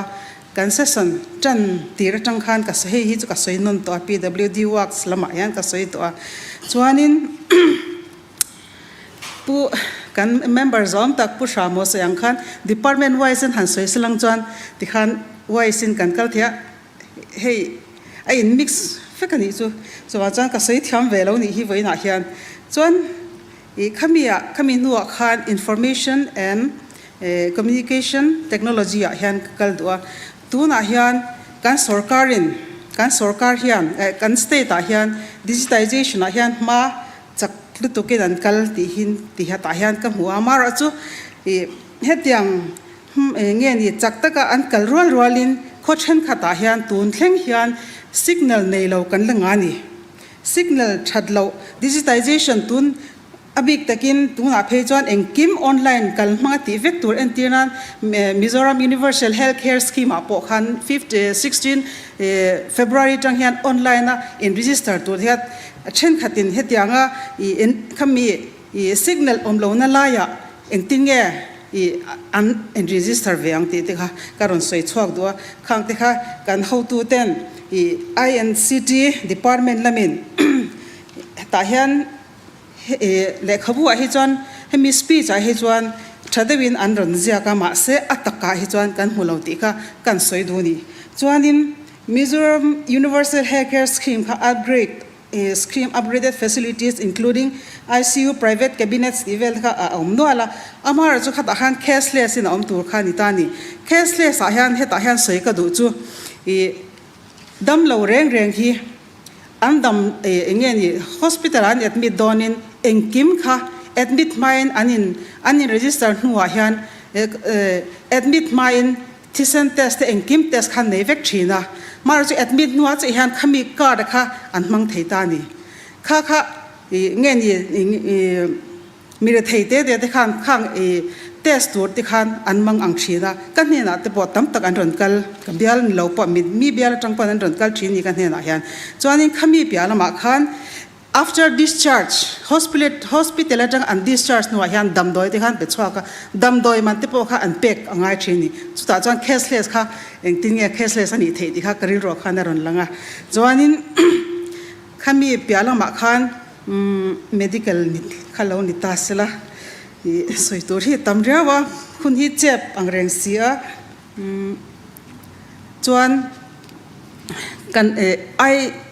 kan session tan tir atang khan ka hei hi chu ka sawi nawn tawh a, PWD works lamah hian ka sawi tawh a. Chuanin. Pu kan member zawm tak Pu Hramo sawi ang khan department wise in han sawi silang chuan tikhan wise in kan kal thei a, hei a in mix vek a nih chu. Chuvang chuan ka sawi thiam ve lo nih hi vawiinah hian chuan ih khami ah khami hnuah khan information and communication technology ah hian ka kal duh a. Tunah hian kan sorkar in kan sorkar hian kan state ah hian digitization ah hian hma Chak lutukin an kal tihin tihatah hian ka hmu a, amaherawhchu ih hetiang nge ni chak taka an kal rual rualin khaw thenkhatah hian tun thleng hian signal nei lo kan la nga ni. Signal that loh digitization tun a bik takin tunah phei chuan engkim online kal hmanga tih vek tur entir nan Mizoram Universal Health Care Scheme ah pawh khan 16 February tang hian online a in register tur hian A thenkhatin hetianga i en khami i signal awm lohna laiah engtin nge i an en register ve ang tih te kha ka rawn sawi chhuak duh a. Khang te kha kan hotuten i INCT department lamin hetah hian i lehkhabu ah hi chuan hemi speech ah hi chuan tha deuhin an rawn ziak a mahse a takah hi chuan kan hmu lo tih kha kan sawi duh a ni. Chuanin Mizoram Universal Health Care Scheme kha upgrade scheme upgraded facilities including ICU, private cabinets tih vel te kha a awm nual a. Amaherawhchu chu khatah khan cashless in a awm tur kha a ni ta a ni. Cashless ah hian hetah hian sawi ka duh chu ih damlo reng reng hi an dam eng nge ni hospital ah an admit dawnin engkim kha admit hmain an in an in register hnuah hian admit hmain Thisen test te engkim test kha an nei vek thin a, mahrawh chu admit hnuah chiah hian khami card a kha an hmang thei ta a ni. Kha kha ih nge ni ih mi rethei te te te khan khang ih test tur te khan an mang ang thin a, ka hnenah te pawh tam tak an rawn kal, ka bial ni lo pawh mi bial atang pawh an rawn kal thin a ni ka hnenah hian. Chuanin khami piah lamah khan After discharge, hospital hospital atang an discharge hnuah hian damdawi te khan pe chhuak a, damdawi man te pawh kha an pek a ngai thin a ni. Chutah chuan cashless kha engtin nge cashless a nih theih tih kha ka rilruah khan a rawn lang a. Chuanin khami piah lamah khan medical ni kha lo ni ta sela ih sawi tur hi tam riau a, hun hi chep ang reng si a. Chuan kan ai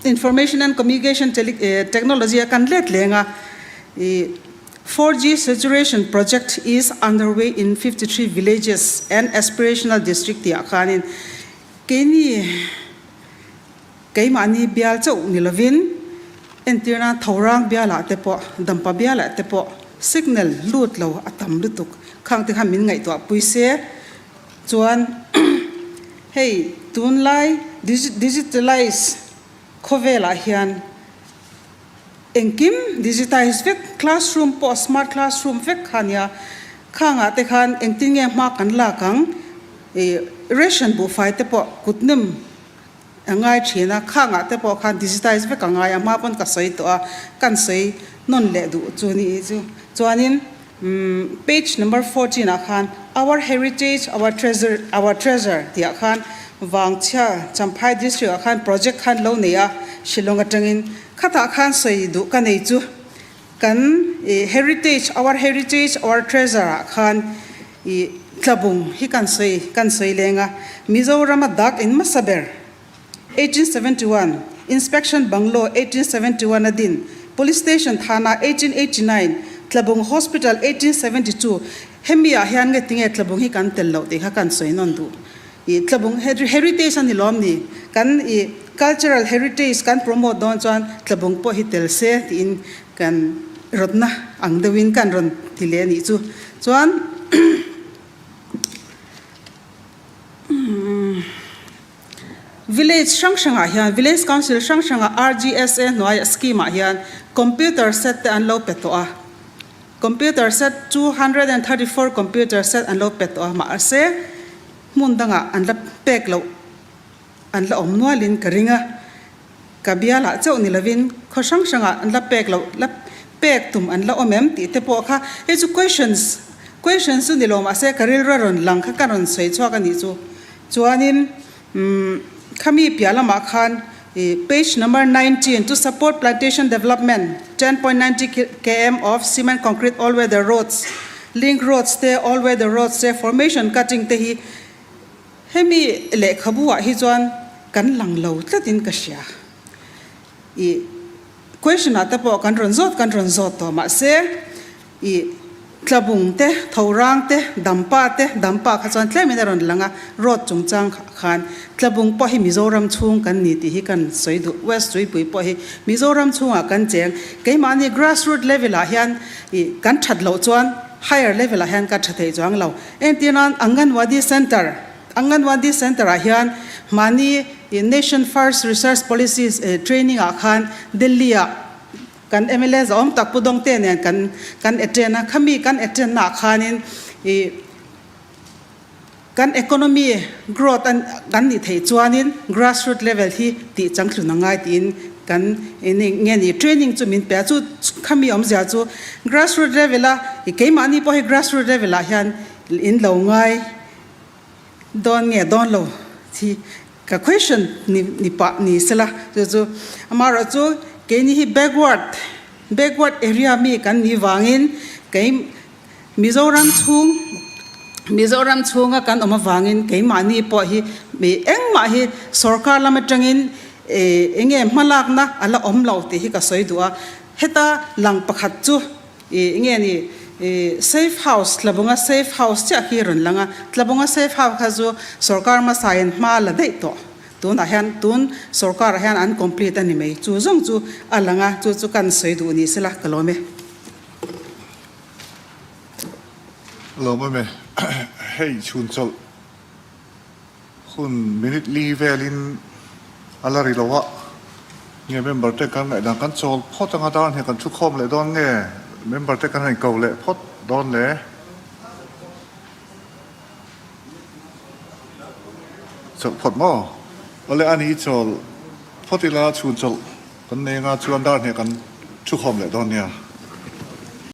Information and Communication Technology a kan let leng a, i 4G saturation project is underway in 53 villages and aspirational district tih ah khanin keini. Keimahni bial chauh ni lovin entirna Thorang bialah te pawh, Dampa bialah te pawh signal lut lo a tam lutuk. Khang te khan min ngaihtuah pui se chuan hei tunlai digitalize khawvelah hian Engkim digitize vek, classroom pawh smart classroom vek kha nia. Khangah te khan engtin nge hma kan lak ang? Ih ration buhfai te pawh kut nem a ngai thin a, khangah te pawh khan digitize vek a ngai a, hma pawn ka sawi tawh a, kan sawi nawn leh duh chu ni chu. Chuanin umm page number 14 ah khan our heritage our treasure our treasure tih ah khan Vangchhia Champhai district ah khan project khan lo nei a, Shillong atangin Khatah khan sawi duh ka nei chu kan ih heritage, our heritage, our treasure ah khan ih tlabung hi kan sawi kan sawi leng a, Mizorama dak in hmasa ber 1871, Inspection Bungalow 1871 a din, Police Station Thana 1889, Tlabung Hospital 1872, hemi ah hian nge tinge tlabung hi kan tel loh tih kha kan sawi nawn duh. Ih tlabung heritage a ni lawm ni? Kan ih cultural heritage kan promote dawn chuan tlabung pawh hi tel se tiin kan rawtna ang deuhin kan rawn ti leh a nih chu. Chuan village hrang hrangah hian village council hrang hrangah RGSA hnuaiah scheme ah hian computer set te an lo pe tawh a. Computer set 234 computer set an lo pe tawh a, mahse hmun dangah an la pek loh an la awm nualin ka ring a, ka bialah chauh ni lovin khaw hrang hrangah an la pek loh la pek tum an la awm em tih te pawh kha hei chu questions questions chu ni lo mahse ka rilru a rawn lang kha ka rawn sawi chhuak a nih chu. Chuanin umm khami piah lamah khan ih page number 19 to support plantation development 10.90 km of cement concrete all weather roads link roads te all weather roads te formation cutting te hi hemi lehkhabu ah hi chuan kan lang lo tlatin ka hria ih question ah te pawh kan rawn zawt kan rawn zawt tawh mahse Ih, Tlabung te, Thorang te, Dampa te, Dampa kha chuan tlemin a rawn lang a, road chungchang khan Tlabung pawh hi Mizoram chhung kan ni tih hi kan sawi duh, West Tuipui pawh hi Mizoram chhungah kan cheng, keimahni grassroot level ah hian ih kan that loh chuan higher level ah hian kan tha thei chuang lo. Entir nan Anganwadi Centre, Anganwadi Centre ah hian mahni Nation First Research Policy training ah khan Delhi ah, Kan mla zahawm tak Pu Dawngte nen kan kan attend a, khami kan attend naah khanin ih kan economy growth an kan nih theih chuanin grassroot level hi tih changtlun a ngai tiin kan nge ni training chu min pe a, chu khami awmzia chu grassroot level a ih keimahni pawh hi grassroot level ah hian in lo ngai dawn nge dawn lo hi Ka question ni ni pah ni sela chu chu amaherawh chu keini hi backward backward area mi kan nih vangin kei Mizoram chhung Mizoram chhunga kan awm avangin keimahni pawh hi mi engmah hi sorkar lam atangin eh enge hmalakna a la awm lo tih hi ka sawi duh a heta lang pakhat chu Ih nge ni ih safe house Tlabunga safe house chiah khi rawn lang a, Tlabunga safe house kha chu sorkar hmasain hma la daih tawh tunah hian tun sorkarah hian an complete a ni mai chu zawng chu a lang a chu chu kan sawi duh ni sela ka lawm e. Lawm em e, hei chhun chawlh. Hun minute li velin a la ri lo a, nge member te kan ngaihdan kan chawl phawt anga dar hne kan thu khawm leh dawn nge member te kan han ko leh phawt dawn le? Chawlh phawt maw? Awle a ni chawl phawt ila chhun chawlh kan nei anga chuan dar hne kan thu khawm leh dawn nia.